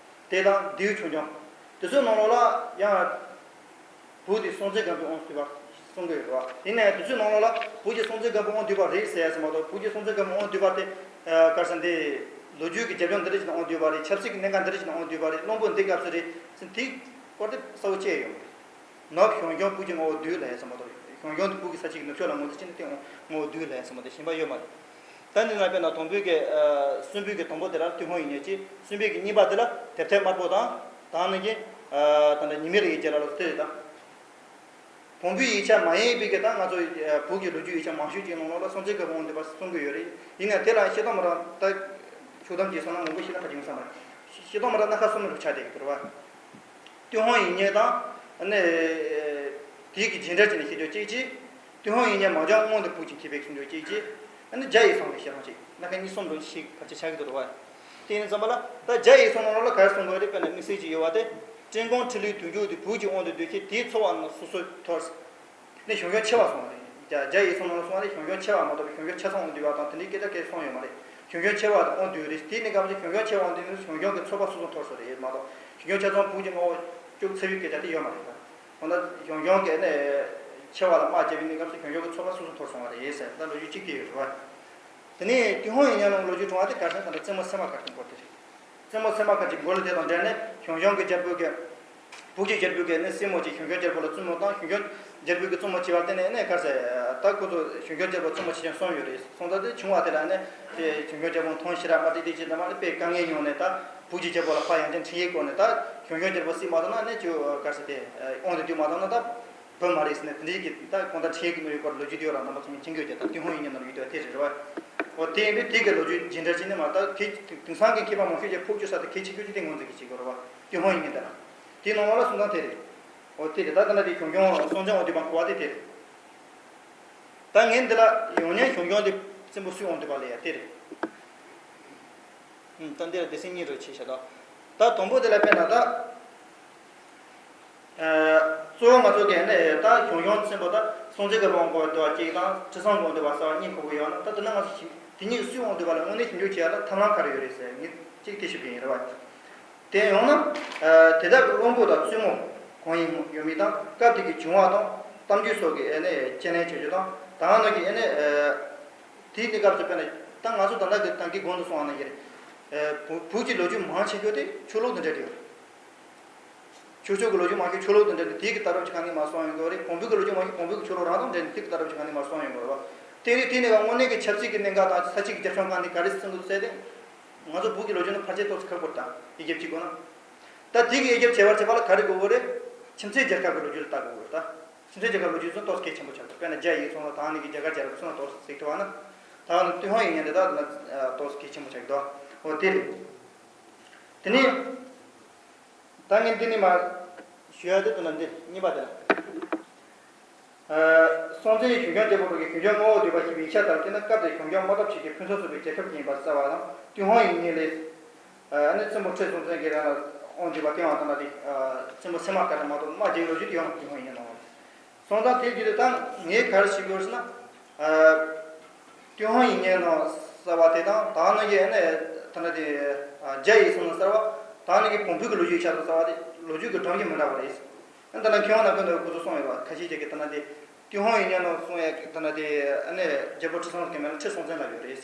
དེ་དང་ལྡེའུ་ཆོས་འབྱུང་དེ་ཚོའི་ནང་ལོགས་ལ་ཡང་། བོད་དེ་སྲོང་བཙན་སྒམ་པོའི་དབང་བསྡུས་པ་གསུང་གི་ཡོད་རེད་བ། ཡིན་ནའི་དེ་ཚོའི་ནང་ལོགས་ལ་བོད་ཀྱི་སྲོང་བཙན་སྒམ་པོའི་དབང་བསྡུས་པ་རེད་ཟེར་ཡ་ཟེར་མ་གཏོགས་བོད་ཀྱི་སྲོང་བཙན་སྒམ་པོའི་དབང་བསྡུས་པ་དེ་ག་རེ་ཟེར་འདི་ལོ་རྒྱུས་ཀྱི་རྒྱབ་ལྗོངས་འདི་འདྲ་ཞིག་ནས་དབང་བསྡུས་པ་རེད། ཆབ་སྲིད་ཀྱི་གནད་འགག་འདི་འདྲ་ཞིག་ནས་དབང་བསྡུས་པ་རེད། བློན་པོ་འདི་སྐབས་སུ་རེད་ཟེར་དེའི་སྐོར་དེ་གསལ་པོ་བཤད་ཡོད་མ་རེད། ནུབ་ཞང་ཞུང་བོད་ཀྱི་མངའ་འོག་བསྡུས་ལབ་ཡ་ཟེར་མ་གཏོགས་ཞང་ཞུང་དེ་བོད་ཀྱི་ས་ཆ་གི་ནུབ་ཕྱོགས་ལ་ངོས་འཛིན་བྱས་ནས་དེ་མངའ་འོག་བསྡུས་ལབ་ཡ་ཟེར་མ་གཏོགས་གཞན་པ་ཡོད་མ་རེད། ད་འདི་ན་དཔེར་ན་དང་པོའི་གི་ཨ་གསུམ་པའི་གི་དང་པོ་དེ་ལ་ཏུན་ཧོང་ཡིག་རྙིང་ཅིག་གསུམ་པའི་གི་གཉིས་པ་དེ་ལ་དེབ་ཐེར་དམར་པོ་དང་ད་ནི་གི་ཨ་ད་ལྟ་ཉི་མའི་རི་གི་རྒྱལ་རབས་ལ་སོགས་དེ་རེད་ད། བོན་པོའི་ཡིག་ཆ་མ་ཡིན་པའི་གི་ད་ང་ཚོ་ཨ་བོད་ཀྱི་ལོ་རྒྱུས་ཡིག་ཆ་མང་ཤོས་ཅིག་ནང་ལོགས་ལ་སྲོང་བཙན་སྒམ་པོའི་དབང་བསྡུས་པ་གསུང་གི་ཡོད་རེད། ཡིན་ནའི་དེ་ལ་བཤད་སྟངས་མི་འདྲ་ད་ཆོག་གཏམ་གྱི་སོང་ན་མང་པོ་བཤད་ན་ཁ་ཅིག་ཡོང་ས་མ་རེད། བཤད་སྟངས་མི་འདྲ་སྣ་ཁ་གསུམ་རུ་ཆགས་བསྡད་ཀྱི་འདུག་རེད་བ། ཏུན་ཧོང་ཡིག་རྙིང་དང་ཨ་ནི་དེའི་གི་རྗེས་འབྲེལ་བྱས་ནས་བཤད་རྒྱུ་གཅིག་བྱས། ཏུན་ཧོང་ཡིག་རྙིང་མ་འཇོག་སྔོན་དུ་བོད་ཀྱི་མཁས་པའི་གསུང་རྒྱུ་གཅིག་བྱས། ཨ་ནི་རྒྱ་ཡིག་ཚང་གི་བཤད་སྟངས་གཅིག་སྣ་ཁ་གཉིས་གསུམ་རུ་ཞིག་བར་ཆད་ཆགས་ཀྱི་འདུག་རེད་བ། དེ་ཡིན་ཙམ་པ་ལ་ད་རྒྱ་ཡིག་ཚང་ནང་ལོགས་ལ་ག་རེ་གསུང་དགོས་རེད། དཔེར་ན་དམིགས་བསལ་གྱི་ཡོད་པ་དེ། ཀྲེང་ཀོང་ཁྲི་ལོའི་དུས་མཇུག་དེ་བོད་ཀྱི་དབང་དུ་བསྡུས་ཚེ་དེའི་ཚོ་བ་རྣམས་སོ་སོར་ཐོར། ནི་ཞང་ཞུང་ཆེ་བ་གསུངས་པ་རེད། རྒྱ་རྒྱ་ཡིག་ཚང་ནང་ལ་གསུངས་པ་རེད། ཞང་ཞུང་ཆེ་བ་མ་གཏོགས་པའི་ཞང་ཞུང་ཆེ་ཚང་དབང་བསྡུས་པ་དང་དེ་འདྲའི་སྐད་ཆ་སྐད་གསུངས་ཡོད་མ་རེད། ཞང་ཞུང་ཆེ་བ་དང་དབང་བསྡུས་རེད། དེ་ནི་སྐབས་སུ་ཞང་ཞུང་ཆེ་བ་དབང་བསྡུས་ནི་ཞང་ཞུང་གི་ཚོགས་པ་སོ་སོ་འཐོར་སོང་རེད་མ་གཏོགས། ཞང་ཞུང་ཆ་ཚང་བོད་ཀྱི་མངའ་འོག་བཅུག་ཚར་བའི་སྐད་ཆ་དེ་ཡོད་མ་རེད་ད། འོ་ན་ཞང་ཞུང་གི་ནི་ཆེ་བ་ལ་དམག་རྒྱབ་པའི་གནས་སྐབས་སུ་ཞང་ཞུང་གི་ཚོགས་པ་སོ་སོ་འཐོར་སོང་བ་རེད་ཟེར། ད་ལོ་རྒྱུས་གཅིག་དེ་ཡོད་རེད་བ། དེ་ནས་ཏུན་ཧོང་ཡིག་རྙིང་ནང་ལོ་རྒྱུས་བྱུང་བ་དེ་ག་རེ་ཟེར་ན་ད་ལྟ་བཙུན་མོ་སད་མར་ཀ་ཏིའི་སྐོར་དེ་རེད། བཙུན་མོ་སད་མར་ཀ་ཏིའི་མགོ་ལ་དེ་དང་འབྲེལ་ནས་ཞང་ཞུང་གི་རྒྱལ་པོ་གི་བོད་ཀྱི་རྒྱལ་པོ་གི་ནི་སྲས་མོ་གཅིག་ཞང་ཞུང་རྒྱལ་པོ་ལ་བཙུན་མོ་དང་། ཞང་ཞུང་རྒྱལ་པོ་གི་བཙུན་མོ་བྱས་པར་བརྟེན་ནས་ནི་ག་རེ་ཟེར། ད་ཁོ་ཚོ་ཞང་ཞུང་རྒྱལ་པོ་བཙུན་མོ་བྱེད་མཁན་གསུམ་ཡོད་རེད། སོང་ཙང་དེ་བྱུང་བ་དེ་ལ་ནི་དེ་ཞང་ཞུང་རྒྱལ་པོ་མཐོང་ཤེས་རབ་མ་དེ་དེ་ཅི་འདྲ་མ་རེད། དཔེ་དཀའ་ངལ་མྱོང་ནས་ད་བོད་ཀྱི་རྒྱལ་པོ་ལ་ཕར་ཡང་བསྐྱར་འཕྲིན་ཡིག་བསྐུར་ནས་ད་ཞང་ཞུང་རྒྱལ་པོ་སྲིད་མ་ཐུབ་ན་ནི་ཁྱོད་ག་རེ་ཟེར་དེ་དབང་དུ་བསྡུས་མ་ཐུབ་ན་ད་བོད་མ་རེད་ཟེར་ནས་དེ་འདྲའི་གི་ད་གང་ལྟར་འཕྲིན་ཡིག་གི་གནང་ཡོད་སྐོར་ལོ་རྒྱུས་དེ་ཡོད་ར། རྣམ་པ་ཚོ་མི་མཁྱེན་གྱི་ཡོད་ཀྱང་ད་ཏུན་ཧོང་ཡིག་རྙིང་ནང་ཡོད་དེ་དེ་རེད་བ། འོ་དེ་ཡིན་དུས་དེ་གི་ལོ་རྒྱུས་ཇི་འདྲ་ཅིག་ནི་མ་ད་དེ་དེང་སང་གི་མཁས་པ་མང་ཤོས་ཀྱིས་ཕོག་བཅུག་ས་དེ་གལ་ཆེ་ཤོས་ཅིག་དེ་ངོས་འཛིན་གྱི་བྱེད་དགོས་རེད་བ། ཏུན་ཧོང་ཡིག་རྙིང་དེ་ལ། དེའི་ནང་ལོགས་ལ་གསུང་སྟངས་དེ་རེད། འོ་དེ་རེད། ད་ད་ལྟ་དེ་ཞང་ཞུང་སྲོང་བཙན་དབང་བསྡུས་པ་གོ་བ་དེ་དེ་རེད། ད་ངས་འདི་ལ་ཡང་སྙིང་ཞང་ཞུང་དེ་བཙན་པོ་སུས་དབང་བསྡུས་པ་ལབ་ཡ་དེ་རེད། ཨུམ། ད་འདི་ལ་སྡེ་ཚན་གཉིས་རུ་ཕྱེ་བཞག་དང་། ད་དང་པོ་དེ་ལ་དཔེར་ན་ད། ཨ། གཙོ་བོ་ང་ཚོ་གི་ནི་ད་ཞང་ཞུང་ཆེན་པོ་ད་སྲོང་བཙན་གྱི་དབང་བསྡུས་པ་གཅིག་དང་ཁྲི་སྲོང་དབང་བསྡུས་པ་གསར་པ་གཉིས་གོ་གི་ཡོད་ན། ད་དེ་ན་ང་ཚོ་དེ་གཉིས་སུས་དབང་བསྡུས་པ་ལ་དངོས་གནས་ཞིབ་འཇུག་བྱེད་ཡ་ལ་ཐབས་ལམ་ག་རེ་ཡོད་རེད་ཟེར་ངས་གཅིག་དེ་ཞུ་གི་ཡིན་རེད་བ། དེ་ཡང་ན། ཨ། དེ་དག་གི་བློན་པོ་དང་བཙུན་མོ་གང་ཡིན་ཡོད་མེད་དང་། སྐབས་དེ་གི་བྱུང་བ་དང་གཏམ་རྒྱུད་སོགས་ཀྱི་ཨ་ནི་དཔྱད་ལེན་བྱེད་རྒྱུ་དང་། ད་ནང་གི་ཨ་ནི། ཨ། དེའི་གནས་སྐབས་སུ་དཔེར་ན་ད་ང་ཚོ་ད་ལྟ་གི་ད་གིན་གོང་དུ་སོང་བ་ནང་བཞིན། ཨ། བོད་བོད་ཀྱི་ལོ་རྒྱུས་མང་ཆེ་ཤོས་དེ་ཆོས་ལུགས་དང་འབྲེལ་ཏེ་ཡོད། ཆོས་ཕྱོགས་ཀྱི་ལོ་རྒྱུས་མང་ཤོས་ཆོས་ལུགས་དང་འབྲེལ་ཏེ་དེའི་གི་ལྟ་གྲུབ་ཅིག་ག་ནས་མར་སོང་ཡོང་གི་རེད། བོན་པོའི་གི་ལོ་རྒྱུས་མང་ཤོས་བོན་པོའི་གི་ཆོས་ལུགས་རང་དང་འབྲེལ་ཏེ་དེའི་གི་ལྟ་གྲུབ་ཅིག་ག་ནས་མར་སོང་ཡོང་གི་རེད་བ། དེ་རིང་དེ་ནས་ཀ་དངོས་གནས་ཀྱི་ཆབ་སྲིད་ཀྱི་གནད་འགག་དང་ས་ཆའི་གི་རྒྱབ་ལྗོངས་སྒང་ནས་ག་རེ་གསུང་གི་འདུག་ཟེར་ཏེ། ང་ཚོ་བོད་ཀྱི་ལོ་རྒྱུས་ནང་ཕལ་ཆེར་ཏོག་ཙམ་ཁག་པོ་རེད་ད། དབྱེ་ཞིབ་བྱེད་དགོས་ན། ད་དེ་གི་དབྱེ་ཞིབ་བྱེད་པར་བྱེད་པ་ལ་ག་རེ་དགོས་ཀྱི་རེད། ཁྱིམ་མཚེས་རྒྱལ་ཁབ་ཀྱི་ལོ་རྒྱུས་ལ་ལྟ་དགོས་ཀྱི་རེད་ད། ཁྱིམ་མཚེས་རྒྱལ་ཁབ་ལོ་རྒྱུས་ཚོ་ཏོག་ཙམ་གལ་ཆེན་པོ་ཆགས་འདུག་དཔེར་ན་རྒྱ་ཡི་ཚོ་ལ་ད་ནི་གི་རྒྱ་གར་རྒྱལ་རབས་ཚོ་ལ་ཏོག་ཙམ་གཟིགས་ཐུབ་པ་ན། ད་ནི་ཏུན་ཧོང་ཡིག་རྙིང་འདི་དག་ལ་ཏོག་ཙམ་གལ་ཆེན་པོ་ཆགས་འདུག་འོ་དེ་རེད། དེ་ནས། ད་ངས་འདི་ནས་མར་ཞུ་ཡ་དེ་དོན་ལ་འདི་གཉིས་པ་དེ་ལ། ཨ། སྲོང་བཙན་ཞང་ཞུང་རྒྱལ་པོ་རང་གིས་ཞང་ཞུང་མངའ་འོག་བསྡུས་པ་ཞེས་པའི་ཡིག་ཆ་ལྟར་དེ་ནི་སྐབས་དེར་ཞང་ཞུང་དམག་འཐབ་བྱེད་ཀྱི་ཕུན་སུམ་ཚོགས་པའི་རྒྱལ་ཁབ་ཅིག་ཡིན་པ་གསལ་བ་དང་། ཏུན་ཧོང་ཡིག་རྙིང་ལས། ཨ་ནི་བཙུན་མོ་ཁྲི་སྲོང་བཙན་གྱིས་རང་ལ་དབང་བསྡུས་པ་སྟེང་བ་དང་ལ་དེ། ཨ། བཙུན་མོ་སད་མར་ཀ་ཏི་མ་གཏོགས་དམག་རྒྱག་ལོ་རྒྱུས་དེ་ཡོད་ན་ཏུན་ཧོང་ཡིག་རྙིང་ནང་ལ། སོང་ཙང་དེ་བརྒྱུད་དེ་ད་ངས་ག་རེ་ཞུ་དགོས་ཟེར་ན། ཨ། ཏུན་ཧོང་ཡིག་རྙིང་ནང་གསལ་བ་དེ་དང་ད་ནང་གི་ཨ་ནི་ད་ནི་དེ། ཨ། རྒྱ་ཡིག་ཚང་ནང་གསལ་བ། ད་ནི་གི་བོན་པོའི་གི་ལོ་རྒྱུས་ཡིག་ཆ་དང་གསལ་བ་དེ་ལོ་རྒྱུས་ཀྱི་སྒྲོམ་གཞི་མི་འདྲ་བ་རེད། ཨ། ད་ནི་མཁས་དབང་རྣམ་ཀུན་ནས་ཁོ་ཚོ་གསུངས་ཡོད་པ་ཁ་ཤས་ཅིག་གིས་ད་ནི་དེ་ཏུན་ཧོང་ཡིག་རྙིང་ནང་གསུངས་ཡ་ད་ནི་དེ་ཨ་ནི་རྒྱལ་པོ་ཁྲི་སྲོང་ལྡེ་བཙན་མིན་ལ་ཁྲི་སྲོང་བཙན་ལབ་ཡོད་རེད།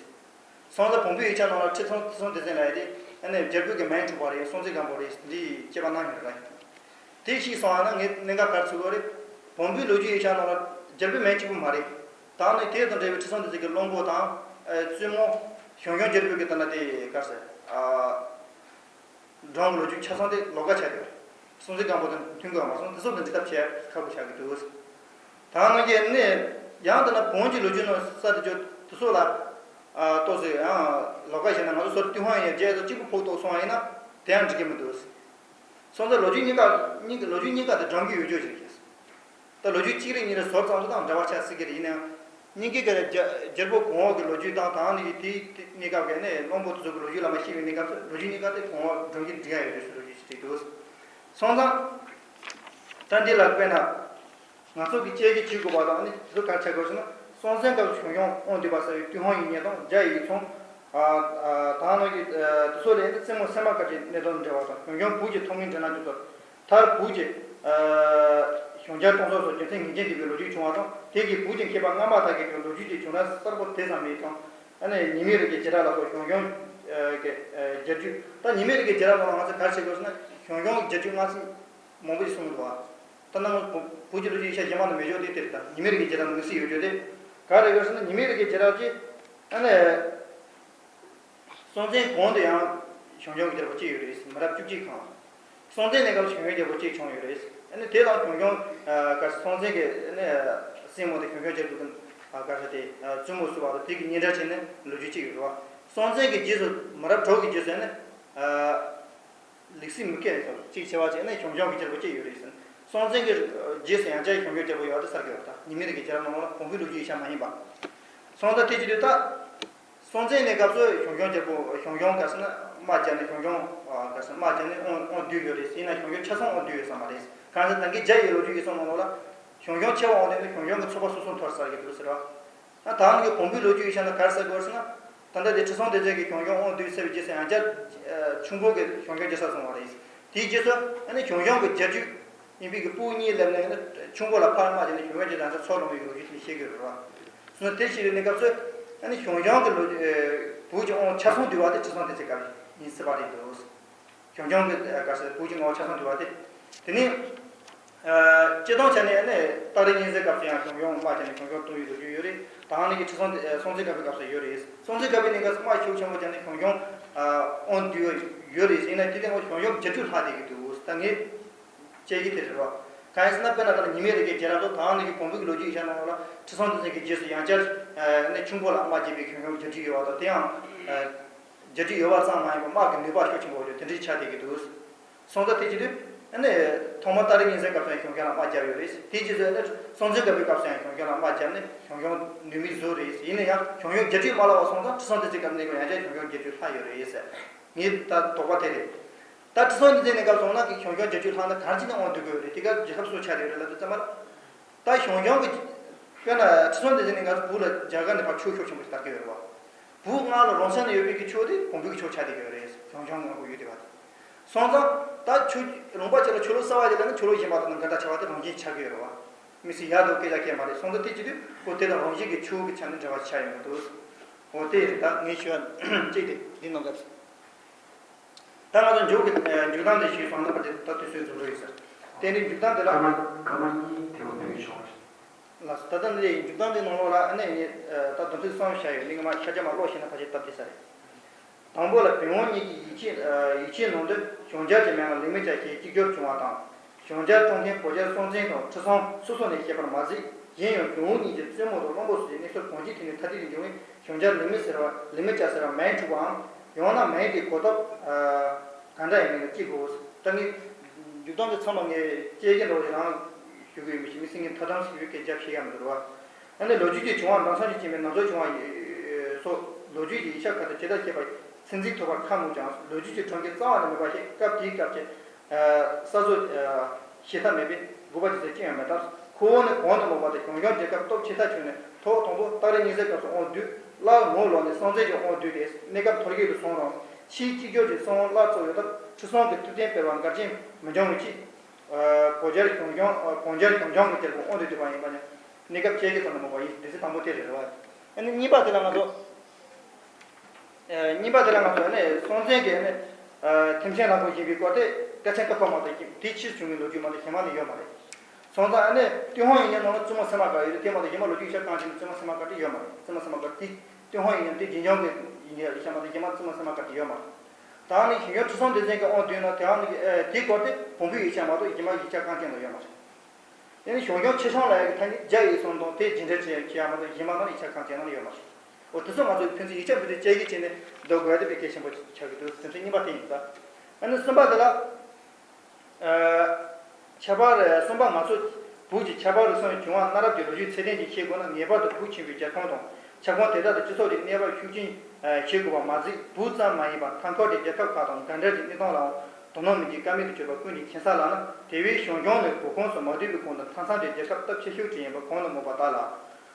སོང་ཙང་བོན་པོའི་ཡིག་ཆ་ནང་ལ་ཁྲི་སྲོང་ཁྲི་སྲོང་ལྡེ་བཙན་ལབ་ཡ་དེ་ཨ་ནི་རྒྱལ་པོ་གི་མིང་གྲུབ་པ་རེད། སྲོང་བཙན་སྒམ་པོ་རེད་འདི་དཔྱད་པ་གནང་ཡོད་རེད། དེ་ཤེས་སོང་ཡ་ན་ངས་གནད་འགག་ག་རེ་ཚུགས་ཀྱི་རེད། བོན་པོའི་ལོ་རྒྱུས་ཡིག་ཆ་ནང་ལ་རྒྱལ་པོའི་མིང་གཅིག་པུ་མ་རེད། ད་ནི་དེ་དང་འབྲེལ་བའི་ཁྲི་སྲོང་ལྡེ་བཙན་གྱི་བློན་པོ་དང་། ཨ། བཙུན་མོ། ཞང་ཞུང་རྒྱལ་པོའི་གི་ད་ནི་དེ་ག་རེ་ཟེར། ཨ། འབྲོང་གི་ལོ་རྒྱུས་ཆ་ཚང་དེ་ལོགས་ཀ་ཆགས་ཡོད། སྲོང་བཙན་སྒམ་པོ་དང་མཐུན་དགོས་མ་སོང་། དེ་ཚོ་དང་འབྲེལ་ཐབས་བྱེད་ཁག་པོ་ཆགས་ཀྱི་འདུག་ད་ནང་གི་ནི་ཡང་དེ་ན་བོན་གྱི་ལོ་རྒྱུས་ནང་ས་དེ་ཚོ་དེ་ཚོ་ལ། ཨ། ཏོག་ཙམ་ཡང་ལོགས་ཀ་བྱས་ན་ང་ཚོ་སོར་ཏུན་ཧོང་ཡིག་རྙིང་རྒྱ་ཡིག་དང་གཅིག་པུ་ཕོག་ཐུག་སོང་བ་ཡིན་ན་དེ་ཡང་འགྲིག་གི་མི་འདུག་སོང་ཙང་ལོ་རྒྱུས་གཉིས་ཀ་གཉིས་ཀ་ལོ་རྒྱུས་གཉིས་ཀ་དེ་སྒྲོམ་གཞི་ཡོད་རྒྱུ་ཞིག་རེད། ད་ལོ་རྒྱུས་གཅིག་རེ་གཉིས་རེ་ཟུར་ཙམ་ཙམ་དང་འདྲ་བ་ཆགས་སྲིད་ཀྱི་རེད། ཡིན་ནའང་། སྙིང་གི་གི་རྒྱ་རྒྱལ་པོ་གོང་འོག་གི་ལོ་རྒྱུས་དང་ད་ནི་དེའི་གནས་སྐབས་ཀྱི་ནི་བློན་པོ་དེ་ཚོ་གི་ལོ་རྒྱུས་ལ་མ་ཤེས་པའི་གནས་སྐབས་སུ་ལོ་རྒྱུས་གཉིས་ཀ་དེ་གོང་འོག་སྒྲོམ་གཞི་འགྲིག་ཡ་ཡོད་རེད་ཟེར་ལོ་རྒྱུས་ཤིག་རེད་འདུག་སོང་ཙང་། ད་འདི་ལ་དཔེར་ན། ང་ཚོ་གི་དཔྱད་ཀྱི་བྱེད་དགོས་པ་དང་ནི་དེ་ཚོ་ག་རེ་ཆགས་དགོས་ཟེར་ན། སྲོང་བཙན་སྐབས་སུ་ཞང་ཞུང་དབང་བསྡུས་པ་གསར་བའི་ཏུན་ཧོང་ཡིག་རྙིང་དང་རྒྱ་ཡིག་ཚང་། ཨ། ཨ། ད་ནང་གི། ཨ། དེ་ཚོ་ལས་ནི་བཙུན་མོ་སད་མར་ཀ་ཏིའི་གནད་དོན་འབྲེལ་བ་དང་ཞང་ཞུང་བོད་ཀྱི་ཐོན་ཁུངས་འབྲེལ་ལམ་དེ་ཚོ། མཐར་བོད་ཀྱི། ཨ། ཞང་རྒྱ་གྲོང་ཚོ་སོགས་རྒྱུ་མཚན་ངེས་ཅན་ལྡན་པའི་ལོ་རྒྱུས་བྱུང་བ་དང་། དེ་གིས་བོད་ཀྱི་མཁས་པ་སྔ་མ་དག་གིས་ཀྱང་ལོ་རྒྱུས་ཀྱི་བྱུང་རབས་གསལ་པོ་དེ་ཙམ་མེད་ཀྱང་། ཨ་ནི་ཉི་མའི་རི་གི་རྗེས་འབྲང་ལ་སོགས་ཞང་ཞུང་། ཨ། གི། ཨ། རྒྱལ་རྒྱུད། ད་ཉི་མའི་རི་གི་རྗེས་འབྲང་ལ་ང་ཚོས་ག་རེ་བྱེད་དགོས་ཟེར་ན། ཞང་ཞུང་གི་རྒྱལ་རྒྱུད་སྔ་ཕྱི་མང་པོ་ཞིག་གསུངས་འདུག་བ། ད་ནང་བོད་ཀྱི་ལོ་རྒྱུས་ཡིག་ཆ་གཞན་པ་ནང་མེད་ཆོག་དེ་དེ་རེད་ད། ཉི་མའི་རི་གི་རྗེས་འབྲང་དམིགས་བསལ་ཡོད་རྒྱུ་དེ། ག་རེ་ཡོད་ཟེར་ན་ཉི་མའི་རི་གི་རྗེས་འབྲང་གི། ཨ་ནི། སྲོང་བཙན་གོང་དུ་ཡང་ཞང་ཞུང་གི་རྒྱལ་པོ་གཅིག་ཡོད་རེད། མི་རབས་བཅུ་གཅིག་གང་། སྲོང་བཙན་གནས་སྐབས་ཞང་ཞུང་རྒྱལ་པོ་གཅིག་བྱུང་ཡོད་རེད། ཨ་ནི་དེ་དང་ཞང་ཞུང་། ཨ། ག་སྲོང་བཙན་གྱི་ནི་སྲས་མོ་དེ་ཞང་ཞུང་རྒྱལ་པོ་དེ། ཨ། ག་ཟེར་དེ། ཨ། བཙུན་མོ་བསུ་བ་དང་དེ་གི་གཉེན་འབྲེལ་བྱས་ནས་ལོ་རྒྱུས་གཅིག་ཡོད་རེད་བ། སྲོང་བཙན་གྱི་རྗེས་སུ་མི་རབས་དྲུག་གི་རྗེས་སུ་ནི། ཨ། ལེགས་སྲས་མུ་གེ་ཚོ་གཅིག་བྱས་པ་བྱས་ནས་ཞང་ཞུང་གི་རྒྱལ་པོ་གཅིག་ཡོད་རེད་ཟེར། སྲོང་བཙན་གྱི་རྗེས་སུ་ཡང་བསྐྱར་ཞང་ཞུང་རྒྱལ་པོ་ཡོད་པ་དེ་གསལ་གྱི་ཡོད་རེད་ད། ཉི་མའི་རི་གི་རྗེས་འབྲང་ནང་ལ་བོན་པོའི་ལོ་རྒྱུས་ཡིག་ཆ་མ་ཡིན་པ། སོང་ཙང་དེ་བྱེད་དུས་ད། སྲོང་བཙན་གནས་སྐབས་སུ་ཞང་ཞུང་རྒྱལ་པོ་ཞང་ཞུང་ག་ཟེར་ན་དམག་རྒྱབ་ནས་ཞང་ཞུང་། ཨ། ག་ཟེར་དམག་རྒྱབ་ནས་དབང་དབང་བསྡུས་ཡོད་རེད། ཡིན་ན་ཞང་ཞུང་ཆ་ཚང་དབང་བསྡུས་ཡོད་ས་མ་རེད། གང་ཟེར་ད་གིན་རྒྱ་ཡི་ལོ་རྒྱུས་ཡིག་ཚང་ནང་ལོགས་ལ་ཞང་ཞུང་ཆེ་བ་དབང་བསྡུས་ནས་ཞང་ཞུང་གི་ཚོགས་པ་སོ་སོ་འཐོར་ཚར་གྱི་འདུག་ཟེར་བ། ད་ད་ནང་གི་བོན་པོའི་ལོ་རྒྱུས་ཡིག་ཆ་ནང་ག་རེ་གསལ་གྱི་ཡོད་ཟེར་ན། ད་ལྟ་དེ་ཁྲི་སྲོང་ལྡེ་བཙན་གྱིས་ཞང་ཞུང་དབང་བསྡུས་ཚར་བའི་རྗེས་སུ་ཡང་བསྐྱར་ཁྱུང་པོ་གིས་ཞང་ཞུང་རྒྱལ་ས་བཟུང་བ་རེད། དེའི་རྗེས་སུ་ཨ་ནི་ཞང་ཞུང་གི་རྒྱལ་རྒྱུད་ཡིན་པའི་གི་ཕྲུ་གུ་གཉིས་སླེབས་ནས་ཁྱུང་པོ་ལ་ཕར་དམག་བྱས་ནས་ཞང་ཞུང་རྒྱལ་དང་ཚོ་ལོངས་པའི་ལོ་རྒྱུས་དེ་བཤད་ཀྱི་ཡོད་རེད་བ། སོང་ཙང་དེ་བཤད་པའི་གནས་སྐབས་སུ་ཨ་ནི་ཞང་ཞུང་གི་ལོ་བུ་གི་དབང་ཆ་ཚང་བསྡུས་པ་དེ་ཁྲི་སྲོང་ལྡེ་བཙན་སྐབས་ཡིན་སྲིད་པ་རེད་འདུག་ཞང་ཞུང་གི་སྐབས་སུ་བུ་གི་དབང་ཆ་ཚང་བསྡུས་པ་དེ། དེ་ནས། སྤྱིར་བཏང་ཆ་ནས་ནི་སྟག་རི་གཉན་གཟིགས་སྐབས་སུ་ཡང་ཞང་ཞུང་དམག་བྱས་ནས་ཞང་ཞུང་བཏུལ་བའི་ལོ་རྒྱུས་ཡོད་རེད། ད་ནི་གི་ཁྲི་སྲོང་ལྡེ་སྲོང་བཙན་སྒམ་པོའི་སྐབས་སུ་ཡོད་རེད། སྲོང་བཙན་སྒམ་པོའི་གནས་སྐབས་སུ་དམག་ཤུགས་ཆེན་པོ་བྱས་ནས་ཞང་ཞུང་དབང་བསྡུས་ཡོད་རེད། ཡིན་ན་དེ་དེ་ཞང་ཞུང་རྒྱལ་རྒྱུད་ལྷག་བསྡད་ཀྱི་འདུག་ད་ངས་བཤད་ཀྱི་དེ་རེད་བ། གང་ཡིན་ཟེར་ན་དཔེར་ན་ད་ནི་ཉི་མའི་རི་རྒྱལ་རབས་ལ་ད་ནི་གི་བོན་པོའི་ལོ་རྒྱུས་ཡིག་ཆ་ནང་ལ་ཁྲི་སྲོང་ལྡེ་བཙན་གྱི་རྗེས་སུ་ཡང་བསྐྱར་ནི་ཁྱུང་པོ་ལ་དམག་བརྒྱབ་པའི་ཞང་ཞུང་རྒྱལ་རྒྱུད་ཡོད་པ་དང་། དེ་ཡང་རྒྱལ་རྒྱུད་ཡོད་པ་ཙམ་མ་ཡིན་པར་དམག་གི་ནུས་པ་ཤུགས་ཆེན་པོ་ཡོད་དེ་འདྲའི་ཆགས་བསྡད་ཀྱི་འདུག་སོང་ཙང་དེ་བྱེད་དུས་ཨ་ནི་ཐོག་མར་སྟག་རི་གཉན་གཟིགས་སྐབས་སུ་ཡང་ཞང་ཞུང་ལ་དམག་བརྒྱབ་ཡོད་རེད། དེའི་རྗེས་སུ་ཨ་ནི་སྲོང་བཙན་སྒམ་པོའི་སྐབས་སུ་ཡང་ཞང་ཞུང་ལ་དམག་བརྒྱབ་ནས་ཞང་ཞུང་ནུས་མེད་བཟོས་རེད། ཡིན་ན་ཡང་ཞང་ཞུང་རྒྱལ་རྒྱུད་མ་བརླག་པ་སོང་ཙང་ཁྲི་སྲོང་ལྡེ་བཙན་སྐབས་ནས་ཡང་བསྐྱར་ཞང་ཞུང་རྒྱལ་རྒྱུད་ལྷག་ཡོད་རེད་ཟེར། ངའི་ད་དོགས་པ་དེ་རེད། ད་ཁྲི་སྲོང་ལྡེ་བཙན་གནས་སྐབས་སོང་ན་ཞང་ཞུང་རྒྱལ་རྒྱུད་ལྷག་ན་ག་རེ་བྱས་ནས་དབང་བསྡུ་དགོས་རེད། དེ་ག་རྒྱལ་ཁབ་སུ་ཆགས་ཡོད་རེད་ལབ་དུས་ཙམ་པ། ད་ཞང་ཞུང་གི་དཔེར་ན་ཁྲི་སྲོང་ལྡེ་བཙན་གནས་སྐབས་བོད་ལ་རྒྱ་གར་ནས་ཕར་ཆུ་ཤུགས་ཆེན་པོ་ཞིག་དར་གྱི་ཡོད་རེད་བ། བོད་སྔར་ལ་རང་ས་ནས་ཡོད་པའི་གི་ཆུ་དེ་བོན་པོའི་གི་ཆུ་ཆགས་བསྡད་ཀྱི་ཡོད་རེད། ཞང་ཞུང་ནང་ཁུལ་ཡོད་བསྡད་པ་དེ། སོང་ཙང་ད་ཆུ་ལུང་པ་གཅིག་ལ་ཆུ་ལོག་གསར་པ་ཞིག་སླེབས་ན་ཆུ་ལོག་གཞན་པ་དང་འགལ་ཟླ་ཆགས་པ་དེ་རང་བཞིན་ཆགས་ཀྱི་ཡོད་རེད་བ། མི་སྲིད་ཡག་དང་སྐད་ཆ་སྐད་མ་རེད། སོང་ཙང་དེ་བྱེད་དུས་ཁོ་དེ་དང་རང་བཞིན་གྱི་ཆུ་གི་ཆ་ནས་འབྲེལ་བ་ཆགས་ཡོང་གི་འདུག་འོ་དེ་རེད། ད་ངས་ཞུ་བ་གཅིག་དེ་འདི་གནང་སྐབས་སུ། ད་ང་ཚོ་མཇུག་གི་མཇུག་སྟངས་དེ་ཞུས་སོང་ན་ཕལ་ཆེར་ད་དུས་ཚོད་རྫོགས་འགྲོ་ཡོད་ས་རེད། དེ་ནས་མཇུག་སྟངས་དེ་ལ། སྐར་མ་སྐར་མ་གཉིས་དེ་བ་ཕུལ་ཆོག་ལགས་སོ། ད་ལྟ་འདི་མཇུག་སྟངས་དེ་ནང་ལོགས་ལ་ཨ་ནི་ངས་ད་དོན་ཚན་གསུམ་བཞག་ཡོད། འདི་ངས་མར་ཤར་རྒྱག་མར་ཀློག་ཤེས་ན་ཕལ་ཆེར་སྟབས་བདེ་ས་རེད། དང་པོ་ལ་བོན་ཝང་གཉིས་ཀྱི་ཡིག་ཆའི་ཡིག་ཆའི་ནང་དུ་ཞང་རྒྱལ་གྱི་མིང་ལ་ལིག་མི་ཅ་ཞེས་གཅིག་གྱུར་བྱུང་བ་དང་། ཞང་རྒྱལ་བཀྲོངས་མཁན་བོད་རྒྱལ་སྲོང་བཙན་དང་ཁྲི་སྲོང་སོ་སོ་ནས་བཤད་པར་མ་ཟད། གཞན་ཡང་བོན་ཝང་གཉིས་ཀྱི་བཙུན་མོ་དང་བློན་པོ་སོགས་ཀྱི་གནས་ཚུལ་གང་ཅིའི་ཐད་ནས་ཐ་དད་དུ་འབྱུང་བས། ཞང་རྒྱལ་ལིག་མི་ཟེར་བ་ལིག་མི་ཅ་ཟེར་བ་མིང་འཁྲུག་པའམ། ཡང་ན་མིང་དེའི་གོ་སྟངས་གང་འདྲ་ཡིན་མིན་ལ་དཔྱད་དགོས། ད་ངས་མཇུག་སྟངས་དེ་ཚང་མ་ངས་དཔྱད་ཀྱི་འདྲ་བོ་ཞིག་རང་ཞུ་གི་ཡོད་མི་ཤེས། མི་སེར་ངས་མཐའ་མཚམས་ཤིག་ཡོད་སྐད་ཆ་བཤད་ཡ་མི་འདུག་ར། ཨ་ནི་ལོ་རྒྱུས་ཀྱི་བྱུང་བ་འབྲོང་ཆུང་གིས་མཁྱེན་པའི་ནག་ཚོ་བྱུང་བ་ཡི་སོགས་ལོ་རྒྱུས་ཀྱི་ཡིག་ཆ་ཁག་ཏུ་ཇི་ལྟར་བཤད་པ་ཚིག་འཛིན་ཐུབ་པར་ཁ་མུག་ཀྱང་། ལོ་རྒྱུས་ཀྱི་གྲངས་ཀྱི་རྩ་བ་ནས་མེད་པ་ཞིག་སྐབས་དེའི་སྐབས་ཀྱི་ས་བཟོ་ཞེ་ཐབས་མེད་པས་དགོས་པ་ཇི་སྲིད་ཅི་ཡང་མེད་སྟབས། ཁོ་བོ་ནི་གོང་དུ་སྨོས་པ་ལྟར་ཞང་ཞུང་རྒྱལ་ཁབ་སྟོབས་ཆེ་ཐག་ཆོད་ནས་ཐོག་དང་པོ་སྟག་རི་གཉན་གཟིགས་སྐབས་སུ་དབང་བསྡུས། སླར་ངོ་ལོག་ནས་སྲོང་བཙན་གྱིས་དབང་བསྡུས་ཏེ་གནས་སྐབས་ཐོར་རྒལ་དུ་སོང་རུང་ཕྱིའི་གཅིག་གྱུར་གྱི་སྲིད་དབང་སླར་བཙུགས་ཡོད་སྟབས་ཁྲི་སྲོང་གི་ཐུབ་བསྟན་སྤེལ་བ་འགལ་རྐྱེན་མི་འབྱུང་བའི་ཆེད། གོང་རྒྱལ་ཞང་ཞུང་གོང་རྒྱལ་ཞང་ཞུང་གི་རྒྱལ་པོ་དབང་དུ་བསྡུས་པ་ཡིན་པ་ནི་གནས་སྐབས་དཔྱད་ཀྱི་ཐོག་ནས་སྨོས་པ་ཡིན། དེ་ཚེ་དང་པོ་དེ་རེད་བ། ཨ་ནི་གཉིས་པ་དེ་ལ་ང་ཚོ་གཉིས་པ་དེ་ལ་ང་ཚོ་ཨ་ནི་སྲོང་བཙན་གྱིས་ཨ་ནི་ཐེམ་ཆེན་ལྷ་ཁང་བཞེངས་པའི་སྐོར་དེ་སྐད་ཆ་བཀའ་ཕབ་མ་གཏོགས་དེའི་ཕྱིར་བྱུང་བའི་ལོ་རྒྱུས་མ་གཏོགས་གཞན་མ་ནི་ཡོད་མ་རེད། སོང་ཙང་ཨ་ནི་ཏུན་ཧོང་ཡིག་རྙིང་ནང་ལ་བཙུན་མོ་སེམས་མ་དཀར་ཡོད་རེད། དེ་མ་གཏོགས་གཞན་མ་ལོ་རྒྱུས་ཡིག་ཆ་གང་ཅིའི་ནང་བཙུན་མོ་སེམས་མ་དཀར་དེ་ཡོད་མ་རེད། བཙུན་མོ་སེམས་མ་དཀར་དེ་ཏུན་ཧོང་ཡིག་རྙིང་དེ་རྗེས་འཇུག་གི་ཡིག་རྙིང་ཡིག་ཆ་མ་གཏོགས་གཞན་མ་བཙུན་མོ་སེམས་མ་དཀར་དེ་ཡོད་མ་རེད། ད་ནི་ཞང་ཞུང་ཁྲི་སྲོང་ལྡེ་བཙན་གྱི་དབང་བསྡུས་ན་དེའང་ནི་ཨེ་དེའི་སྐོར་དེ་བོན་པོའི་ཡིག་ཆ་མ་གཏོགས་གཞན་མ་ཡིག་ཆ་གང་ཅི་ལ་ཡོད་མ་རེད། ཡང་ན་ཞང་ཞུང་ཆེ་ཆུང་ལབ་ཡག་གི་ཐ་སྙད་རྒྱ་ཡིག་གསུམ་དང་དེ་རྗེས་འབྲེལ་བྱེད་ཡག་ཡོད་མ་གཏོགས་གཞན་མ་ནང་ཡིག་ཆ་གང་ཅི་ནང་ཡོད་མ་རེད། འོ་དེ་ཚོ་ང་ཚོས་ཕན་ཚུན་ཡིག་ཆ་ཕན་ཚུན་དཔྱད་ཀྱི་བྱས་ནས་འདོད་དགོས་ཡ་དེ་དཔེ་གལ་ཆེན་པོ་ཆགས་ཀྱི་འདུག་དོན་ཚན་གཉིས་པ་དེ་ཡིན་ད། ཨ་ནི་གསུམ་པ་དེ་ལ། ཁྱད་པར་གསུམ་པ་ང་ཚོ་བོད་ཀྱི་ཁྱད་པར་རིག་གསུམ་བྱུང་བ་གནའ་རབས་ཀྱི་ལོ་རྒྱུས་ཚད་ལྡན་ཅིག་ཤེས་དགོས་ན་ངེས་པར་དུ་བོད་ཆེན་པོའི་རྒྱལ་ཁམས་དང་ཁྱབ་ཁོངས་དེ་དག་ཏུ་སྤྱི་ཚོགས་ཀྱི་གནས་བབ་ཤུགས་ཆེན་ཤེས་དགོས་པ་མ་ཟད། བོད་ཙམ་མ་ཡིན་པར་མཐའ་འཁོར་གྱི་རྒྱལ་ཁབ་ཁག་དང་འགལ་འབྲེལ་གྱི་གནས་སྟངས་ལའང་དོ་སྣང་མི་བྱེད་ཀ་མེད་དུ་གྱུར་པ་ཀུན་གྱིས་མཁྱེན་གསལ་ལགས་ན། དེ་བས་ཞང་ཞུང་ནི་བོད་ཁམས་སུ་མ་བསྡུས་པའི་གོང་དུ་མཐའ་མཚམས་ཀྱི་རྒྱལ་ཁབ་སྟོབས་ཆེ་ཤོས་ཅིག་ཡིན་པ་གོང་ལ་སྨོས་པ་ལྟར་ལ།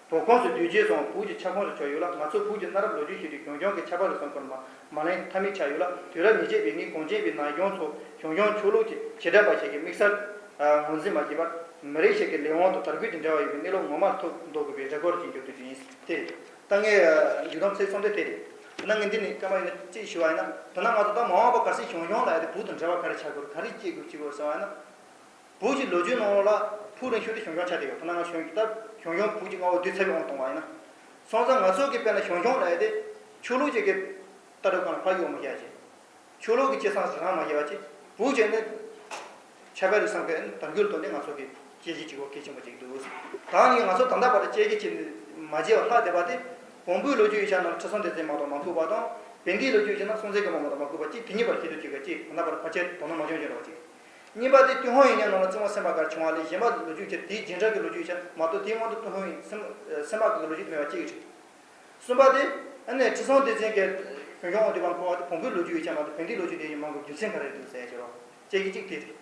བོད་ཁམས་སུ་བསྡུས་རྗེས་སུའང་བོད་ཀྱི་ཁྱབ་ཁོངས་སུ་གྱུར་ཡོད་ལ། ང་ཚོ་བོད་ཀྱི་གནའ་རབས་ལོ་རྒྱུས་ཤེས་དུས་ཞང་ཞུང་གི་ཁྱད་པར་རིག་གསུམ་སྐོར་མ་མ་ལེན་ཐབས་མེད་ཆགས་ཡོད་ལ། དུས་རབས་ཉེར་གཅིག་པའི་སྔའི་གངས་ཅན་པའི་ན་གཞོན་ཚོ་ཞང་ཞུང་ཆོས་ལུགས་ཀྱི་བྱེ་བྲག་པ་ཞིག་གི་དམིགས་བསལ་ངོས་འཛིན་མ་བྱས་པར་མི་རིགས་ཤིག་གི་ལས་དབང་དང་དར་རྒུད་ཀྱི་འབྲེལ་བ་ཡོད་པའི་གནས་ལུགས་ངོ་མར་ཐུག་འདོད་དགོས་པའི་རེ་སྐུལ་ཅིག་འཇོག་རྒྱུ་དེ་ཡིན། དེ་རེད། ད་ངས་མཇུག་དོན་ཚིག་གསུམ་དེ་དེ་རེད། ད་ངས་འདི་ནས་སྐར་མ་ཡིན་ན་གཅིག་ཞུ་བ་ཡིན་ན། ད་ནང་ང་ཚོ་ད་མ་འོངས་པ་གལ་སྲིད་ཞང་ཞུང་ལབ་ཡ་དེ་བོད་དང་འབྲེལ་བ་ག་རེ་ཆགས་དགོས་རེད། ག་རེ་སྐྱེ་དགོས་ཅི་དགོས་ཟེར་བ་ཡིན་ན། བོད་ཀྱི་ལོ་རྒྱུས་ནང་ལ་ཕུགས་རིང་ཤོས་དེ་ཞང་ཞུང་ཆགས་བསྡད་ཡོད། ད་ནང་ང་ཞང་ད་ཞང་ཞུང་བོད་ཀྱི་མངའ་འོག་བསྡུས་ཚར་བའི་དབང་བཏང་བ་ཡིན་ན། སོང་ཙང་ང་ཚོ་གི་དཔེར་ན་ཞང་ཞུང་ལབ་ཡ་དེ་ཆོས་ལུགས་ཅིག་གི་ལྟ་གྲུབ་སྒང་ལ་ཕར་གཡུག་མ་བྱས་ཅིག་ཆོས་ལུགས་ཀྱི་སྤྱི་བསམ་ཞིག་རང་མ་བྱས་པ་ཅིག་བོད་ཀྱི་ནི་ཁྱད་པར་རིག་གསུམ་གྱི་དར་རྒུད་ཐོག་ནས་ང་ཚོ་གི་དཔྱད་གཞི་གཅིག་པོ་གལ་ཆེན་པོ་ཅིག་འདུག་ད་ནི་ང་ཚོ་ད་ལྟ་བར་དུ་དཔྱད་གཞི་བྱས་ནས་མ་བརྗེད་པ་ལྷག་བསྡད་པ་དེ་བོན་པོའི་ལོ་རྒྱུས་ཡིག་ཆ་ནང་ཁྲི་སྲོང་ལྡེ་བཙན་མ་གཏོགས་མ་འཁོད་པ་དང་། བན་དེའི་ལོ་རྒྱུས་ཡིག་ཆ་ནང་སྲོང་བཙན་སྒམ་པོ་མ་གཏོགས་མ་འཁོད་པ་གཅིག་དེ་གཉིས་བར་ཁྱད་དུ་གཅིག་ག་གཅིག་ད་ལྟ་བར་ཕལ་ཆེར་དོ་སྣང་མ་བྱུང་ཞེས་རེད་བ་གཅིག་གཉིས་པ་དེ་ཏུན་ཧོང་ཡིག་རྙིང་ནང་ལ་བཙུན་མོ་སེམས་པ་དཀར་བྱུང་བ་ལས་གཞན་པ་ལོ་རྒྱུས་ཀྱི་དེའི་རྗེས་འབྲེལ་གྱི་ལོ་རྒྱུས་ཡིག་ཆ་མ་གཏོགས་དེའི་སྔོན་དུ་ཏུན་ཧོང་ཡིག་སེམས་སེམས་པ་དཀར་གྱི་ལོ་རྒྱུས་མེད་པ་གཅིག་རེད། གསུམ་པ་དེ་ཨ་ནི་ཁྲི་སྲོང་ལྡེ་བཙན་གྱིས་ཞང་ཞུང་དབང་བསྡུས་པ་འཁོར་བ་དེ་བོན་པོའི་ལོ་རྒྱུས་ཡིག་ཆ་མ་གཏོགས་བན་དེའི་ལོ་རྒྱུས་དེ་ཡི་མང་གི་རྒྱུ་མཚན་ག་རེ་འདུག་ཟེར་ཡ་ཅིག་རོ། དཔྱད་གཞི་གཅིག་དེ་རེད།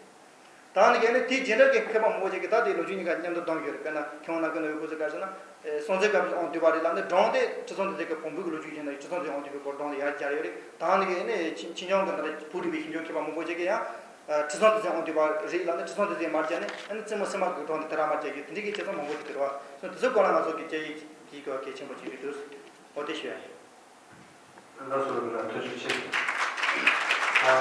ད་ནི་གལ་ནི་དེའི་རྗེས་འབྲང་གི་མཁས་པ་མང་པོ་ཞིག་གིས་ད་དེའི་ལོ་རྒྱུས་གཉིས་ཀ་མཉམ་དུ་བསྡོམས་ཡོད་རེད། དཔེར་ན་མཁས་དབང་ནམ་མཁའི་ནོར་བུས་ཁོ་ཚོས་ག་རེ་ཟེར་ན། ཨེ། སྲོང་བཙན་སྒམ་པོའི་དབང་འདུས་པ་རེད་ལབ་ནས་སྦྲང་དེ་ཁྲི་སྲོང་ལྡེ་བཙན་གྱི་བོན་པོའི་གི་ལོ་རྒྱུས་ཡིན་ན་ཁྲི་སྲོང་ལྡེ་བཙན་དབང་འདུས་པའི་སྐོར་སྦྲང་དེ་ཡར་སྦྱར་ཡོད་རེད། ད་ནི་གལ་ནི་ཕྱི་ཕྱི་ཕྱོགས་ཀྱི་ནང་ལ་བོད་རིག་པའི་ཞིབ་འཇུག་མཁས་པ་མང་པོ་ཞིག་གིས་ཡང་། ཨ། ཁྲི་སྲོང་ལྡེ་བཙན་དབང་འདུས་པ་རེད་ལབ་ནས་ཁྲི་སྲོང་ལྡེ་བཙན་མར་སྦྱར་ནས། ཨ་ནི་བཙུན་མོ་སིལ་མ་གི་སྦྲང་དེ་དེ་ར་མར་སྦྱར་རྒྱུ་དེ་འདྲའི་གི་བྱེད་སྟངས་མང་པོ་ཞིག་ཡོད་རེད་བ། སོ་དེ་ཚོའི་སྐོར་ལ་ང་ཚོ་གི་དཔྱད་ཡིག་དེའི་སྐོར་གལ་ཆེན་པོ་ཅིག་རེད་འདུག་འོ་དེ་ཞུ་ཡ་ཡིན། ལགས་སོ། ལགས་ཐུགས་རྗེ་ཆེ། ཨ།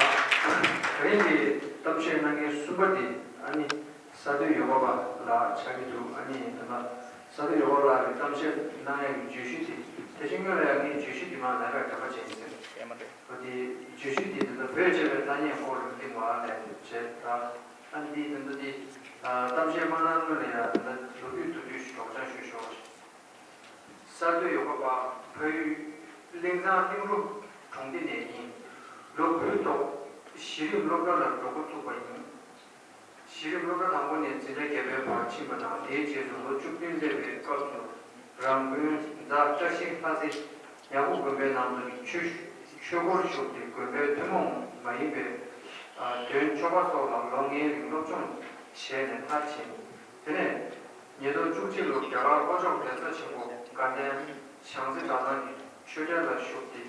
ད་རིང་གི་གཏམ་བཤད་གནང་མཁན་གསུམ་པ་དེ་ཨ་ནི་ས་འདུལ་ཡོ་ག་པ་ལགས་ཆགས་ཀྱི་འདུག་ཨ་ནི་ད་ལྟ་ས་འདུལ་ཡོ་ག་པ་ལགས་ཀྱི་གཏམ་བཤད་གནང་ཡག་གི་བརྗོད་གཞི་དེ། དེ་བཞིན་སྔོན་ལ་ཡང་ངས་བརྗོད་གཞི་དེ་མར་ལབ་པ་དྲན་པ་བྱས་ཟིན། ཡ་མ་རེད། འོ་དེ་བརྗོད་གཞི་དེ་ད་ལྟ་བོད་ཅེས་པའི་ཐ་སྙད་སྐོར་ལ་འདི་མར་ལབ་བྱས། ད་ཨ་ནི་འདི་ད་ལྟ་འདི་གཏམ་བཤད་མ་གནང་སྔོན་ལ་ཡང་ད་ལྟ་ལོ་རྒྱུས་མདོར་བསྡུས་ཤིག་སྒྲོག་སྦྱང་ཞུས་ཞོར། ས་འདུལ་ཡོ་ག་པ་ཕ་ཡུལ་གླིང་ཚང་གླིང་རུ་གྲོང་སྡེ་ནས་ཡིན། ལོ་དགུའི་ཐོག་གཞི་རིམ་སློབ་གྲྭ་ལ་འགྲོ་འགོ་བཙུགས་པ་ཡིན། གཞི་རིམ་སློབ་གྲྭ་དང་པོ་ནས་འཛིན་གྲྭ་བརྒྱད་པའི་བར་ཕྱིན་པ་དང་། དེའི་རྗེས་སུ་ལོ་བཅུ་བདུན་སླེབས་པའི་སྐབས་སུ་རང་དགོན་རྫ་བཀྲ་ཤིས་ལྷ་རྩེ་ཉ་སྒོ་དགོན་པའི་ནང་དུ་ཆོས་ཆོས་སྒོར་ཞུགས་ཏེ་དགོན་པའི་ཐུན་མོང་མ་ཡིན་པའི་འདོན་ཆོ་ག་སོགས་ལ་ལོ་ལྔའི་རིང་སློབ་སྦྱོང་བྱས་ནས་མཐར་ཕྱིན། དེ་ནས་ཉིས་སྟོང་བཅུ་གཅིག་ལོར་རྒྱ་གར་ལྷོ་ཕྱོགས་གདན་ས་ཆེན་པོ་དགའ་ལྡན་བྱང་རྩེ་གྲྭ་ཚང་གི་ཆོས་གྲྭ་ལ་ཞུགས་ཏེ།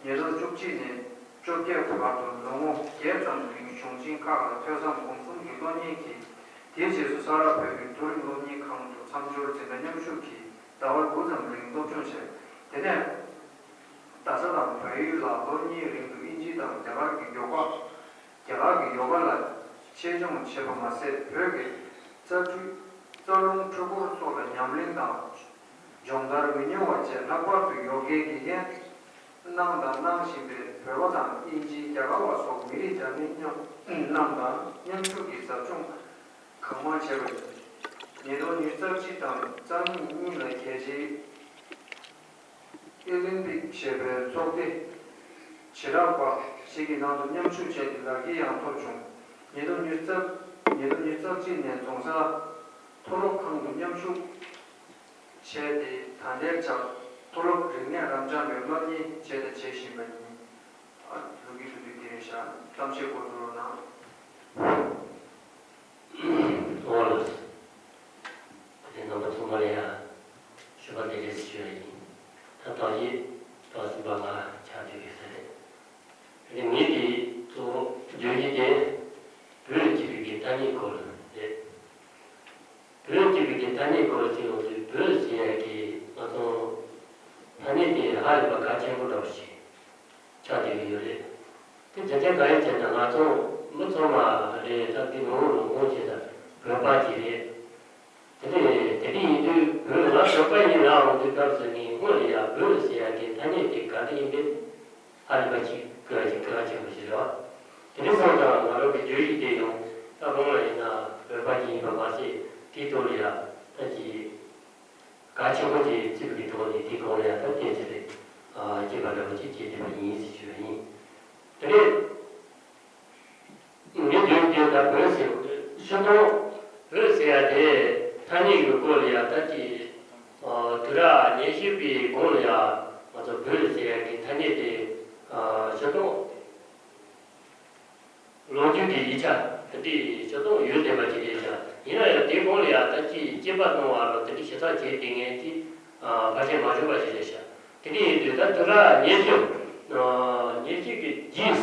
ཉིས་སྟོང་བཅུ་གཅིག་ནས་བཅོ་བརྒྱད་བར་དུ་ལོ་ངོ་བརྒྱད་ཙམ་རིང་གཞུང་ཆེན་ཁག་ལ་ཐོས་བསམ་སྒོམ་གསུམ་གྱི་སློབ་གཉེར་གྱིས། དེའི་རྗེས་སུ་ས་རཱ་བོད་ཀྱི་མཐོ་རིམ་སློབ་གཉེར་ཁང་དུ་མཚམས་སྦྱོར་འཛིན་གྲྭ་མཉམ་ཞུགས་ཀྱིས་ཟླ་བ་དགུ་ཙམ་རིང་སློབ་སྦྱོང་བྱས། དེ་ནས་རྡ་ས་དང་བལ་ཡུལ་ལ་ལོ་གཉིས་རིང་དུ་དབྱིན་ཇི་དང་རྒྱ་གར་གྱི་ཡོ་ག་རྒྱ་གར་གྱི་ཡོ་ག་ལ་གཅེས་སྐྱོང་བྱས་པ་མ་ཟད། བོད་ཀྱི་རྩ་ཁྲུས། རྩ་རླུང་འཁྲུལ་འཁོར་སོགས་ལ་ཉམས་ལེན་དང་སྦྱོང་བརྡར་མི་ཉུང་བ་བྱས། ལྷག་པར་དུ་ཡོ་གའི་དགེ་རྒན་གནང་དང་གནང་བཞིན་པའི་བོད་པ་དང་དབྱིན་ཇི། རྒྱ་གར་བ་སོགས་མི་རིགས་འདྲ་མིན་མཉམ་རྣམས་དང་མཉམ་ཞུགས་ཀྱིས་ཟབ་སྦྱོང་གང་མང་བྱས་པ་ཡིན། ཉིས་སྟོང་ཉེར་གཅིག་དང་རྩ་གཉིས་གཉིས་ལ་རྒྱལ་སྤྱིའི་ཨོ་ལིམ་པིག་ཞེས་པའི་ཚོགས་སྡེ་བྱེ་བྲག་པ་ཞིག་གི་ནང་དུ་མཉམ་ཞུགས་བྱས་ཏེ་ལག་འཁྱེར་ཡང་ཐོབ་བྱུང་། ཉིས་སྟོང་ཉེར་གཅིག་ཉིས་སྟོང་ཉེར་གཅིག་ནས་རྫོང་སར་མཐོ་སློབ་ཁང་དུ་མཉམ་ཞུགས་བྱས་ཏེ། ད་ལྟའི་ཆར་མཐོ་སློབ་རིག་གནས་རབ་འབྱམས་པའི་སློབ་གཉེར་བྱས་དང་བྱེད་བཞིན་པ་ཡིན། ཨ། ལོ་རྒྱུས་དེ་དུས་དེ་རེད་ཤག་གཏམ་བཤད་འགོ་འཛུགས་རོགས་གནང་། ཨོ་ལགས། དེ་རྣམ་པ་ཚང་མ་ལ་ཡང་ཞུ་བ་དེ་རེད་ཞུ་ཡ་ཡིན། ད་དག་ཡིག་དག་ཟིན་པ་ང་ཆགས་བསྡད་ཡོད་ས་རེད། དེ་ངེད་ཀྱི་གཙོ་བོ་བརྗོད་ཡིག་དེ་བོད་ཅེས་པའི་གི་ཐ་སྙད་སྐོར་རེད། བོད་ཅེས་པའི་གི་ཐ་སྙད་སྐོར་ཟེར་ཡོང་དུས། བོད་ཟེར་ཡ་གི་ང་ཚོ་ཐ་སྙད་དེ་ཧ་ལས་པ་གལ་ཆེན་པོ་འདྲ་བོ་ཞིག་ཆགས་བསྡད་ཀྱི་ཡོད་རེད། དེ་རྒྱུ་མཚན་གང་ཡིན་ཟེར་ན། ང་ཚོ་མི་ཚང་མ་རེད། ད་འདི་ནང་ལོགས་ལ་ངོ་ཤེས་ས་བོད་པ་ཅིག་རེད། དེ་ནས་དེ་འདྲ་ཡིན་དུས་བོད་ང་བོད་པ་ཡིན་ལབ་ཡོང་དུས་སྐབས་སུ་ངས་སྔོན་ལ་ཡ་བོད་ཟེར་ཡ་གི་ཐ་སྙད་དེ་ག་འདྲ་ཡིན་པས་ཧ་ལས་པ་ཅིག་གལ་ཆེ་གལ་ཆེན་པོ་ཞིག་རེད་བ། དེ་འདྲ་སོང་ཙང་ང་རང་གི་བརྗོད་གཞི་དེ་ཡང་ད་རུང་ལ་ཡིན་ན་བོད་པ་ཅིག་ཡིན་པ་མ་ཟད། དེའི་ཐོག་ལ་ཡ་ད་ཅིག་གལ་ཆེན་པོ་ཅིག་བརྩི་བའི་ཐོག་ནས་དེའི་སྒང་ལ་ཡང་ད་བསྟན་ཚེ་རེད། ཨ། སྐྱེས་པ་འདྲ་བོ་ཅིག་སྐྱེས་བསྡད་པ་ཡིན་ཟེར་ཞུ་བ་ཡིན། དེ་ནས་ངས་བརྗོད་དེ་ད་བོད་ཟེར་བ་དེ་ཕྱིར་གཏོང་། བོད་ཟེར་ཡ་དེ་ཐ་སྙད་ཀྱི་སྐོར་ལ་ཡང་ད་ཅིག་ཨ། དུས་རབས་ཉེར་གཅིག་པའི་གོང་ལ་ཡང་ང་ཚོ་བོད་ཟེར་ཡ་གི་ཐ་སྙད་དེ། ཨ། ཕྱིར་གཏོང་། ལོ་རྒྱུས་ཀྱི་ཡིག་ཆ་དེ་འདྲའི་ཕྱིར་གཏོང་ཡོད་བསྡད་པ་ཅིག་རེད་ཤག་ཡིན་ན་ཡང་དེའི་གོང་ལ་ཡང་ད་ཅིག་དཔྱད་པ་གནང་བ་རོགས་དེ་འདྲའི་ཞིབ་ཚགས་བྱས་བསྡད་མཁན་ཅིག་ཨ། ཕལ་ཆེར་མ་བྱུང་བ་ཞིག་རེད་ཤག་དེ་འདྲ་ཡིན་དུས་ད་དུས་རབས་ཉེར་གཅིག་ཨ། ཉེར་གཅིག་གི་རྗེས་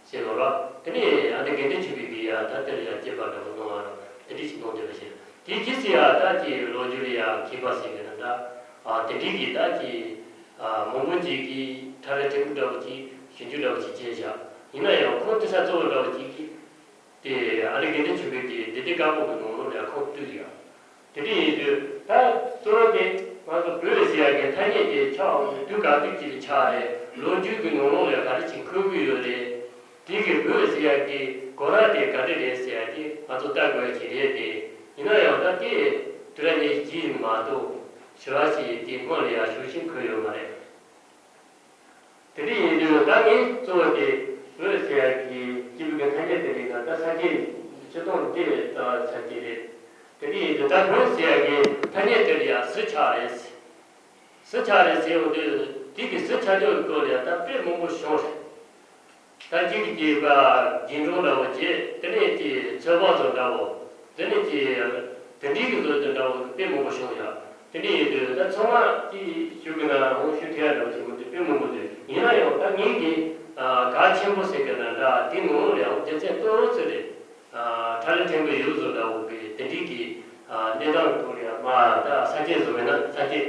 ཟེར་བ་ར། དེ་ནས་ཨ་ནི་དགེ་འདུན་ཆོས་འཕེལ་གྱིས་ཡང་ད་དེ་ལ་ཡང་དཔྱད་པ་འདྲ་པོ་གནང་བ་རོགས་དེ་འདྲ་ཞིག་གནང་བསྡད་པ་ཞིག་དེའི་རྗེས་སུ་ཡང་ད་ཅིག་ལོ་རྒྱུས་ལ་ཡང་མཁས་པ་ཟེར་མཁན་འདྲ། ཨ། དེ་འདྲའི་གི་ད་ཅིག་ཨ། མང་པོ་ཅིག་གིས་ཕྲ་རབ་ཕྲན་བུ་འདྲ་བོ་ཅིག་ཞིབ་འཇུག་འདྲ་བོ་ཅིག་བྱས་བཞག་ཡིན་ན་ཡང་ཁོང་དེ་ས་གཙོ་བོ་འདྲ་བོ་ཅིག་གིས་དེ་ཨ་རི་དགེ་འདུན་ཆོས་འཕེལ་གྱི་འདི་འདྲའི་བཀའ་པོད་ཀྱི་ནང་ལོགས་ལ་ཁོང་བཏུས་ཡོད། དེ་འདྲ་ཡིན་དུས་ད་གཙོ་བོ་དེ་ང་ཚོ་བོད་ཟེར་ཡག་གི་ཐ་སྙད་དེ་ཆགས་འོང་དུས་དུས་ག་དུས་ཅིག་ལ་ཆགས་རེད། ལོ་རྒྱུས་ཀྱི་ནང་ལོགས་ལ་ག་རེ་ཅིག་འཁོད་ཀྱི་ཡོད་རེད། དེ་གི་བོད་ཟེར་ཡག་གི་གོ་ར་དེ་ག་རེ་རེད་ཟེར་ཡག་དེ་ང་ཚོ་ལྟ་དགོས་ཡག་ཅིག་རེད་དེ། ཡིན་ན་ཡང་ད་དེ་དུས་རབས་ཉེར་གཅིག་མ་གཏོགས་ཞེ་པོ་ཅིག་དེ་སྔོན་ལ་ཡང་ཞུ་ཞིང་འཁོད་ཡོད་མ་རེད། དེ་འདྲ་ཡིན་དུས་ད་ངས་གཙོ་བོ་དེ་བོད་ཟེར་ཡག་གི་སྐྱེས་བུ་གི་ཐ་སྙད་དེ་རིགས་ལ་ད་ས་སྐྱེས་སྤྱིར་བཏང་འདི་ལྟ་བ་ཆ་གཅིག་རེད། དེ་འདྲ་ཡིན་དུས་ད་བོད་ཟེར་ཡག་གི་ཐ་སྙད་དེ་ལ་ཡང་ཟུར་ཆག་རེད། ཟུར་ཆག་རེད་ཟེར་ཡོང་དུས་དེ་གི་ཟུར་ཆག་ཕྱོགས་ཀྱི་སྐོར་ལ་ཡང་ད་དཔེ་མང་པོ་བྱུང་རེད། ད་གཅིག་གིས་ཀྱི་པ་རྒྱན་དྲུག་འདྲ་བོ་བྱས། དེ་ནས་ཀྱི་ཚོད་དཔག་བཟོ་འདྲ་བོ། དེ་ནས་ཀྱི་དེ་འདྲའི་གི་བཟོ་དེ་འདྲ་བོ་དཔེ་མང་པོ་བྱུང་ཡ། དེ་འདྲ་ཡིན་དུས་ད་ཚང་མ་ཀྱི་ཞུ་གི་ན་འོ་ཞུ་ཐུབ་ཡ་འདྲ་བོ་ཞིག་མི་འདུག་དཔེ་མང་པོ་འདུག་ཡིན་ན་ཡང་ད་ངེད་ཀྱི་གལ་ཆེན་པོ་ཟེར་གི་ན་འདྲ་དེ་ནང་ལ་ཡང་རྒྱུ་མཚན་ཏོག་ཙམ་རེད། ཁྲ་ལི་ཕྲན་བུ་ཡོད་བཟོ་འདྲ་བོ་གི་དེ་འདྲའི་གི་གནས་སྟངས་ཐོག་ལ་ཡང་མ་ད་ས་སྐྱེས་བཟོ་མེད་ན་ས་སྐྱེས་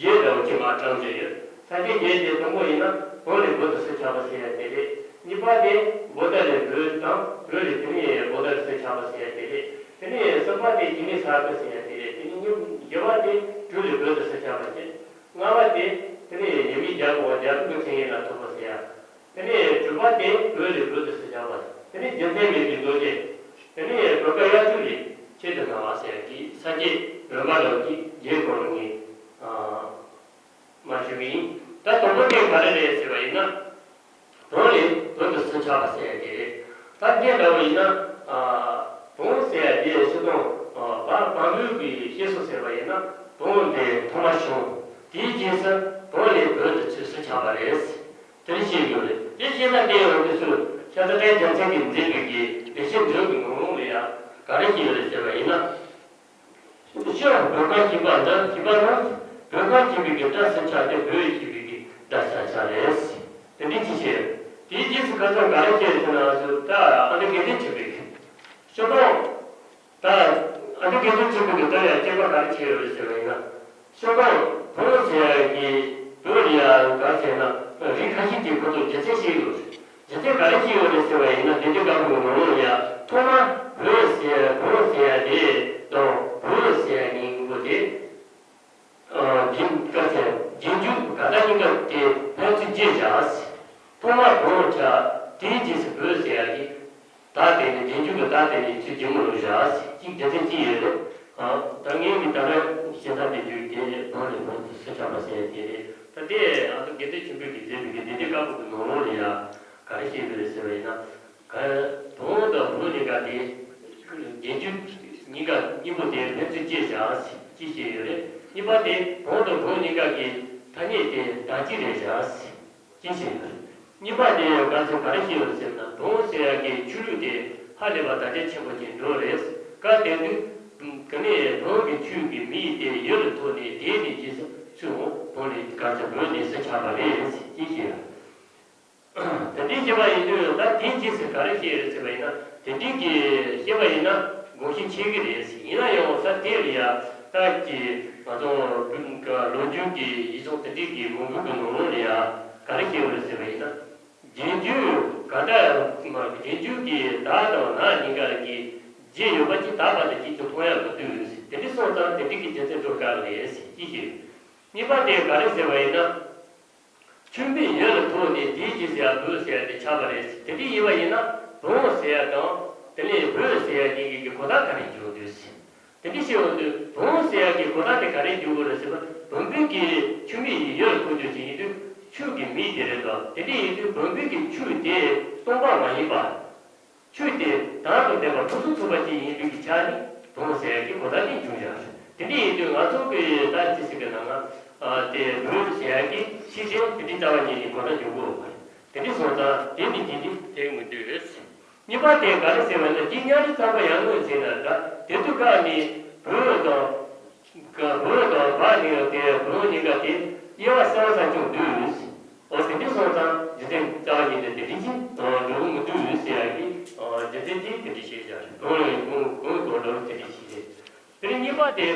རྒྱས་འདྲ་བོ་ཅིག་མ་དྲངས་བྱས་ཡོད། ས་སྐྱེས་རྒྱས་དེ་དང་པོ་ཡིན་ན་བོན་ལས་བོད་དུ་སུ་ཆགས་པ་ཟེར་ཡ་དེ་རེད། གཉིས་པ་དེ་བོད་ཟླ་ལས་བོད་དང་བོད་ལས་དེ་ནས་བོད་ཟླ་ལས་སུ་ཆགས་པ་ཟེར་ཡ་དེ་རེད། དེ་ནས་གསུམ་པ་དེ་སྐྱེ་གནས་ས་ཁུལ་ཟེར་ཡ་དེ་རེད། དེ་ནས་བཞི་བ་དེ་སྦྲུལ་ལས་བོད་དུ་སུ་ཆགས་པ་བྱེད། ལྔ་བ་དེ་དེ་ནས་ཉི་མའི་རྒྱལ་པོ་རྒྱལ་པོའི་མཚན་ཉིད་ལ་ཐུག་པ་ཟེར་ཡ། དེ་ནས་དྲུག་པ་དེ་བོད་ལས་བོད་དུ་སུ་ཆགས་པ། དེ་ནས་རྒྱུ་མཚན་མེད་པའི་རྡོ་རྗེ། དེ་ནས་བོད་ཀ་དབྱར་ཆོས་ལས་ཆེད་དུ་གནང་བ་ཟེར་ཡ་གི་ས་སྐྱེས་རིམ་པ་ལ་གི་རྗེས་སྐོར་ངས་མ་ཞུ་གི་ཡིན། ད་དང་པོ་དེ་ག་རེ་རེད་ཟེར་བ་ཡིན་ན། བོད་ལས་བོད་དུ་སུ་ཆགས་པ་ཟེར་ཡ་དེ་རེད། ད་དེ་འདྲ་བ་ཡིན་ན། བོན་ཟེར་ཡ་དེ་སྤྱིར་བཏང་བ་བམ་པོའི་གི་བཤད་སྲོལ་ཟེར་བ་ཡིན་ན་བོན་དེ་ཐོག་མ་བྱུང་དེའི་རྗེས་སུ་བོད་ལས་བོད་དུ་ཚུར་སུ་ཆགས་པ་རེད། དེ་འདྲ་བཤད་ཡོད་རེད། དེ་བཤད་ན་དེ་ཡང་དེ་ཚོ་ཤ་ཚ་ཏའི་རྒྱལ་མཚན་གྱིས་མཛད་པའི་གི་ལེགས་བཤད་མཛོད་ཀྱི་ནང་ལོགས་ལ་ཡང་ག་རེ་བཤད་ཡོད་རེད་ཟེར་བ་ཡིན་ན། སྤྱིར་བོད་ཁམས་ཞེས་པ་འདི་ཞེས་པ་ནི་བོད་ཁམས་ཞེས་པའི་གི་སྒྲ་སུ་ཆགས་ཏེ་བོད་ཞེས་པའི་གི་སྒྲ་ས་ཆ་རེད། དེ་འདྲའི་ཅི་བཤད་ཡོད། དེའི་རྗེས་སུ་ཁ་སང་ག་རེ་བཤད་ཡོད་ཟེར་ན་སུ་ད་ཨ་ནི་དགེ་ལྡན་ཆོས་འཕེལ་གྱིས་ཤོ་ལྡོང་། ད་ཨ་ནི་དགེ་ལྡན་ཆོས་འཕེལ་གྱིས་ད་ཡང་སྐྱེས་པ་ག་རེ་བྱས་ཡོད་རེད་ཟེར་བ་ཡིན་ན། ཤོ་ལྡོང་བོན་ཟེར་ཡ་གི་བོད་ལ་ཡ་ག་ཟེར་ན་རིགས་ཁ་ཤས་ཀྱིས་ཁོ་ཚོ་རྒྱུ་མཚན་བཤད་ཡོད་རེད། རྒྱུ་མཚན་ག་རེ་བཤད་ཡོད་རེད་ཟེར་བ་ཡིན་ན་དེ་དུས་སྐབས་ཀྱི་ནང་ལོགས་ལ་ཡ་ཐོག་མ་བོད་ཟེར་བོན་ཟེར་ཡ་དེ་དང་བོད་ཟེར་ཡ་གཉིས་པོ་དེ། རྒྱན་ག་ཟེར་རྒྱན་འཇུག་ག་ད་གཉིས་ཀ་དེ་ཕན་ཚུན་བརྗེས་བཞག་དོན་ལ་བོན་ཆགས་དེའི་རྗེས་སུ་བོད་ཟེར་ཡ་གི་ད་དེ་ནི་རྗེས་འཇུག་གི་ད་དེ་ནི་ཚུལ་རྒྱུན་མི་ལུགས་བཞག་ཅིག་རྒྱུ་མཚན་ཅི་ཡོད་རེད། ད་ངས་མི་ད་རེས་ཤེས་ད་དེ་རྒྱུ་དེ་བོད་ནས་བོད་དུ་སུ་ཆགས་པ་ཟེར་དེ་རེད། ད་དེ་ཨ་ཏོ་དགེ་ལྡན་ཆོས་འཕེལ་གྱིས་མཛད་པའི་གི་དེ་དུས་སྐབས་ཀྱི་ནང་ལོགས་ལ་ཡ་ག་རེ་བཤད་ཡོད་རེད་ཟེར་བ་ཡིན་ན། ག་བོད་དང་བོད་གཉིས་ཀ་དེ་རྒྱན་འཇུག་གཉིས་ཀ་གཉིས་པོ་དེ་ཕན་ཚུན་བརྗེས་བཞག་ཅིག་བཤད་ཡོད་རེད། གཉིས་པ་དེ་བོད་དང་བོད་གཉིས་ཀ་གི་ཐ་སྙད་དེ་བདག་གཅིག་རེད་བཞག་ཅེས་བཤད་ཡོད། གཉིས་པ་དེ་ག་ཚོད་ག་རེ་བཤད་ཡོད་ཟེར་ན་བོན་ཟེར་ཡག་གི་ཆོས་ལུགས་དེ་ཧ་ལས་པ་དར་ཁྱབ་ཆེན་པོ་ཅིག་འགྲོ་རེད། སྐབས་དེ་དུས་ག་ནས་བོན་གྱི་ཆོས་ཀྱི་མིང་དེ་ཡུལ་ལ་ཐོགས་ནས་དེ་ནས་རྗེས་སུ་ཚུར་འོང་བོན་ལས་ག་ཚོད་བོན་ནས་སུ་ཆགས་པ་རེད་ཅེས་བཤད་ཡོད། དེ་འདྲའི་བཤད་པ་ཡིན་དུས་ད་དེའི་རྗེས་སུ་ག་རེ་བཤད་ཡོད་ཟེར་བ་ཡིན་ན་དེ་འདྲའི་གི་བཤད་པ་ཡིན་ན་དགོངས་གཞི་ཆེ་གི་རེད། ཡིན་ན་ཡང་ད་དེ་ལ་ཡ་ད་ཀྱི་ང་ཚོ་ལོ་རྒྱུས་ཀྱི་ཡིག་ཚོགས་དེ་འདྲའི་གི་མང་པོ་གི་ནང་ལོགས་ལ་ཡ་ག་རེ་བཤད་ཡོད་ཟེར་བ་ཡིན་ན་རྒྱན་འཇུག་ག་ད་རྒྱན་འཇུག་གི་ད་དང་ན་གཉིས་ཀ་གི་རྗེས་ཡོད་པ་ཅིག་ད་བར་དུ་ཅིག་ཏུ་མཐོང་ཡ་མི་འདུག་དེ་འདྲའི་སོང་ཙང་དེ་འདྲའི་གི་རྒྱུ་མཚན་སྒྲོ་བཀག་རེད་ཅེས་བཤད། གཉིས་པ་དེ་ག་རེ་ཟེར་བ་ཡིན་ན། ཆོས་མིང་ཡུལ་ལ་ཐོགས་ནས་དེའི་རྗེས་སུ་ཡང་བོད་ཟེར་ཡ་དེ་ཆགས་པ་རེད། དེ་འདྲ་ཡིན་པ་ཡིན་ན་བོན་ཟེར་ཡ་དང་དེ་ནས་བོད་ཟེར་ཡ་གཉིས་ཀྱི་གོ་བརྡ་ག་རེ་འཇོག་འདུག་ཟེར། དེ་འདྲ་བཤད་ཡོང་དུས་བོན་ཟེར་ཡ་གི་གོ་བརྡ་དེ་ག་རེ་འཇོག་དགོས་རེད་ཟེར་ན་བོན་པོའི་གི་ཆོས་མིང་ཡིན་ཡུལ་ལ་ཐོགས་རྒྱུ་ཞིག་ཡིན་དུས་ཆོས་ཀྱི་མིང་དེ་རེད་དོ། དེ་འདྲ་ཡིན་དུས་བོན་པོའི་གི་ཆོས་དེ་སྟོང་པ་མ་ཡིན་པ། ཆོས་དེ་དོན་དང་ལྡན་པ་ཕུན་སུམ་ཚོགས་པ་ཅིག་ཡིན་པའི་གི་ཆ་ནས་བོན་ཟེར་ཡ་གི་གོ་བརྡ་དེ་འབྱུང་བཞག་དེ་འདྲ་ཡིན་དུས་ང་ཚོ་གི་ད་ཅི་ཟེར་གི་ན་ང་ཨ་དེ་བོད་ཟེར་ཡ་གི་ཕྱི་རྗེས་དེ་འདྲའི་རྩ་བ་ཉིད་ནས་གོ་བརྡ་འབྱུང་གི་ཡོད་པ་རེད། དེ་འདྲ་སོང་ཙང་དེ་ནི་དེ་འདྲའི་དེ་མི་འདོད། གཉིས་པ་དེ་ག་རེ་ཟེར་བ་ན་རྗེ་གཉའ་ཁྲི་གཙང་པ་ཡར་ངོའི་ཟེར་ན་འདྲ་དེ་དུས་སྐབས་ནི་བོད་དང་། བོད་དང་བ་ནི་དེ་བོན་གཉིས་ཀ་དེ་དབྱེ་བ་གསལ་བ་ས་ཅུང་འདུག་འོ་དེ་འདྲ་སོང་ཙང་རྗེ་བཙུན་རྩ་བ་ཉིད་ནས་དེ་འདྲ་ཅིག་འགྲོ་གི་མི་འདུག་ཟེར་ཡ་གི་རྒྱུ་མཚན་དེ་དེ་འདྲ་བཤད་བཞག་རེད། གང་ལ་གང་གང་གང་འགྲོ་དེ་འདྲ་ཞིག་རེད། དེ་ནས་གཉིས་པ་དེ་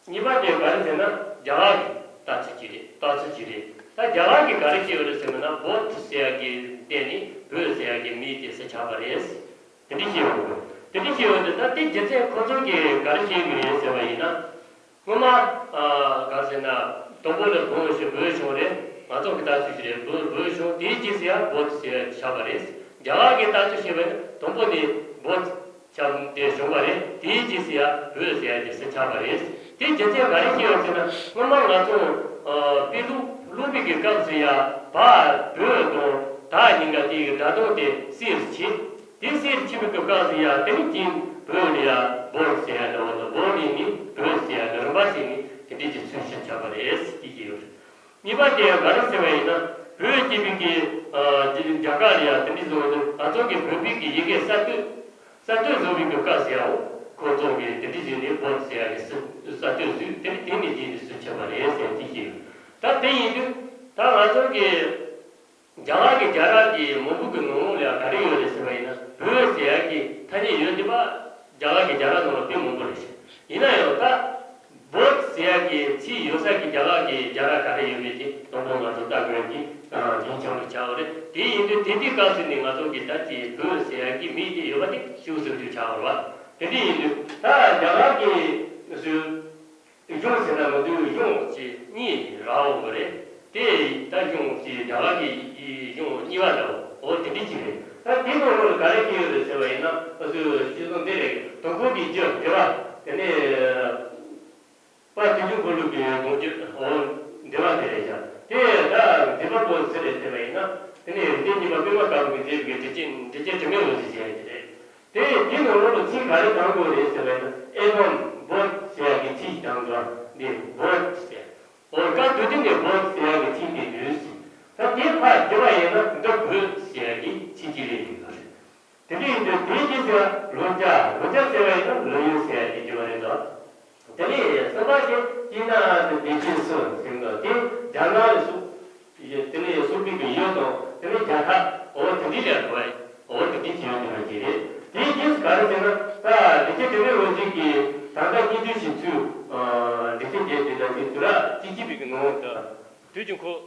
གཉིས་པ་དེ་ག་རེ་ཟེར་ན་རྒྱ་གར་གི་ལྟ་ཚུལ་ཅིག་རེད། ལྟ་ཚུལ་ཅིག་རེད། ད་རྒྱ་གར་གི་ག་རེ་བཤད་ཡོད་རེད་ཟེར་ན་བོད་ཟེར་ཡ་གི་སྟེང་ནས་བོད་ཟེར་ཡ་གི་མིང་དེ་སུ་ཆགས་པ་རེད། དེ་འདྲ་བཤད་ཡོང་གི་དེ་འདྲ་བཤད་ཡོང་དུས་ད་དེ་རྒྱུ་མཚན་ཁོ་ཚོ་གིས་ག་རེ་བཤད་ཀྱི་ཡོད་ཟེར་བ་ཡིན་ན། སྔོན་མ་ག་ཟེར་ན་དང་པོ་ལ་བོད་ཞིག་བོད་བྱུང་རེད། ང་ཚོ་གི་ལྟ་ཚུལ་ཞིག་རེད། བོད་བོད་བྱུང་དེའི་རྗེས་སུ་ཡང་བོད་ཟེར་ཡ་ཆགས་པ་རེད། རྒྱ་གར་གྱི་ལྟ་ཚུལ་ཞིག་བས་ན་དང་པོ་ནས་བོད་ཆགས་དེ་བྱུང་བ་རེད། དེའི་རྗེས་སུ་ཡང་བོད་ཟེར་ཡ་རྗེས་སུ་ཆགས་པ་རེད། དེ་རྒྱུ་མཚན་ག་རེ་བཤད་ཡོད་ཟེར་ན་སྔོན་མ་ང་ཚོ་དཔེ་ཀློག་ཀློག་པའི་གི་སྐབས་སུ་ཡང་བ་བོད་དང་ད་གཉིས་ཀ་དེའི་གི་སྒྲ་གདངས་དེ་གསལ་རུ་ཕྱིན། དེ་གསལ་ཆེ་བའི་སྐབས་སུ་ཡང་དེ་ནི་རྒྱུན་བོད་ལ་ཡང་བོད་ཟེར་ཡ་འདྲ་བོ་དང་བོད་ནས་ནི་བོད་ཟེར་ཡ་གི་རིམ་པ་ཞིག་ནི་དེ་འདྲའི་གི་ཚུལ་ཞིག་ཆགས་པ་རེད་ཟེར་གྱི་ཡོད་རེད། གཉིས་པ་དེ་ག་རེ་ཟེར་བ་ཡིན་ན་ བོད་ཀྱི་མིང་གི་ཨ་རྒྱ་གར་ལ་ཡ་དེ་འདྲ་བཟོ་བ་དེ། ང་ཚོ་གི་བོད་པའི་གི་ཡི་གེ་གསར་གཏོད་གསར་གཏོད་བཟོ་བའི་གི་སྐབས་སུ་ཡང་ཁོ་ཚོ་གི་དེ་འདྲ་བྱས་ནས་བོད་ཟེར་ཡ་གི་གསར་གསར་གཏོད་བཟོས། དེ་ནས་དེ་ནས་རྗེས་ནས་བཟོས་བྱས་པ་རེད་ཟེར་དེ་ཞིག་ཡོད། ད་དེ་ཡིན་དུས་ད་ང་ཚོ་གི་རྒྱ་གར་གྱི་རྒྱལ་རབས་ཀྱི་མང་པོ་གི་ནང་ལོགས་ལ་ག་རེ་ཡོད་རེད་ཟེར་བ་ཡིན་ན། བོད་ཟེར་ཡ་གི་ཐ་སྙད་ཡོད་འདི་པ་རྒྱ་གར་གྱི་རྒྱལ་རབས་ནང་ལ་དཔེ་མང་པོ་རེད་ཤག་ཡིན་ན་ཡང་ད་བོད་ཟེར་ཡ་གི་ཚིག་ཡོད་ས་གི་རྒྱ་གར་གྱི་རྒྱལ་རབས་ག་རེ་ཡོད་མེད་དེ་དང་པོ་ང་ཚོ་ལྟ་དགོས་ཀྱི་རྒྱུན་ཆགས་ལུགས་ཆགས་པ་རེད། དེ་ཡིན་དུས་དེ་དུས་སྐབས་སུ་ནས་ང་ཚོ་གི་ད་ཅི་བོད་ཟེར་ཡ་གི་མིང་དེ་ཡོད་པ་དེ་ཤུགས་སུ་འཇུག་ཆགས་པ་རེད་བ། དེ་འདྲ་ཡིན་དུས་ད་རྒྱ་གར་གྱི་སུ། གཞུང་ཟེར་ན་མི་འདུག་གཞུང་ཅེས་གཉིས་རག་འོང་གི་རེད། དེ་ད་གཞུང་ཅེས་རྒྱ་གར་གྱི་གཞུང་གཉིས་པ་འདྲ་བོ་འོ་དེ་འདྲ་ཅིག་རེད། ད་དེ་ནང་ལོགས་ལ་ག་རེ་སྐྱེས་ཡོད་རེད་ཟེར་བ་ཡིན་ན། ཨ་ཙི་སྤྱི་ཚོགས་འདི་རེད། དང་པོ་གི་རྒྱུ་འདི་པ། དེ་ནས་དཔལ་དུས་འཁོར་ལོ་གི་དོན་རྒྱུ་འོ་འདི་པ་དེ་རེད་ཤག་དེ་ད་འདི་པ་པོ་ཟེར་རེད་ཟེར་བ་ཡིན་ན། དེ་ནས་རིགས་ལྡན་གཉིས་པ་པདྨ་དཀར་པོ་གིས་མཛད་པའི་འགྲེལ་བྱེད་འགྲེལ་བྱེད་དྲི་མེད་འོད་ཟེར་ཞེས་པ་དེ་རེད། དེ་དེ་ནང་ལོགས་ལ་ཚིག་ག་རེ་བཏང་དགོས་རེད་ཟེར་བ་ཡིན་ན། ཨེ་བམ་བོད་ཟེར་ཡ་གི་ཚིག་བཏང་དགོས་འདི་བོད་ཟེར། འོ་སྐབས་དེ་དུས་ནས་བོད་ཟེར་ཡ་གི་ཚིག་དེ་འདུག་ཟེར། ད་དེ་ཕར་བརྒྱབ་པ་ཡིན་ན་འདི་བོད་ཟེར་ཡ་གི་ཚིག་གཅིག་རེད་འདུག་རེད། དེ་འདྲ་ཡིན་དུས་དེའི་རྗེས་སུ་ལོ་བརྒྱ་ལོ་བརྒྱ་ཟེར་བ་ཡིན་ན་ལོ་ཡུན་ཟེར་ཡ་གི་བརྗོད་པ་རེད་དོ། དེ་ནས་གསུམ་པ་དེ་དབྱིན་ཟླ་དང་བདེ་ཆེན་སུ་ཟེར་གི་འདུག་དེ་རྒྱ་ནག་ལ་སུ། དེ་ནས་སུ་པིག་གི་ཡོད་དང་དེ་ནས་རྒྱ་ཐག་འོ་དེ་འདྲའི་ལས་དགོས། འོ་དེ་འདྲའི་བྱས་ཡོད་འདུག་པ་ཅིག་རེད། དེའི་རྗེས་སུ་ག་རེ་ཟེར་ན། ད་འགྲེལ་བྱེད་དྲི་མེད་འོད་ཟེར་གྱིས་ད་ལྟ་སྙིང་བསྡུས་བྱེད་ཚུལ། འགྲེལ་བཤད་བྱས་ཏེ་ད་ཅིག་དུས་རབས་བཅུ་གཅིག་པའི་གི་ནང་དུ་དུས་ཀྱི་འཁོར་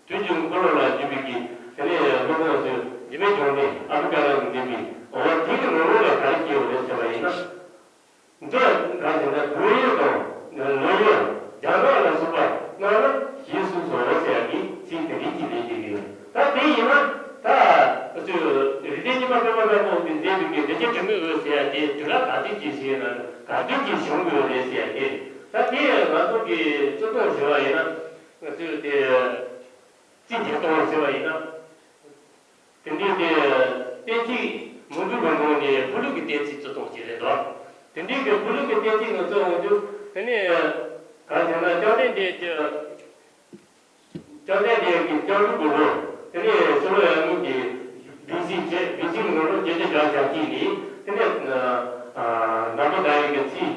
དུས་ཀྱི་འཁོར་ལོ་ལ་བརྒྱུད་པའི་གི་དེ་ནས་སློབ་དཔོན་ཚོས་འཇིགས་མེད་གྲོང་ནས་ཨ་ཕི་ཀ་ལ་དུ་འདས་པའི་འོ་དེ་གི་ནང་ལོགས་ལ་ག་རེ་སྐྱེས་ཡོད་རེད་ཟེར་བ་ཡིན་ན། འདི་ག་ཟེར་ན་བོད་ཡིག་དང་ལོ་ཡིག་རྒྱ་ནག་ལ་སོགས་པ་གནང་ན་ཞེས་གསུངས་སོ་ཟེར་ཡ་གི་ཚིག་དེ་འདྲའི་ཅིག་རེད་ཅེས་ཡོད། ད་དེ་ཡིན་ན་ད་ཚོས་རིགས་ལྡན་གཉིས་པ་པདྨ་དཀར་པོ་གི་མཛད་པའི་གི་འགྲེལ་བྱེད་དྲི་མེད་འོད་ཟེར་ཡ་དེ་དུས་རབས་ག་དུས་ཀྱི་ཞིག་ན་ག་དུས་ཀྱི་བྱུང་དགོས་རེད་ཟེར་ཡ་དེ། ད་དེ་ང་ཚོ་གི་སྤྱི་ཚོགས་ཞུ་བ་ཡིན་ན་ང་ཚོས་དེ་རྩིས་རྒྱག་སྟངས་ཟེར་བ་ཡིན་ན། དེ་འདྲའི་དེ་གཏན་ཚིགས་མང་པོའི་གི་ནང་ནས་ཕུ་ལུག་གི་གཏན་ཚིགས་བརྩི་སྟངས་ཅིག་རེད་དོ། དེ་འདྲའི་གི་ཕུ་ལུག་གི་གཏན་ཚིགས་ནང་བརྩི་འོང་དུས་དེ་ནས་གང་ཟེར་ན་བཅོམ་ལྡན་འདས་ཀྱི་བཅོམ་ལྡན་འདས་ཀྱི་སྐྱབས་འགྲོ་གི་ལོ། དེ་ནས་ཕྱི་ལོ་ཡར་ངོའི་གི་བི་སི་བྱས། བི་སི་ནང་ལོ་བརྒྱད་བརྒྱ་བརྒྱད་ཅུ་གྱ་གཅིག་ནས་དེ་ནས་ནང་པ་ཟླ་བའི་གི་ཚེས་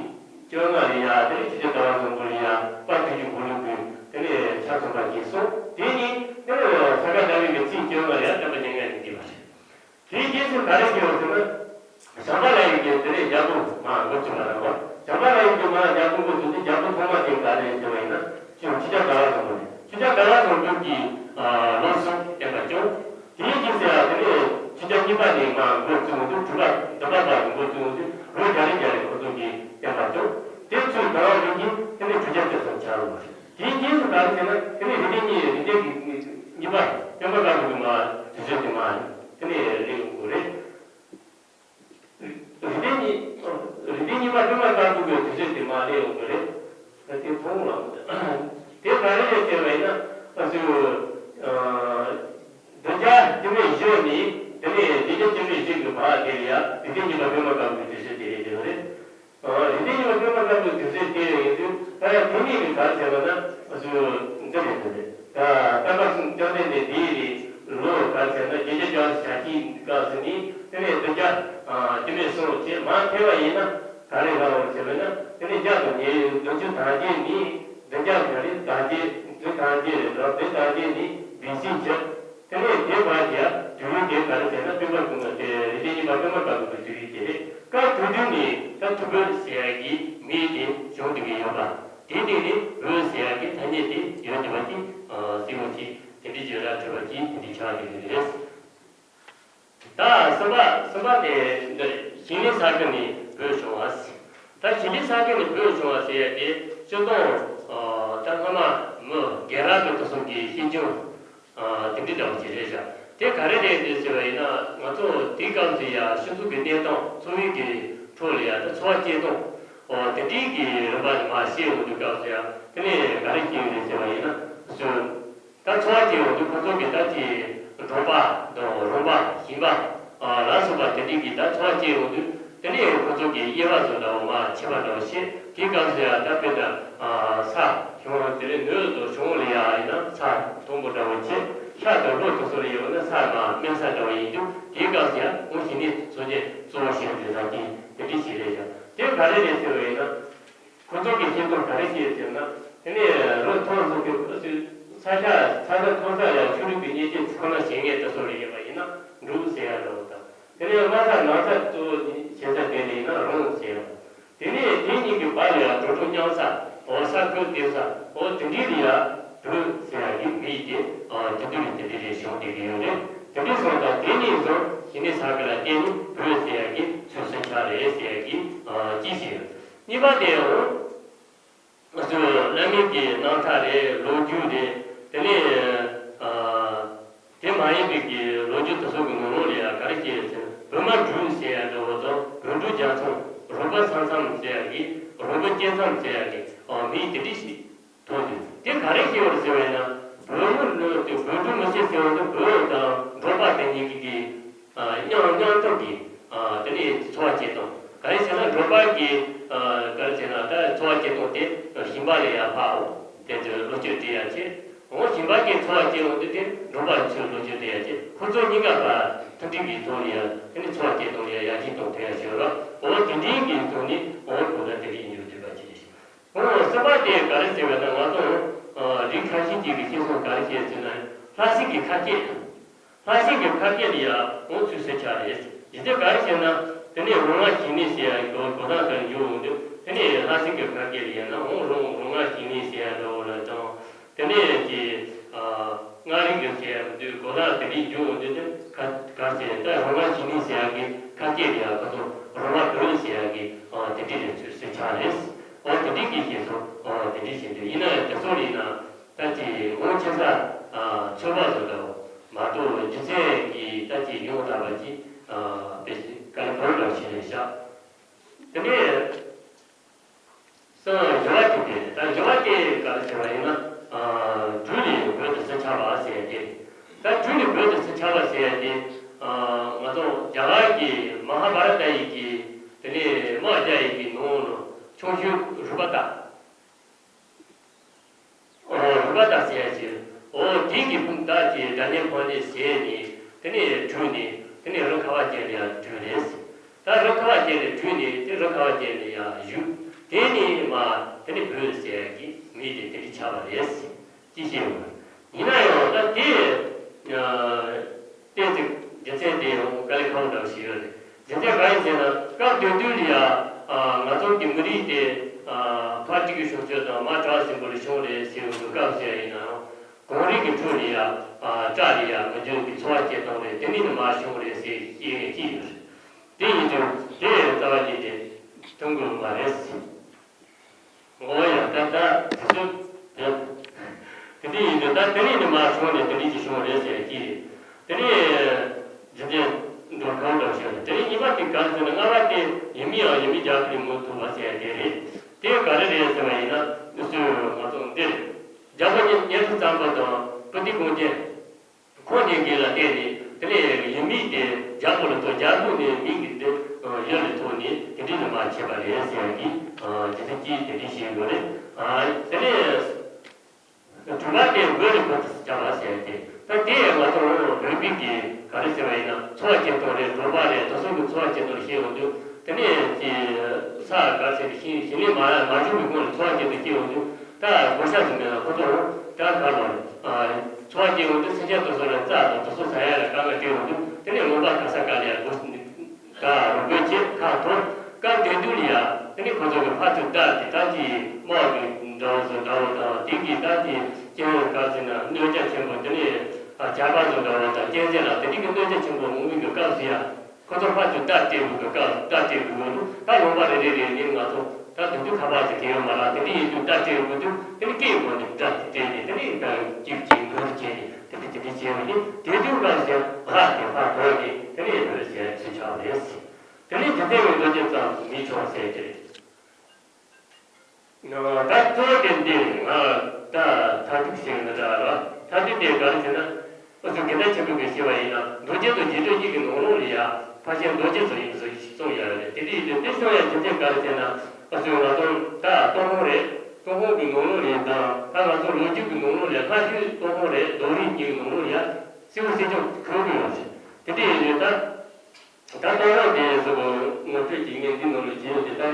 བཅོ་ལྔ་ལ་ཡ། དེ་ནས་ཆོས་རྒྱལ་ཟླ་བ་བཟང་པོ་ལ་ཡ་དཔལ་དུས་ཀྱི་འཁོར་ལོ་གི་དེ་ནས་ཆ་མཚོན་པ་ཅིག་གསུངས། དེ་ནས་དེ་ནས་ས་ག་ཟླ་བའི་གི་ཚེས་བཅོ་ལྔ་ལ་ཡ་བསྟན་པ་རྙིང་མ་ནས་བསྡུས་པ་རེད། དེའི་རྗེས་སུ་ག་རེ་སྐྱེས་པ་ཟེར་ན། བྱམས་པ་ལྷ་ཡི་གི་དེ་ནས་རྒྱལ་པོ་མར་འགོ་བཙུགས་པ་རེད་བ། བྱམས་པ་ལྷ་ཡི་གི་མར་རྒྱལ་པོ་འགོ་བཙུགས་དུས་རྒྱལ་པོ་ཐོག་མ་དེ་ག་རེ་ཟེར་བ་ཡིན་ན། ཆོས་རྒྱལ་ཟླ་བ་བཟང་པོ་རེད། ཆོས་རྒྱལ་ཟླ་བ་བཟང་པོ་གི་ལོ་གསུམ་བསྟན་པ་སྐྱོང་། དེའི་རྗེས་སུ་ཡང་དེ་ནས་ཆོས་རྒྱལ་གཉིས་པ་ནས་མར་འགོ་བཙུགས་འོང་དུས་གྲུབ་པ་འདི་པ་པ་གི་འགོ་བཙུགས་འོང་དུས་ལོ་བརྒྱ་རེ་བརྒྱ་རེ་ཁོ་ཚོ་གིས་བསྟན་པ་སྐྱོང་། དེ་ཚོའི་བདག་པོ་གིས་དེ་ནས་ཆོས་རྒྱལ་བཅུ་གསུམ་ཆགས་ཡོད་པ་རེད། དེའི་རྗེས་སུ་ག་རེ་ཟེར་ན་དེ་ནས་རིགས་ལྡན་གཉིས། རིགས་ལྡན་གྱི་གཉིས་པ་པདྨ་དཀར་པོ་གི་མར་དུས་ཚོད་དེ་མར་དེ་ནས་སླེབས་ཡོང་གི་རེད། རིགས་ལྡན་གཉིས། རིགས་ལྡན་གཉིས་པ་པདྨ་དཀར་པོ་གི་དུས་ཚོད་དེ་མར་སླེབས་ཡོང་གི་རེད། ད་དེ་མཐོང་ལ། དེ་ག་རེ་རེད་ཟེར་བ་ཡིན་ན། ཨ་ཙི། ཨ། བདུན་བརྒྱ་བཅུ་མེད་བཞི་ནས་དེ་ནས་བདུན་བརྒྱ་བཅུ་མེད་བཞི་གི་བར་དེ་ལ་ཡ་རིགས་ལྡན་གཉིས་པ་པདྨ་དཀར་པོ་གི་དུས་ཚོད་དེ་རེད་ཟེར་བ་རེད། ཨ། རིགས་ལྡན་གཉིས་པ་པདྨ་དཀར་པོའི་དུས་ཚོད་དེ་ཡིན་དུས་ད་ཡང་དེ་ནས་ནི་ག་རེ་ཟེར་བ་ན་ང་ཚོ་འདི་རེད་འདི་རེད། ད་སྟག་ལྤགས་གསུམ་བཅོམ་ལྡན་འདས་འདིའི་ནི་ལོ་ག་རེ་ཟེར་ན་བརྒྱད་བརྒྱ་བརྒྱད་ཅུ་གྱ་གཅིག་སྐབས་སུ་ནི་དེ་ནས་བདུན་བརྒྱ་ཨ་བཅུ་མེད་གསུམ་བྱས་མར་ཐེབས་པ་ཡིན་ན་ག་རེ་རག་འོང་ཟེར་བ་ན། དེ་ནས་བརྒྱ་དང་ཉེར་བདུན་ཅུ་དོན་བརྒྱད་ནི་བདུན་བརྒྱ་ག་རེ་དོན་བརྒྱད་བདུན་དོན་བརྒྱད་རེད་དོ། བདུན་དོན་བརྒྱད་ནི་བི་སི་བྱས། དེ་ནས་དེ་བར་གྱི་དུས་ཡུན་དེ་ག་རེ་ཟེར་ན་པདྨ་དཀར་པོ་དེ་རིགས་ལྡན་གཉིས་པ་པདྨ་དཀར་པོ་གི་དུས་ཡུན་དེ་རེད། སྐབས་དེ་དུས་ནས་ད་ཐུ་བྷོད་ཟེར་ཡ་གི་མིང་དེ་བྱུང་བསྡད་ཀྱི་ཡོད་པ། དེ་སྟེང་ནས་བོད་ཟེར་ཡ་གི་ཐ་སྙད་དེ་ཡོད་བསྡད་པ་ཅིག་གསལ་པོ་ཅིག་དེ་འདྲའི་བརྗོད་ར་འཕྲོད་པ་ཅིག་དེ་འདྲའི་ཆགས་བསྡད་ཀྱི་རེད། ད་གསུམ་པ་གསུམ་པ་དེ་འདིར་ཞིང་ལས་ས་ཁུལ་ནས་བོད་བྱུང་བ། ད་ཞིང་ལས་ས་ཁུལ་ནས་བོད་བྱུང་བ་ཟེར་ཡ་དེ་སྤྱིར་བཏང་ད་སྔ་མ་མི་རྒན་རབས་ཀྱི་དེ་ཚོ་གི་ཤེས་འཇོན་དེ་འདྲའི་འདྲ་བོ་ཅིག་རེད་བཞག་དེ་ག་རེ་རེད་འདུག་ཟེར་བ་ཡིན་ན། ང་ཚོ་དེའི་སྐབས་སུ་ཡ་སྤྱི་ཚོགས་ཀྱི་གནས་སྟངས། འཚོ་བའི་གི་ཁྲོད་ལ་ཡ་ད་འཚོ་བ་སྐྱེལ་སྟངས་དེ་འདྲའི་གི་རིམ་པ་ནས་མར་བཤད་ཡོང་དུས་སྐབས་སུ་ཡ་དེ་ནས་ག་རེ་སྐྱེས་ཡོད་རེད་ཟེར་བ་ཡིན་ན། སོ། ད་འཚོ་བ་སྐྱེལ་ཡོང་དུས་ཁོ་ཚོ་གི་ད་ཅི་འབྲོག་པ་དང་རོང་པ་ཞིང་པ་ལ་སོགས་པ་དེ་འདྲའི་གི་ད་འཚོ་བ་སྐྱེལ་ཡོང་དུས་དེ་ནས་ཁོ་ཚོ་གི་དབྱེ་བ་བཟོ་འདྲ་བོ་མར་ཕྱེ་བ་འདྲ་བོ་བྱས། དེའི་སྐབས་སུ་ཡང་ད་དཔེར་ན་ས་གཞུང་དེ་ནས་ནུབ་དང་བྱང་ལ་ཡ་ཡིན་ན་ས་དང་ འདྲ་བོ་བྱས། ཤ་དང་ལྷོ་དེ་ཚོ་ལ་ཡོད་ན་ས་མ་སྨན་ས་འདྲ་བོ་ཡིན་དུས། དེའི་སྐབས་སུ་ཡང་འོ་ཞི་གནས་སོ་སྐྱེ་གཙོ་བོ་བྱས་ཏེ་ཟ་གི་དེ་འདྲ་ཞིག་རེད་ཡ། དེ་ག་རེ་རེད་ཟེར་བ་ཡིན་ན། ཁོ་ཚོ་གི་བཤད་སྟངས་ག་རེ་བཤད་ཟེར་ན། དེ་ནས་རི་མཐོ་ས་གི་ས་ཆ་ས་ཆ་མཐོ་ས་ལ་ཆོས་ལུགས་ཀྱི་གནས་ཆེན་ཁོ་ན་བྱེད་མཁན་དེ་ཚོ་ལ་ཡིན་པ་ཡིན་ན་འབྲུག་ཟེར་ཡ་འདྲ་བོ་དང་། དེ་ནས་དམའ་ས་ནང་ས་གཙོ་བོ་བྱེད་ས་དེ་ལ་ཡིན་ན་རོང་ཟེར་ཡ། དེ་ནས་དེ་གཉིས་ཀྱི་བར་ལ་ཡང་གྲོ་གྲོ་རྙིང་ས། འོ་ས་ཁོལ་ལྟེབ་ས། འོ་དེ་འདྲའི་ལ་ཡང་བོད་ཟེར་ཡ་གི་མིང་དེ་དེ་འདྲ་ནས་དེ་འདྲ་རེ་བྱུང་བསྡད་ཀྱི་ཡོད་རེད། དེ་འདྲ་སོང་ཙང་དེ་ནས་བཟུང་ཞི་གནས་ས་ག་ལ་བརྟེན་ནས་བོད་ཟེར་ཡ་གི་ཚུལ་ཟིན་ཆགས་རེད་ཟེར་ཡ་གི་གཅིག་བྱས་ཡོད། གཉིས་པ་དེ་འོ་ང་ཚོ་བླ་མའི་གི་རྣམ་ཐར་རེད། ལོ་རྒྱུས་རེད། དེ་ནས་དེ་མ་ཡིན་པའི་གི་ལོ་རྒྱུས་དེ་ཚོ་གི་ནང་ལོགས་ལ་ཡང་ག་རེ་བཤད་ཡོད་ཟེར་ན། བོད་མ་འབྲུག་ཟེར་ཡ་འདྲ་བོ་དང་། བོད་འབྲུག་རྒྱལ་མཚམས། རོང་པ་ས་མཚམས་ཟེར་ཡ་གི། རོང་པ་སྐྱེས་མཚམས་ཟེར་ཡ་གི་མིང་དེ་འདྲ་ཞིག་ཐོགས་འདུག་དེ་ག་རེ་བཤད་པ་རེད་ཟེར་བ་ཡིན་ན། བོད་མི་ནི་དེ་བོད་འབྲུག་མི་བཤད་ཟེར་བ་དེ། བོད་དང་འབྲོག་པ་དེ་གཉིས་ཀྱི་གི་མཉམ་མཉམ་དུ་གི་དེ་ནས་འཚོ་བ་སྐྱེལ་སྟངས་ག་རེ་ཟེར་ན། འབྲོག་པ་གི་ག་རེ་ཟེར་ན། ད་འཚོ་བ་སྐྱེལ་སྟངས་དེ་ཞིང་པ་ལ་ཡར་ཕར་འོ་དེ་ཚོས་ལོ་ཚོད་སྤྲད་ཡ་བྱེད། འོ་ཞིང་པ་གི་འཚོ་བ་སྐྱེལ་འོང་དུས་དེ་འབྲོག་པ་ཚོས་ལོ་ཚོད་སྤྲད་ཡ་བྱེད། ཁོ་ཚོ་གཉིས་ཀ་བར་མཐུན་སྒྲིལ་གྱི་ཐོག་ནས་ཡ་དེ་ནས་འཚོ་བ་སྐྱེལ་སྟངས་ལ་ཡ་ཡར་རྒྱས་གཏོང་ཐུབ་ཡ་བྱེད་རོགས། འོ་དེ་འདྲའི་གི་ཐོག་ནས་འོ་གོ་ལ་དེ་འདྲའི་འགྱུར་ཐུབ་པ་ཅིག་རེད། འོ་གསུམ་པ་དེ་ག་རེ་ཟེར་བ་ན། ང་ཚོ་རིགས་ཁ་ཤས་ཅིག་གིས་བཤད་སྟངས་ག་རེ་བཤད་ཟེར་ན། ལྷ་སྲིན་གྱི་ཁ་སྐད། ལྷ་སྲིན་གྱི་ཁ་སྐད་ལ་ཡ་འོ་ཚུལ་ཟིན་ཆགས་རེད། ཡིན་ཚད་ག་རེ་བྱས་ན། དེ་ནས་རོ་མངར་ཞི་གནས་ཟེར་ཡ་གི་གོ་གོ་ཐང་དེར་འཇུག་འོང་དུས། དེ་ནས་ལྷ་སྲིན་གྱི་ཁ་སྐད་ལ་ཡ་ན་འོ་རོ་རོ་མངར་ཞི་གནས་ཟེར་ཡ་འདྲ་བོ་ལ་དང་། དེ་ནས་ཀྱི་མངའ་རིས་ཀྱི་ཟེར་ཡ་འདུག་གོ་ཐང་དེ་འདྲའི་འཇུག་འོང་དུས། དེ་ག་ག་ཟེར། ད་རོ་མངར་ཞི་གནས་ཟེར་ཡ་གི་ཁ་སྐད་ལ་ཡ་ཁོ་ཚོ་རོ་མངར་བོད་ཟེར་ཡ་གི་དེ་འདྲའི་རེད། ཚུལ་ཟིན་ཆགས་རེད། འོ་དེ་འདྲའི་གི་བཤད་སོང་། འོ་དེ་འདྲའི་བཤད་འདུག་ཡིན་ན་ཡང་དེ་ཚོ་ལ་ཡིན་ན། ད་ཅི་འོང་ཆེ་ས་ཚོད་དཔག་བཟོ་འདྲ་བོ་མ་གཏོགས། རྒྱུ་མཚན་གྱིས་ད་ཅི་ཡོང་ཐབས་པ་ཅིག་དཔེ་དཀའ་ལས་ཁག་པོ་འདྲ་ཞིག་རེད་ཤག་དེ་ནས་སང་བཞི་བ་དེ་དེ་རེད། ད་བཞི་བ་དེ་ག་རེ་ཟེར་བ་ཡིན་ན། འབྲུག་ནས་བོད་དུ་ཟིན་ཆགས་པ་ཟེར་ཡ་དེ་རེད། ད་འབྲུག་ནས་བོད་དུ་ཟིན་ཆགས་པ་ཟེར་ཡ་དེ། ང་ཚོ་རྒྱ་གར་གྱི་མ་ཧཱ་བྷ་ར་ཏ་ཡི་གི་དེ་ནས་དམག་རྒྱག་ཡི་གི་ནང་ལ་ཆུང་ཤོས་རུ་པ་ཏ། འོ་རུ་པ་ཏ་ཟེར་ཡ་ཅིག་འོ་དེ་གི་ཕུང་ཏ་ཅིག་སྒྲ་སྙན་ཕབ་ནས་ཟེར་ནས། དེ་ནས་བྲོས་ནས་དེ་ནས་རི་ཁ་བ་ཅན་ལ་ཡར་བྲོས་རེད། ད་རི་ཁ་བ་ཅན་ལ་བྲོས་ནས་དེ་རི་ཁ་བ་ཅན་ལ་ཡར་བཞུགས། དེ་ནས་མར་དེ་ནས་བོད་ཟེར་ཡ་གི་མིང་དེ་དེ་འདྲ་ཆགས་པ་རེད། ཅི་ཤེས་འོང་། ཡིན་ན་ཡང་ད་དེ་ཏན་ཏིག་རྒྱུ་མཚན་དེ་ཡང་དཀའ་ལས་ཁག་པོ་འདྲ་ཞིག་ཡོད་རེད། རྒྱུ་མཚན་གང་ཡིན་ཟེར་ན། སྐབས་དེ་དུས་ལ་ཡ་ང་ཚོ་གི་མི་རིགས་དེ་ཕ་གཅིག་གི་བྱུང་ཚུལ་དང་མ་བྲག་སྲིན་པོ་ལས་བྱུང་རེད་ཟེར་བའི་སྐབས་ཟེར་ཡ་ཡིན་ན་ཡང་། གངས་རི་གི་ཁྲོད་ལ་ཡ་སྐྲ་ལ་ཡ་མི་འཇུག་གི་འཚོ་བ་སྐྱེལ་སྟངས་རེད། དེ་ནས་ནི་མར་བྱུང་རེད་ཟེར་སྐྱེས་སྐྱེས་ཡོད་རེད། དེ་ཡིན་དུས་དེ་རྩ་བ་ཉིད་དེ་མཐུན་དགོས་མ་རེད། འོ་ཡ། ད་ད་དེ་ཚོ་དེ་དེ་ཡིན་དུས། ད་དེ་ནས་ནི་མར་བྱུང་ནས་དེ་འདྲ་ཅིག་བྱུང་རེད་ཟེར་གྱི་རེད། དེ་ནས་རྒྱུ་མཚན་འདོར་ཁང་འདྲ་བྱས་ནས། དེ་ནས་གཉིས་པ་དེ་ག་རེ་ཟེར་ན། ལྔ་པ་དེ་ཡུལ་མིའམ་ཡུལ་མི་རྒྱ་བོད་ལས་མུ་མཐུད་པ་ཟེར་དེ་རེད། དེ་ག་རེ་རེད་ཟེར་བ་ཡིན་ན། སུས་ང་ཚོ་འདིར་རྒྱལ་པོ་གཉའ་ཁྲི་བཙན་པོ་དང་སྤུ་ལྡེ་ཀོང་ཇོ། ཁོང་གཉིས་ཀྱི་ལ་བརྟེན་ནས། དེ་ནས་ཡུལ་མིང་དེ་རྒྱལ་པོ་ལ་ཐོགས། རྒྱལ་པོ་ནས་མིང་གི་འདི་ཡུལ་ལ་ཐོགས་ནས་དེ་འདྲའི་ནི་མར་ཕྱིན་པ་རེད་ཟེར་ཡ་གི་རྒྱུ་མཚན་གྱིས་དེ་འདྲའི་བཤད་དགོས་རེད། དེ་ནས་དྲུག་པ་དེ་བོད་ལ་བོད་དུ་བྱ་བ་ཟེར་ཏེ། ད་དེ་ཡང་ང་ཚོ་བོད་པའི་གི་ག་རེ་ཟེར་བ་ཡིན་ན། འཚོ་བ་སྐྱེལ་སྟངས་རེད། འབྲོག་པ་རེད། དེ་ཚོ་གི་འཚོ་བ་སྐྱེལ་སྟངས་ཤེས་ཡོང་དུས། དེ་ནས་ཀྱི་ས་ག་ཟེར་ཞིང་ཞིང་ལས་མ་མ་བྱུང་བའི་སྔོན་ལ་འཚོ་བ་སྐྱེལ་སྟངས་ཤེས་ཡོང་དུས། ད་བགོ་བཤའ་ཟིན་པའི་ཁོ་ཚོ་ད་ག་ལ་འཚོ་བ་སྐྱེལ་ཡོང་དུས། སེམས་ཅན་དེ་ཚོ་ལ་རྩྭ་དང་དེ་ཚོ་ཟ་ཡ་ལ་དཀའ་ངལ་འཕྲད་ཡོང་དུས། དེ་ནས་ལུང་པ་ག་ས་ག་ལ་ཡ་སྒོ་ད་རུ་སྤོས་བྱེད་ཁ་འཐོར། སྐབས་དེ་དུས་ལ་ཡ་དེ་ནས་ཁོ་ཚོ་གི་ཕར་ཚུར་བརྡབས་ཏེ། ད་ཅི་དམག་གི་འདྲ་བོ་ཚོ་འདྲ་བོ་དང་། དེང་གི་ད་ཅི་སྐྱེ་བོ་ག་ཟེར་ན་གནོད་འཇགས་ཆེན་པོ། དེ་ནས་ཇག་པ་ཚོ་འདྲ་བོ་དང་། གཅན་གཟན་ལ་དེ་འདྲའི་གི་གནོད་འཇགས་ཆེན་པོ་འོང་བའི་གི་སྐབས་སུ་ཡ། ཁོ་ཚོ་ཕར་ཚུར་བརྡ་སྤྲད་དགོས་གི་སྐབས། བརྡ་སྤྲད་དགོས་དུས། ད་ལུང་པ་རེ་རེ་རེ་ནས་ང་ཚོ་ད་དུང་དུས་ཁ་པར་ཟེར་གྱི་ཡོད་མ་རེད། དེ་འདྲ་ཡིན་དུས་བརྡ་སྤྲད་དགོས་དུས། དེ་ནི་སྐད་ཡིག་སྒོ་ནས་བརྡ་སྤྲད་ནས། དེ་ནི་ད་གཅིག་གཅིག་འགོ་བྱས་ནས། དེ་འདྲ་དེ་འདྲ་བྱས་པ་ཡིན། དེ་དུས་སྐབས་སུ་ཡང་ཧ་དེ་ཕར་བོར་ནས། དེ་ནས་བོད་ཟེར་ཚུལ་ཆགས་རེད། དེ་ནས་འཇིག་རྟེན་མི་འགྲོ་རྒྱུ་ཙམ་མི་ཆོག་ཟེར་གྱི་རེད། ད་གཙོ་བོ་དེ་འདི་ང་ད་མཐའ་གཏུགས་ཟེར་གི་འདུག་ད་ར། མཐའ་གཏུགས་དེ་ག་རེ་ཟེར་ན། ཨུ་ཚུགས་དགེ་འདུན་ཆོས་འཕེལ་གྱིས་བཤད་པ་ཡིན་ན། མདོ་རྒྱུད་དང་རྗེས་འགྲོ་གཉིས་ཀྱི་ནང་ལོགས་ལ་ཡ། ཕར་ཕྱིན་མདོ་རྒྱུད་ཚོ་ཡིན་ཚོ་གསུངས་ཡོད་རེད། དེ་འདྲ་ཡིན་དུས་དེ་གསུང་ཡ་རྒྱུ་མཚན་ག་རེ་ཟེར་ན། ཨུ་ཚུགས་ང་ཚོ་ད་ཏུན་ཧོང་རེད། ཏུན་ཧོང་གི་ནང་ལོགས་ལ་ཡ་ ད་ང་ཚོ་ལོ་རྒྱུས་ཀྱི་ནང་ལོགས་ལ་སྔ་ཤོས་ཏུན་ཧོང་རེད། རྡོ་རིང་གཉིས་ཀྱི་ནང་ལོགས་ལ་གསེར་ཕུར་གསེར་ལྗང་ཁོལ་གྱི་ཡོད་རེད། དེ་འདྲ་ཡིན་དུས་ད། ད་ལྟ་བ་དེ་ཚོ་ངོ་སྤྲོད་ཀྱི་ངས་འདི་ནང་ལ་བརྗོད་དེ་ལྟ་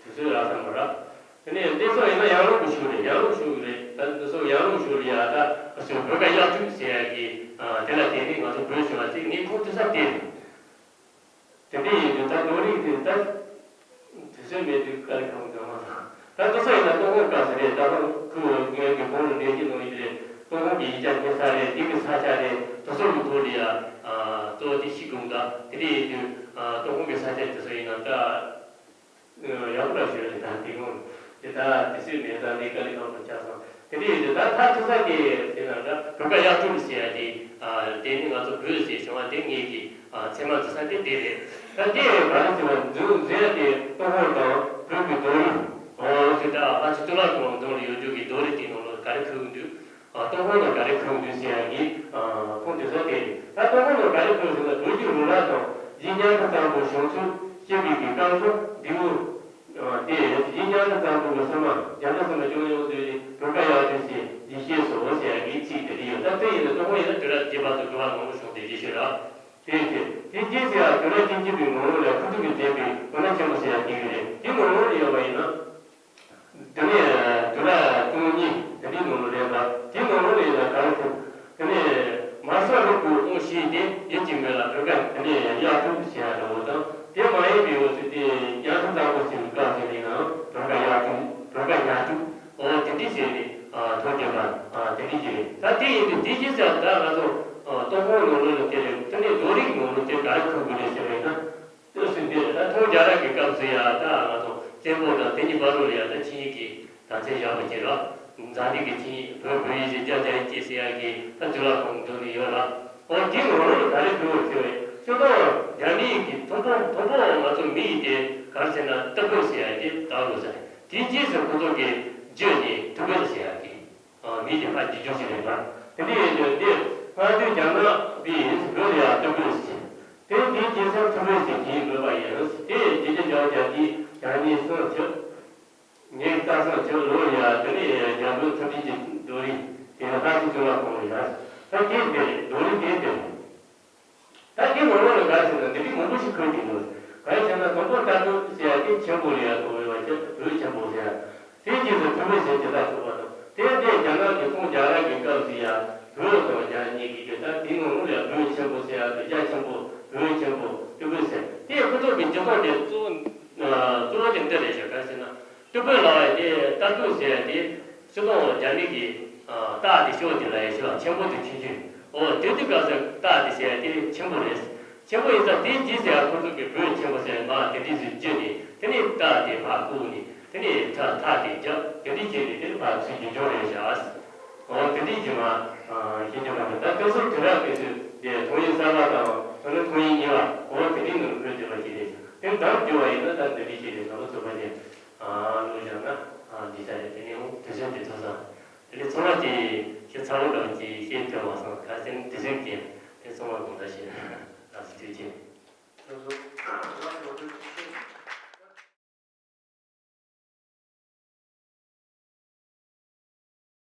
དུས་ཚོད་རག་ས་མ་རག་དེ་ནས་འདི་ཚོ་ཡིན་ན་ཡར་ཀླུང་གི་ཤུལ་རེད། ཡར་ཀླུང་ཤུལ་རེད། ད་འདི་ཚོ་ཡར་ཀླུང་ཤུལ་ལ་ཡ་ད་སུ་བོད་ཀ་གཡག་དྲུག་ཟེར་ཡ་གི་དེ་ལ་དེ་ནས་ང་ཚོ་བོད་བྱུང་བ་ཅིག་ངས་ཁུངས་ཐུབ་ས་དེ་རེད། དེ་འདྲ་ཡིན་དུས་ད་རྡོ་རིང་དེ་ད་དུས་ཚོད་མེད་དུས་དཀའ་ལས་ཁག་པོ་འདུག་མ་ཚང་། ད་འདི་ཚོ་ཡིན་ན་ཏུན་ཧོང་སྐབས་སུ་རེད། ད་རུང་ཁོ་ངའི་གི་ཁོང་ལ་འགྲེལ་བརྗོད་གནང་ཡོད་རེད། ཏུན་ཧོང་གི་ཡིག་ཆ་ཉེ་ས་རེད། འདི་གི་ས་ཆ་རེད། དེ་ཚོ་གི་ཐོག་ལ་ཡ་གཙོ་བོ་དེ་ཤེས་དགོས་འདུག་དེ་འདྲ་ཡིན་དུས་ཏུན་ཧོང་གི་ས་ཆ་དེ་ཚོ་ཡིན་ན་ད་ཡག་པོ་ཞིག་རེད། ད་དེ་ངོ་དེ་ད་དེ་ཚོའི་མེད་ད་ནི་དཀའ་ལས་ཁག་པོ་ཆགས་སོང་། དེ་འདྲ་ཡིན་དུས་ད་ཐག་ཆོད་ས་དེ་ཟེར་ན་ད་བོད་ཀ་གཡག་དྲུག་ཟེར་ཡ་དེ་དེ་ནི་ང་ཚོ་བོད་ཟེར་བྱུང་བ་དེ་ངེད་ཀྱི་ཚད་མ་འཛིན་ས་དེ་དེ་རེད། ད་དེ་ག་རེ་ཟེར་བ་འཛིན་འཛིན་ཡ་དེ་ཏུན་ཧོང་དང་བོད་ཀྱི་རྡོ་རིང་འོ་ཟེར། ད་ལྷ་ཆོས་གཙུག་ལག་ཁང་འཛོམས་ལ་ཡོད་རྒྱུ་གི་རྡོ་རིང་དེའི་ནང་ལ་ག་རེ་ཁུག་གི་འདུག་ཨ། ཏུན་ཧོང་ལ་ག་རེ་ཁུག་འདུག་ཟེར་ཡ་གི་ཨ། ཁུངས་དེ་ཚོ་དེ་རེད། ད་ཏུན་ཧོང་ལ་ག་རེ་ཁུག་ཟེར་ན་བོད་ཀྱི་རུ་ལག་དང་རྗེ་ཉང་ཐུ་གཙང་པོ་བྱང་ཆུབ་ཤེས་རིག་གི་བསྐང་གསོ་འདི་མོ་ཨ། དེ་རྗེ་ཉང་ཐུ་གཙང་པོ་གི་སྲུང་མ་རྒྱ་ནག་སྲུང་མ་སྐྱོང་ཡོང་དུས་ནི་བོད་ཀ་གཡག་དྲུག་ཟེར་འདི་ཤེས་སོ་ཟེར་ཡ་གི་ཚིག་དེ་འདྲ་ཡོད། ད་དེ་ཡིན་ན་ཏུན་ཧོང་ཡིན་ན་དུས་རབས་བརྒྱད་པ་དང་དགུ་པ་ནང་ལ་བྱུང་བསྡད་རྒྱུ་ཞིག་རེད། དེ་ཡིན་ཏེ་དེ་རྗེས་ཟེར་ཡ་དུས་རབས་བཅུ་གཅིག་པའི་ནང་ལོགས་ལ་ཁུ་ཐུ་གིས་མཛད་པའི་གོ་ན་ཆེན་པོ་ཟེར་ཡ་དེ་ཡོད་རེད། དེ་ནང་ལོགས་ལ་ཡོད་པ་ཡིན་ན། དེ་ནས་དུས་རབས་བཅུ་གཉིས་དེ་འདྲའི་ནང་ལ་རེད་པ། དེའི་ནང་ལོགས་ལ་ཡིན་ན་ག་རེ་ཟེར། དེ་ནས་མ་སོ་རུ་ཀུ་ཨོང་ཤི་དེ་ཡིད་ཀྱི་མེད་ལ་བོད་སྐད་དེ་ནས་གཡག་དྲུག་ཟེར་ཡ་འདྲ་བོ་དང་། དེ་མ་ཡིན་པའི་འོ་ཚོད་དེ་ཉང་ཐུ་གཙང་པོ་ཟེར་བའི་སྐབས་དེ་ནས་ཡང་བོད་སྐད་གཡག་དྲུག་བོད་སྐད་ཉག་དྲུག་འོ་དེ་འདྲའི་ཟེར་ནས་ཐོན་བསྡད་པ་དེ་འདྲའི་ཅིག་རེད། ད་དེ་ཡིན་དུས་དེ་ཅི་ཟེར་ད་ང་ཚོ་ཏུན་ཧོང་ནང་ལོགས་ལ་དེ་རེད། དེ་ནས་རྡོ་རིང་ནང་ལོགས་དེ་ག་རེ་ཁུག་དགོས་རེད་ཟེར་བས་ན། ལྟོས་ཟིན་དེ་ད་ཐོག་རྒྱ་རབ་ཀྱི་སྐབས་སུ་ཡང་ད་ང་ཚོ་བཙན་པོ་དང་དེ་གཉིས་བར་དུ་ལ་ཡང་ད་ཆིངས་ཡིག་གི་དམ་ཚིག་བཞག་པ་ཅིག་ར། མཛའ་འབྲེལ་གྱི་ཆིངས་ཡིག་བོད་བོད་ཡིག་ཟེར་རྒྱ་རྒྱ་ཡིག་ཅེས་ཟེར་ཡག་གི་ད་འཛུལ་ལ་གོང་འདོན་ནས་ཡོད་ར། འོ་དེའི་ངོ་ལོག་ལ་ག་རེ་བྱུང་བ་ཟེར་བས་སྤྱིར་བཏང་རྒྱ་མིའི་གི་མཐོན་པོ་མཐོན་པོ་ང་ཚོ་མི་ཡིས་དེ་ག་རེ་ཟེར་ན་ཏི་པོ་ཟེར་ཡག་དེ་བཏགས་འདུག་ཟེར། དེའི་རྗེས་སུ་ཁོ་ཚོ་གིས་བརྗོད་ནས་ཐུ་བེ་ཟེར་ཡག་གི་མི་དེ་ཕར་འགྱུར་འགྱུར་ཞིག་རེད་པ། དེ་འདྲ་ཡིན་དུས་འདི་སྔ་དུས་རྒྱ་ནག་པས་བོད་ལ་ཡང་ཏི་པོ་ཟེར། དེ་དེའི་རྗེས་སུ་ཐུ་བེ་ཟེར་གྱིས་འབོད་པ་ཡིན། དེ་རྗེས་ཀྱི་འཇའ་རྒྱ་དེའི་རྒྱ་མིའི་སྲུང་ཆུ། ངའི་རྩ་སྲུང་ཆུ་ལོ་ཡ་དེ་ནས་རྒྱ་བོད་མཐུན་སྒྲིལ་གྱི་རྡོ་རིང་དེ་ལ་ལྷ་ཆོས་གཙུག་ལག་ཁང་ཡ། ད་དེ་འདི་རེད། རྡོ་རིང་དེ་འདི་རེད། ད་དེ་ངོ་ལོག་ལ་ག་རེ་ཟེར་ན་འདི་རིགས་མང་པོ་ཞིག་འཁོད་ཀྱི་འདུག་ག་རེ་ཟེར་ན་དང་པོ་ཏ་ཏུ་ཟེར་ཡ་དེ་ཆེན་པོ་ལ་ཡ་གོ་བའི་བ་ཅན་བོད་ཆེན་པོ་ཟེར་ཡ། དེའི་རྗེས་སུ་ཐུ་བེ་ཟེར་གྱི་ད་ཐུ་བ་དང་དེ་འདྲའི་རྒྱ་ནག་གི་ཚོང་རྒྱ་རབ་ཀྱི་སྐབས་སུ་ཡ་བོད་དང་རྒྱ་གཉིས་ཀྱི་རྒྱུ་ད་དེའི་ངོ་ལོག་ལ་ཡ་བོད་ཆེན་པོ་ཟེར་ཡ་དང་རྒྱ་ཆེན་པོ་བོད་ཆེན་པོ་ཏུ་བེ་ཟེར་དེ་ཁོ་ཚོ་གི་སྤྱི་ཚོགས་དེ་གཙོ་བོ་གཙོ་བོ་དེ་འདི་རེད་ཤག་ག་རེ་ཟེར་ན། ཏུ་བེ་ལ་བ་དེ་ཏ་ཏུ་ཟེར་ཡ་དེ་སྤྱི་དང་རྒྱ་མི་གི་རྟགས་དེ་ཤོག་དེ་ལ་ཡ་ཤོག་ཆེན་པོ་དེ་ཆུང་ཆུང་འོ་དེ་དུས་སྐབས་སུ་རྟགས་དེ་ཟེར་ཡ་དེ་ཆེན་པོ་རེད། ཆེན་པོ་ཡིན་ཙང་དེའི་རྗེས་ཟེར་ཡ་ཁོ་ཚོ་གི་བོད་ཆེན་པོ་ཟེར་མ་དེ་འདྲའི་ཟེར་བརྗོད་ནས་དེ་ནས་རྟགས་དེ་ཕར་བཀུག་ནས་དེ་ནས་ཐ་ཐ་དེ་རྒྱབ་དེ་འདྲའི་བྱས་ནས་དེ་ནས་ཕར་ཚུར་རྒྱུ་འབྱོར་རེད་བཞག་འོ་དེ་འདྲའི་རྗེས་མ་ཤེས་རྒྱུ་མ་རེད། ད་དེ་ཚོ་དུས་རབས་དེ་ཚོས་དེ་ཐོག་ཡིག་གསར་པ་དང་ད་ནི་ཐོག་ཡིག་རྙིང་བ་འོ་དེ་འདྲའི་ནང་འཁོད་བསྡད་པ་ཞིག་རེད། དེ་འདྲ་བརྗོད་པ་ཡིན་ན་ད་འདི་འདྲའི་ཞིག་རེད། ང་ཚོ་ཚོད་དཔག་བྱས། ཨ། བློ་སྦྱངས་ན། ཨ། འདི་ལྟར་རེད། དེ་ནས་འོང་དུས་ཚོད་འདི་ཐོས་སོང་། དེ་ནས་ཚང་མ་གྱིས་ཤེས་ཚར་བ་འདྲ་བོ་ཅིག་ཤེས་ཐུབ་མ་སོང་། ག་ཚད་དུས་ཚོད་ཀྱིས་དེ་ཚང་མ་དགོངས་དག་ཞུ། ལགས་སོ། ཐུགས་རྗེ་ཆེ།